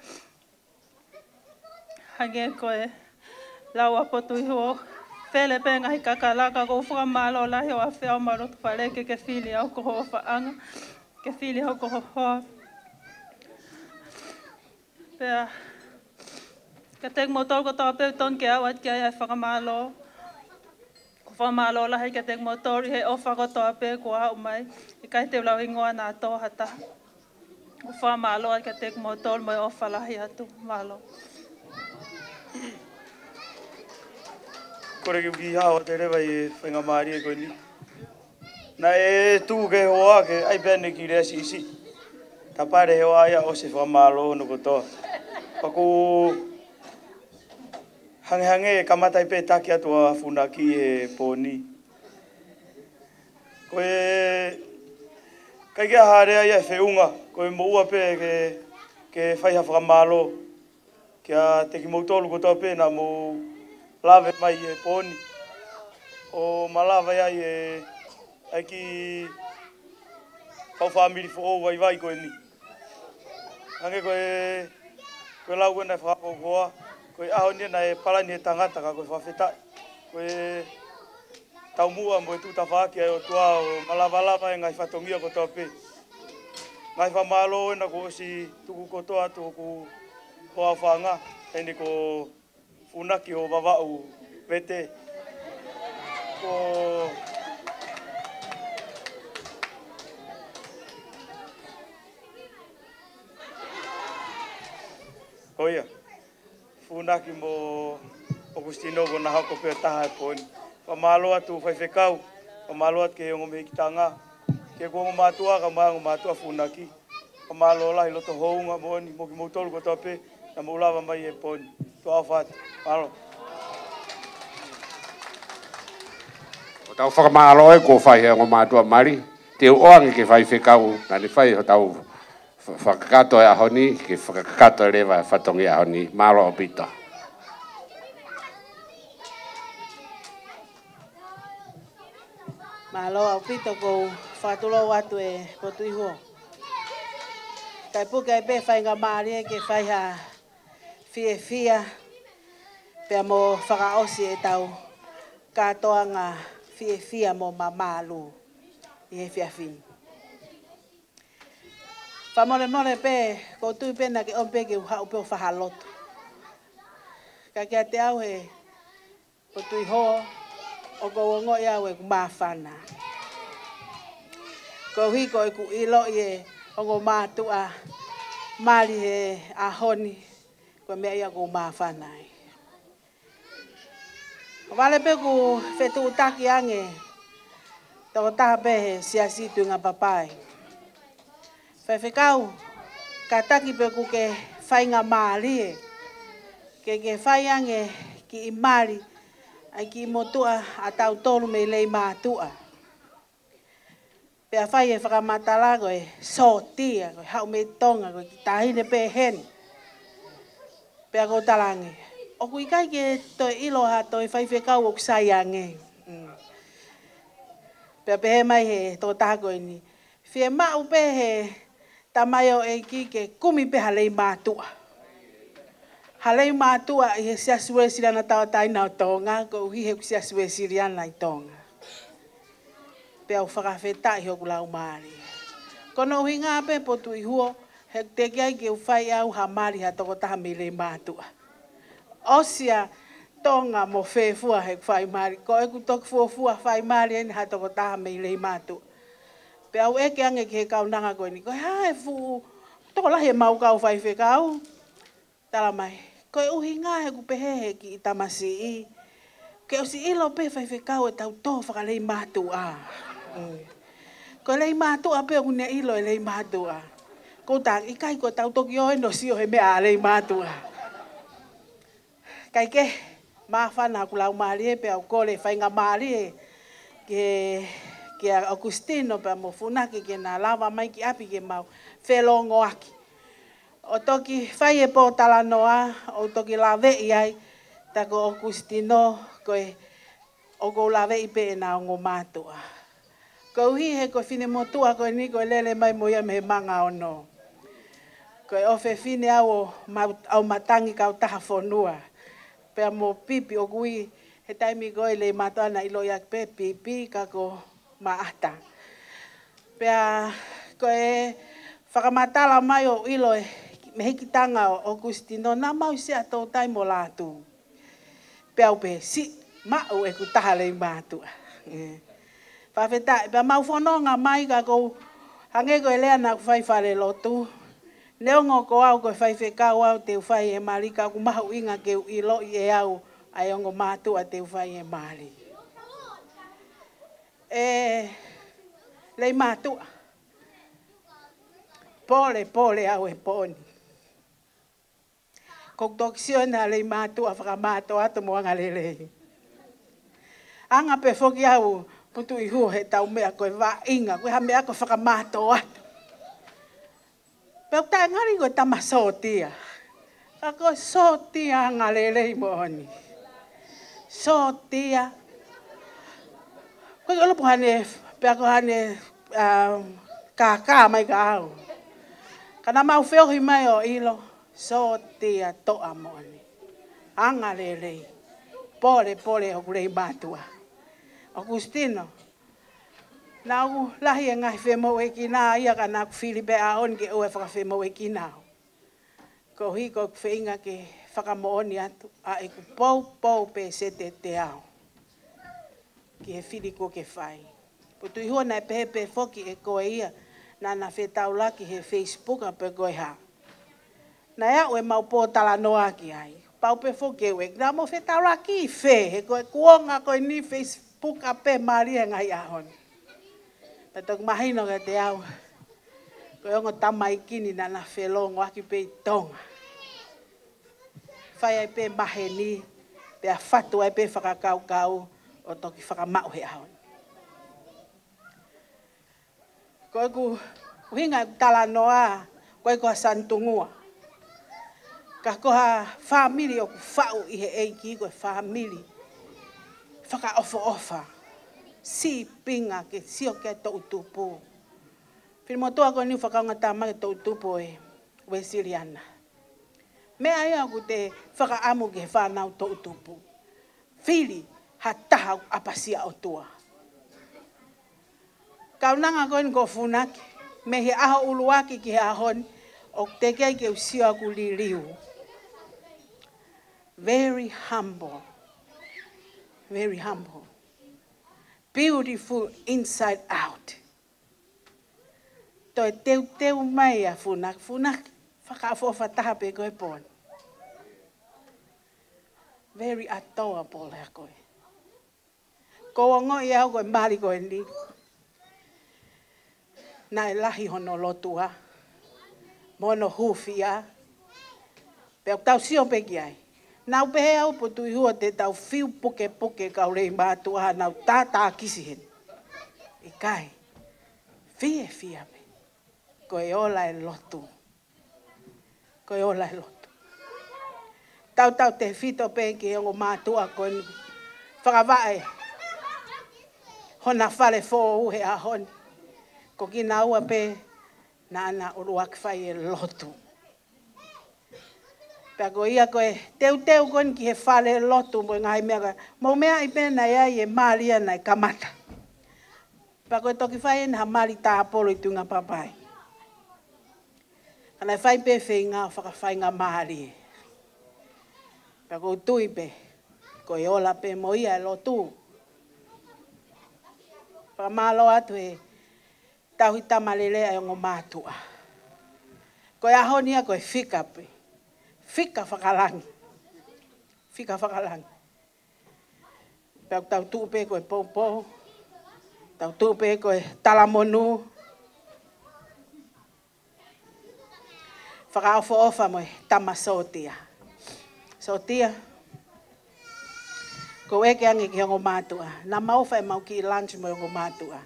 Hangē ko e lau ʻa Potuihuo, fele pē ngaahi kakalaka, ʻoku ou fakamālō lahi hoʻo afe au mau loto fale ke ke fili au ko ho ʻofaʻanga, ke fili au ko ho hoa. Pea kiate kimoutolu kotoa pē ʻoku tonu ke aʻu atu ki ai ʻa e fakamālō. ʻOku ou fakamālō lahi kiate kimoutolu ʻi he ʻofa kotoa pē kuo aʻu mai. ʻIkai te u lau hingoa naʻa tō ha taha. ʻOku ou fakamālō kiate kimoutolu mo e ʻofa lahi atu. Mālō. Kole ke u kiʻi hao atu leva ʻi he faingamālie ko eni. Naʻe tuku ke hoa ke ʻai pē ʻene kiʻi lea siʻisiʻi. Tapale he hoa ia ʻosi e fakamālō hono kotoa. Pea ʻoku hangehangē kamata ai pē taki atu ʻa Funaki he pō ni. Ko e ʻikai ke ʻi ai ha lea ia ʻe feʻunga, ko e moʻua pē ke, ke fai ha fakamālō. Kiate kimoutolu kotoa pē naʻa mou lave mai he pō ni ʻo malava ai e, ʻa e kiʻi kau fāmili foʻou vaivai ko eni. Hangē ko e, ko e lau ko ē naʻe fakakoloa, ko e ʻaho ni naʻe palani he tangata ka ko e fakafetaʻi. Ko e taumuʻa mo e tuʻu tafaʻaki ʻa e ʻOtua ʻo malavalava e ngaahi fatongia kotoa pē. Ngaahi fakamālō ena kuo ʻosi tuku kotoa atu hoku hoa ʻofaʻanga, ʻa eni ko Funaki ʻo Vavaʻu Vete. Ko, ko ia. Funaki mo ʻOkusitino kuo na hoko pē ʻo taha he pō ni. Fakamālō atu faifekau, fakamālō atu ki he ongo mehikitanga, ki he ongo mātuʻa, kae ʻumaʻā e ongo mātuʻa Funaki. Fakamālō lahi loto houngaʻia moʻoni mo kimoutolu kotoa pē naʻa mou lava mai he pō ni. Tuʻa ʻofa atu. Mālō. Ko hotau fakamālō ē kuo fai he ongo mātuʻa mali, te u ʻoange ki he faifekau, naʻa ne fai hotau fa-, fakakakato e ʻaho ni, ke fakakakato leva e fatongia ʻaho ni. Mālō ʻaupito. Mālō ʻaupito, ʻoku ou fakatulou atu ʻe Potuihuo. Kae puke ai pē faingamālie ke fai ha fiefia, pea mo fakaʻosi ʻetau kātoanga fiefia mo mamalu ʻi he efiafi ni. Fakamolemole pē, ʻoku ou tui pē naʻa ke ʻomi pē ke u haʻu pē ʻo fakalotu. Ka kiate au he Potuihuo, ʻoku ou ongoʻi au ʻeku māfana. Koeʻuhi ko ʻeku ʻiloʻi e ongo mātuʻa mali he ʻaho ni, ko e meʻa ia ʻoku ou māfana ai. ʻOku vale pē ʻeku fetuʻutaki ange tokotaha pē he Siasi Tuʻinga Papai. Faifekau, kātaki pē ʻoku ke faingamālie ke ke fai ange kiʻi mali ʻa e kiʻi motuʻa ʻa tautolu mei Leimātuʻa. Pea fai e fakamatala ko e sōtia, ko e haʻu mei Tonga, ko e kiʻi taʻahine pē heni. Pea ʻoku ou talaange, ʻoku ʻikai ke toe ʻilo ha toe faifekau ʻoku sai ange. Mm. Pea pehē mai he tokotaha ko eni, fiemaʻu pē he tamaioʻeiki ke kumi pē ha lei mātuʻa. Ha lei mātuʻa ʻi he Siasi Uēsiliana Tauʻatāina ʻo Tonga, koeʻuhi he ʻoku Siasi Uēsiliana ʻi Tonga. Pea u fakafetaʻi hoku laumālie. Ko hono ʻuhinga pē Potu ʻi Huo, he teʻeki ai ke u fai au ha mali ha tokotaha mei lei mātuʻa. ʻOsi ʻa Tonga mo fē fua he fai mali. Ko ʻeku toki fuofua fai mali eni ha tokotaha mei lei mātuʻa. Pea u ʻeke ange ki he kaunanga ko eni, ko e hā e fuʻu tokolahi ʻemau kau faifekau? Tala mai, ko e ʻuhinga he ʻoku pehē he kiʻi tamasiʻi, ke ʻosi ʻilo pē faifekau ʻe tau tō fakalei mātuʻa. Mm. Ko e lei mātuʻa pē ʻoku ne ʻilo e lei mātuʻa. Ko ta ʻikai ko tau toki ō ʻo sio he meʻa ʻa lei mātuʻa. Kae kehe, māfana hoku laumālie pea u kole faingamālie kia, kia ʻOkusitino pea mo Funaki ke na lava mai ki ʻapi ke mau felōngoaki. ʻO toki fai e pōtalanoa, ʻo toki laveʻi ai, tā ko ʻOkusitino, ko e, ʻoku ou laveʻi pē ʻena ongo mātuʻa. Koeʻuhi he ko e finemotuʻa ko eni ko e lele mai mo ia mei he Manga Ono. Ko e ʻofefine au ʻo ma-, au matangi kautaha fonua. Pea mo Pipi ʻoku ui he taimi ko ē lei mātuʻa naʻe ʻiloʻi ʻaki pē Pipi ka ko Maʻata. Pea ko e fakamatala mai ʻo ʻilo e mehikitanga ʻo ʻOkusitino naʻa mau ʻi Siaʻatoutai mo Lātū. Pea u pehē siʻi maʻu ʻeku taha lei mātuʻa. Ē. Fakafetaʻi, pea mau fononga mai ka ʻoku ou hangē ko e lea naʻa ku fai falelotu. Neongo ko au ko e faifekau au te u fai e mali ka ʻoku mahuʻinga ke u ʻiloʻi ʻe au ʻa e ongo mātuʻa te u fai e mali. Ē, lei mātuʻa. Pole, pole au he pō ni. Ko u toki sio ʻena lei mātuʻa fakamātoato mo angalelei. Anga pē foki au Potu ʻi Huo he tau meʻa ko e vaʻinga, ko e hā meʻa ko e fakamātoato. Pea u taʻengali ko e tama sōtia. Ka ko e sōtia angalelei moʻoni. Sōtia. Ko e ʻulupu hane, pea ko hane, um, kākā mai ka au. Ka naʻa mau feohi mai ʻo ʻilo, sōtia toʻa moʻoni. Angalelei. Pole, pole hoku lei mātuʻa. ʻOkusitino. Naʻa ku lahi e ngaahi femoʻuekina ia ka naʻa ku fili pē ʻaho ni ke ʻoua ʻe fakafemoʻuekina au. Koeʻuhi ko ʻeku feinga ke fakamoʻoni atu ʻa ʻeku poupou pē sete te au. Ki he fili kuo ke fai. Potu ʻi Huo naʻe pehē pē foki ʻe koe ia naʻa na fetaulaki he Facebook a pē ko e hā. Naʻe aʻu ʻemau pōtalanoa ki ai. Pau pē foki ʻe ue. Naʻa mo fetaulaki fē, he ko e kuonga ko eni Facebook a pē mali he ngaahi ʻaho ni. Pea toki mahino kiate au. Ko e ongo tamaiki ni naʻa na felōngoaki pē ʻi Tonga. Fai ai pē maheni, pea fatu ai pē fakakaukau ʻo toki fakamaʻu he ʻaho ni. Ko ʻeku ʻuhinga ʻeku talanoa, ko e ko ha Sanitungua. Ka ko ha fāmili ʻoku faʻu ʻi he ʻEiki ko e fāmili fakaʻofoʻofa. Sīpinga ke sio ki he toʻutupu. Finemotuʻa ko eni fakaongo tamai toʻutupu ʻo e Uēsiliana. Meʻa ia ʻoku te fakaʻamu ki he fānau toʻutupu. Fili ha taha ʻoku ʻapasia ʻOtua. Kaunanga ko eni ko Funaki, mei he ʻaho ʻuluaki ki he ʻaho ni, ʻoku teʻeki ai ke u sio ʻoku liliu. Very humble. Very humble. Beautiful inside out. Toe teuteu mai ʻa Funaki, Funaki, fakaʻofoʻofa taha pē ko e pō ni. Very adorable ʻa koe. Ko u ongoʻi au ko e mali ko eni. Naʻe lahi hono lotua. Mo hono hūfia. Pea ʻoku tau sio pē ki ai. Naʻa ku pehē au Potu ʻi Huo te tau fiu pukepuke kau lei mātuʻa naʻa ku tātākisi heni. ʻIkai. Fiefia pē. Ko e ola e lotu. Ko e ola e lotu. tautautefito pē ki he ongo mātuʻa ko eni, fakavaʻe hona fale foʻou he ʻaho ni. Ko kinaua pē naʻa na ʻuluaki fai e lotu. Pea ko ia ko e teuteu ko eni ki he fale lotu mo e ngaahi meʻa ka, mou meaʻi pē naʻe ʻi ai e mali ia naʻe kamata. Pea ko e toki fai eni ha mali tāpolo ʻi Tuʻingapapai. Ka naʻe fai pē feinga ʻo fakafaingamālie. Pea ʻoku ou tui pē, ko e ola pē mo ia e lotu. Fakamālō atu he tauhi tamalelei ʻa e ongo mātuʻa. Ko e ʻaho ni ia ko e fika pē. Fika fakalangi. Fika fakalangi. Pea ʻoku tau tuʻu pē ko e poupou. Tau tuʻu pē ko e talamonū. Fakaʻofoʻofa mo e tama sōtia. Sōtia. Ko e ʻeke ange ki he ongo mātuʻa. Naʻa mau ʻofa ʻemau kiʻi lunch mo e ongo mātuʻa.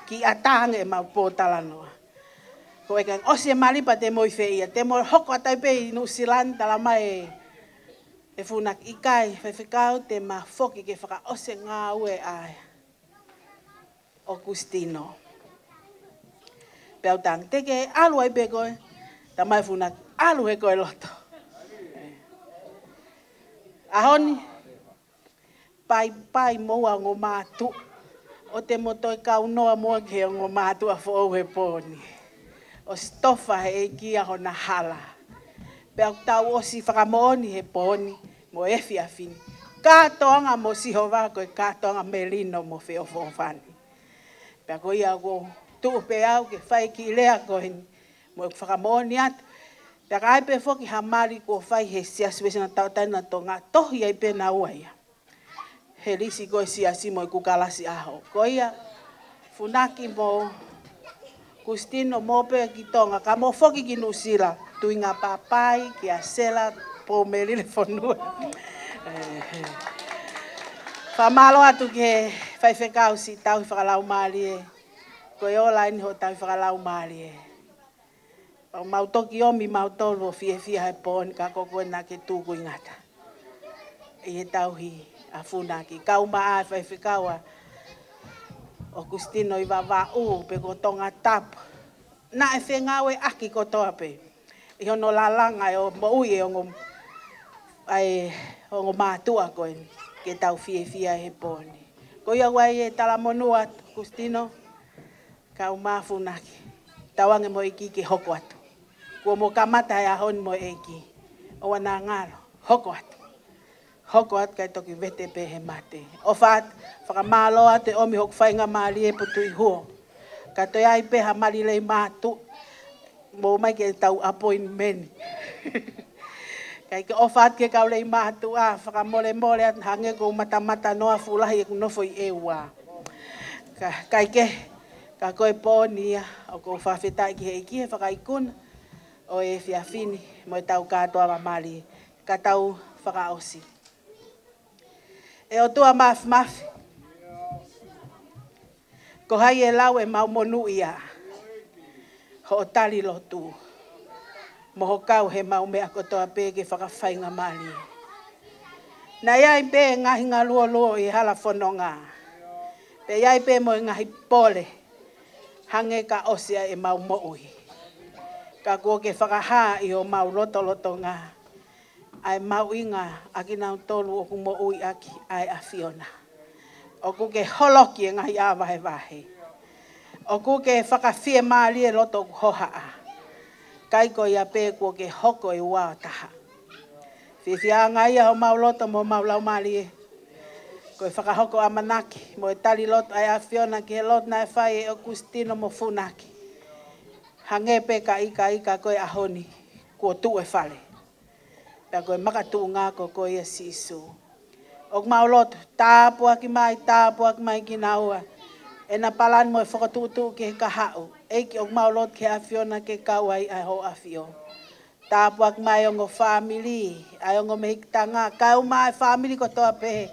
Kiʻi ʻatā ange ʻemau pōtalanoa. Ko e ʻeke ange, ʻosi e mali pea te mo ʻi fē ia. Te mo hoko atu ai pē ʻi Nuʻusila ni, talamai ʻe, ʻe Funaki, ʻikai, faifekau, te ma foki ke fakaʻosi e ngāue ʻa ʻOkusitino. Pea u tangi, te ke ʻalu ai pē koe, talamai ʻe Funaki, ʻalu he ko e loto. ʻAho ni, paipai moua ongo mātuʻa, ʻo te mo toe kaunoa moua ki he ongo mātuʻa foʻou he pō ni. ʻOsi tofa he ʻEiki ia hona hala. Pea ʻoku tau ʻosi fakamoʻoni he pō ni, mo e efiafi ni. Kātoanga mo Sihova ko e kātoanga melino mo feʻofoʻofani. Pea ko ia ʻoku ou tuʻu pē au ke fai e kiʻi lea ko eni, mo ʻeku fakamoʻoni atu. Pea ka ʻi ai pē foki ha mali kuo fai he Siasi Uēsiliana Tauʻatāina Tonga, tohi ai pē naua ia. He lisi ko e siasi mo ʻeku kalasi ʻaho. Ko ia, Funaki mo ʻOkusitino mo pē ki Tonga, ka mo foki ki Nuʻusila, Tuʻingapapai, kia Sela, Poumelile Fonua. Fakamālō atu ki he faifekau siʻi tauhi fakalaumālie, ko e ola eni hoʻo tauhi fakalaumālie. Pea mau toki ō mai mautolu ʻo fiefia he pō ni ka ko koe naʻa ke tuku ʻi ngata. ʻI he tauhi ʻa Funaki. Kau mai ʻa e faifekau ʻa ʻOkusitino ʻi Vavaʻu pe ko Tongatapu. Naʻe fengāueʻaki kotoa pē. ʻI hono lalanga ʻo moʻui e ongo, ʻa e ongo mātuʻa ko eni. Ke tau fiefia he pō ni. Ko ia ʻoku ʻi ai e talamonū atu, ʻOkusitino. Kau mai ʻa Funaki. Tauange mo e ʻEiki ke hoko atu. Kuo mo kamata he ʻaho ni mo e ʻEiki. ʻOua naʻa ngalo. Hoko atu. Hoko atu kae toki vete pē he mate. ʻOfa atu, fakamālō atu e ʻomi hoku faingamālie ʻi Putuʻihuo. Ka toe ʻi ai pē ha mali lei mātuʻa. Mou ō mai ke tau appointment. Kae ke ʻofa atu ki he kau lei mātuʻa, fakamolemole atu hangē ʻoku ou matamata noa fuʻu lahi ʻeku nofo ʻi ʻEua. Ka, kae kehe, ka ko e pō ni ia, ʻoku ou fakafetaʻi ki he ʻEiki he fakaikuna ʻo e efiafi ni, mo e tau kātoanga mali, ka tau fakaʻosi. ʻE ʻOtua Māfimafi, ko hai ʻe lau ʻemau monūʻia, hoʻo tali lotu, mo ho kau he mau meʻa kotoa pē ke fakafaingamālie. Naʻe ʻi ai pē ngaahi ngaluolua ʻi he hala fononga, pea ʻi ai pē mo e ngaahi pole, hangē ka ʻosi ʻa ʻemau moʻui. Ka kuo ke fakahā ʻi homau lotolotonga, ʻa e mahuʻinga ʻa kinautolu ʻoku moʻui ʻaki ʻa e ʻAfiona. ʻOku ke holoki e ngaahi ʻā vahevahe. ʻOku ke fakafiemālie loto ʻoku hohaʻa. Kae ko ia pē kuo ke hoko e ua ʻo taha. Fiefiaʻanga ia homau loto mo homau laumālie. Ko e fakahoko ʻamanaki, mo e tali loto ʻa e ʻAfiona ki he lotu naʻe fai ʻe ʻOkusitino mo Funaki. Hangē pē ka ʻikai ka ko e ʻaho ni, kuo tuʻu e fale. Pea ko e makatuʻunga ko koe ia Sīsū. ʻOku mau lotu, tāpuaki mai, tāpuaki mai kinaua. ʻEna palani mo e fokotuʻutuʻu ki he kahaʻu. ʻEiki ʻoku mau lotu ki he ʻAfiona ke kau ai ʻa e hoʻo ʻafio. Tāpuaki mai ongo fāmili, ʻa e ongo mehikitanga, kau mai fāmili kotoa pē.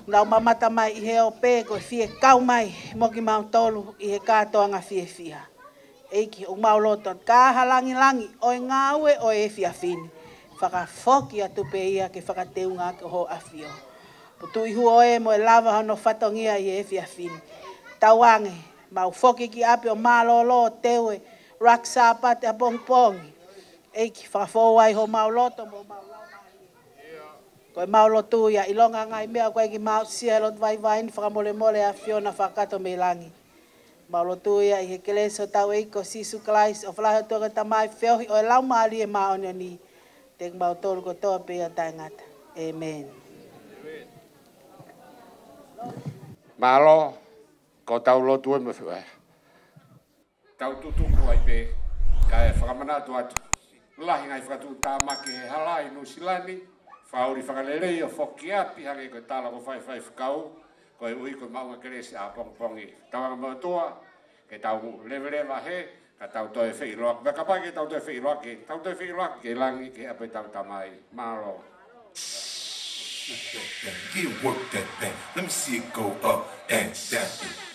Nau mamata mai ʻi he ʻope ko e fie kau mai mo kimautolu ʻi he kātoanga fiefia. ʻEiki, ʻoku mau loto, ka ha langilangi ʻo e ngāue ʻo e efiafi ni. Fakafoki atu pē ia ke fakateunga ʻaki ʻa hoʻo ʻAfio. Putu i huo ē mo e lava hono fatongia ʻi he efiafi ni. Tauange, mau foki ki ʻapi ʻo mālōlō ʻo teu e ʻuluaki Sāpate ʻapongipongi. ʻEiki, fakafou ai homau loto mo homau laumālie. Ko ʻemau lotu ia, ʻilonga ngaahi meʻa ʻoku ʻikai ke mau aʻusia he lotu vaivai ni, fakamolemole ʻAfiona fakakakato mei langi. Mau lotu ia ʻi he kelesi ʻo hotau ʻEiki ko Sīsū Kalaisi, ʻofa lahi ʻa e ʻOtua ko e Tamai, feohi ʻo e Laumālie Māʻoniʻoni, ʻiate kimautolu kotoa pē ʻo taʻengata. ʻĒmeni. Mālō, ko ʻetau lotu ē mo e feohi. Tau tutuku ai pē, kae fakamanatu atu. Lahi ngaahi fakatuʻutāmaki he hala ʻi Nuʻusila ni, fakaʻuli fakalelei ʻo foki ki ʻapi hangē ko e tala ko Faifekau, koeʻuhi ko e maʻunga kelesi ʻapongipongi. Tauange mo e ʻOtua, ke tau leveleva hē, ka tau toe feʻiloaki. Pea kapau ʻikai ke tau toe feʻiloaki, tau toe feʻiloaki ki langi ki he ʻapi ʻo ʻetau Tamai. Mālō. Can you work that thing? Let me see it go up and down.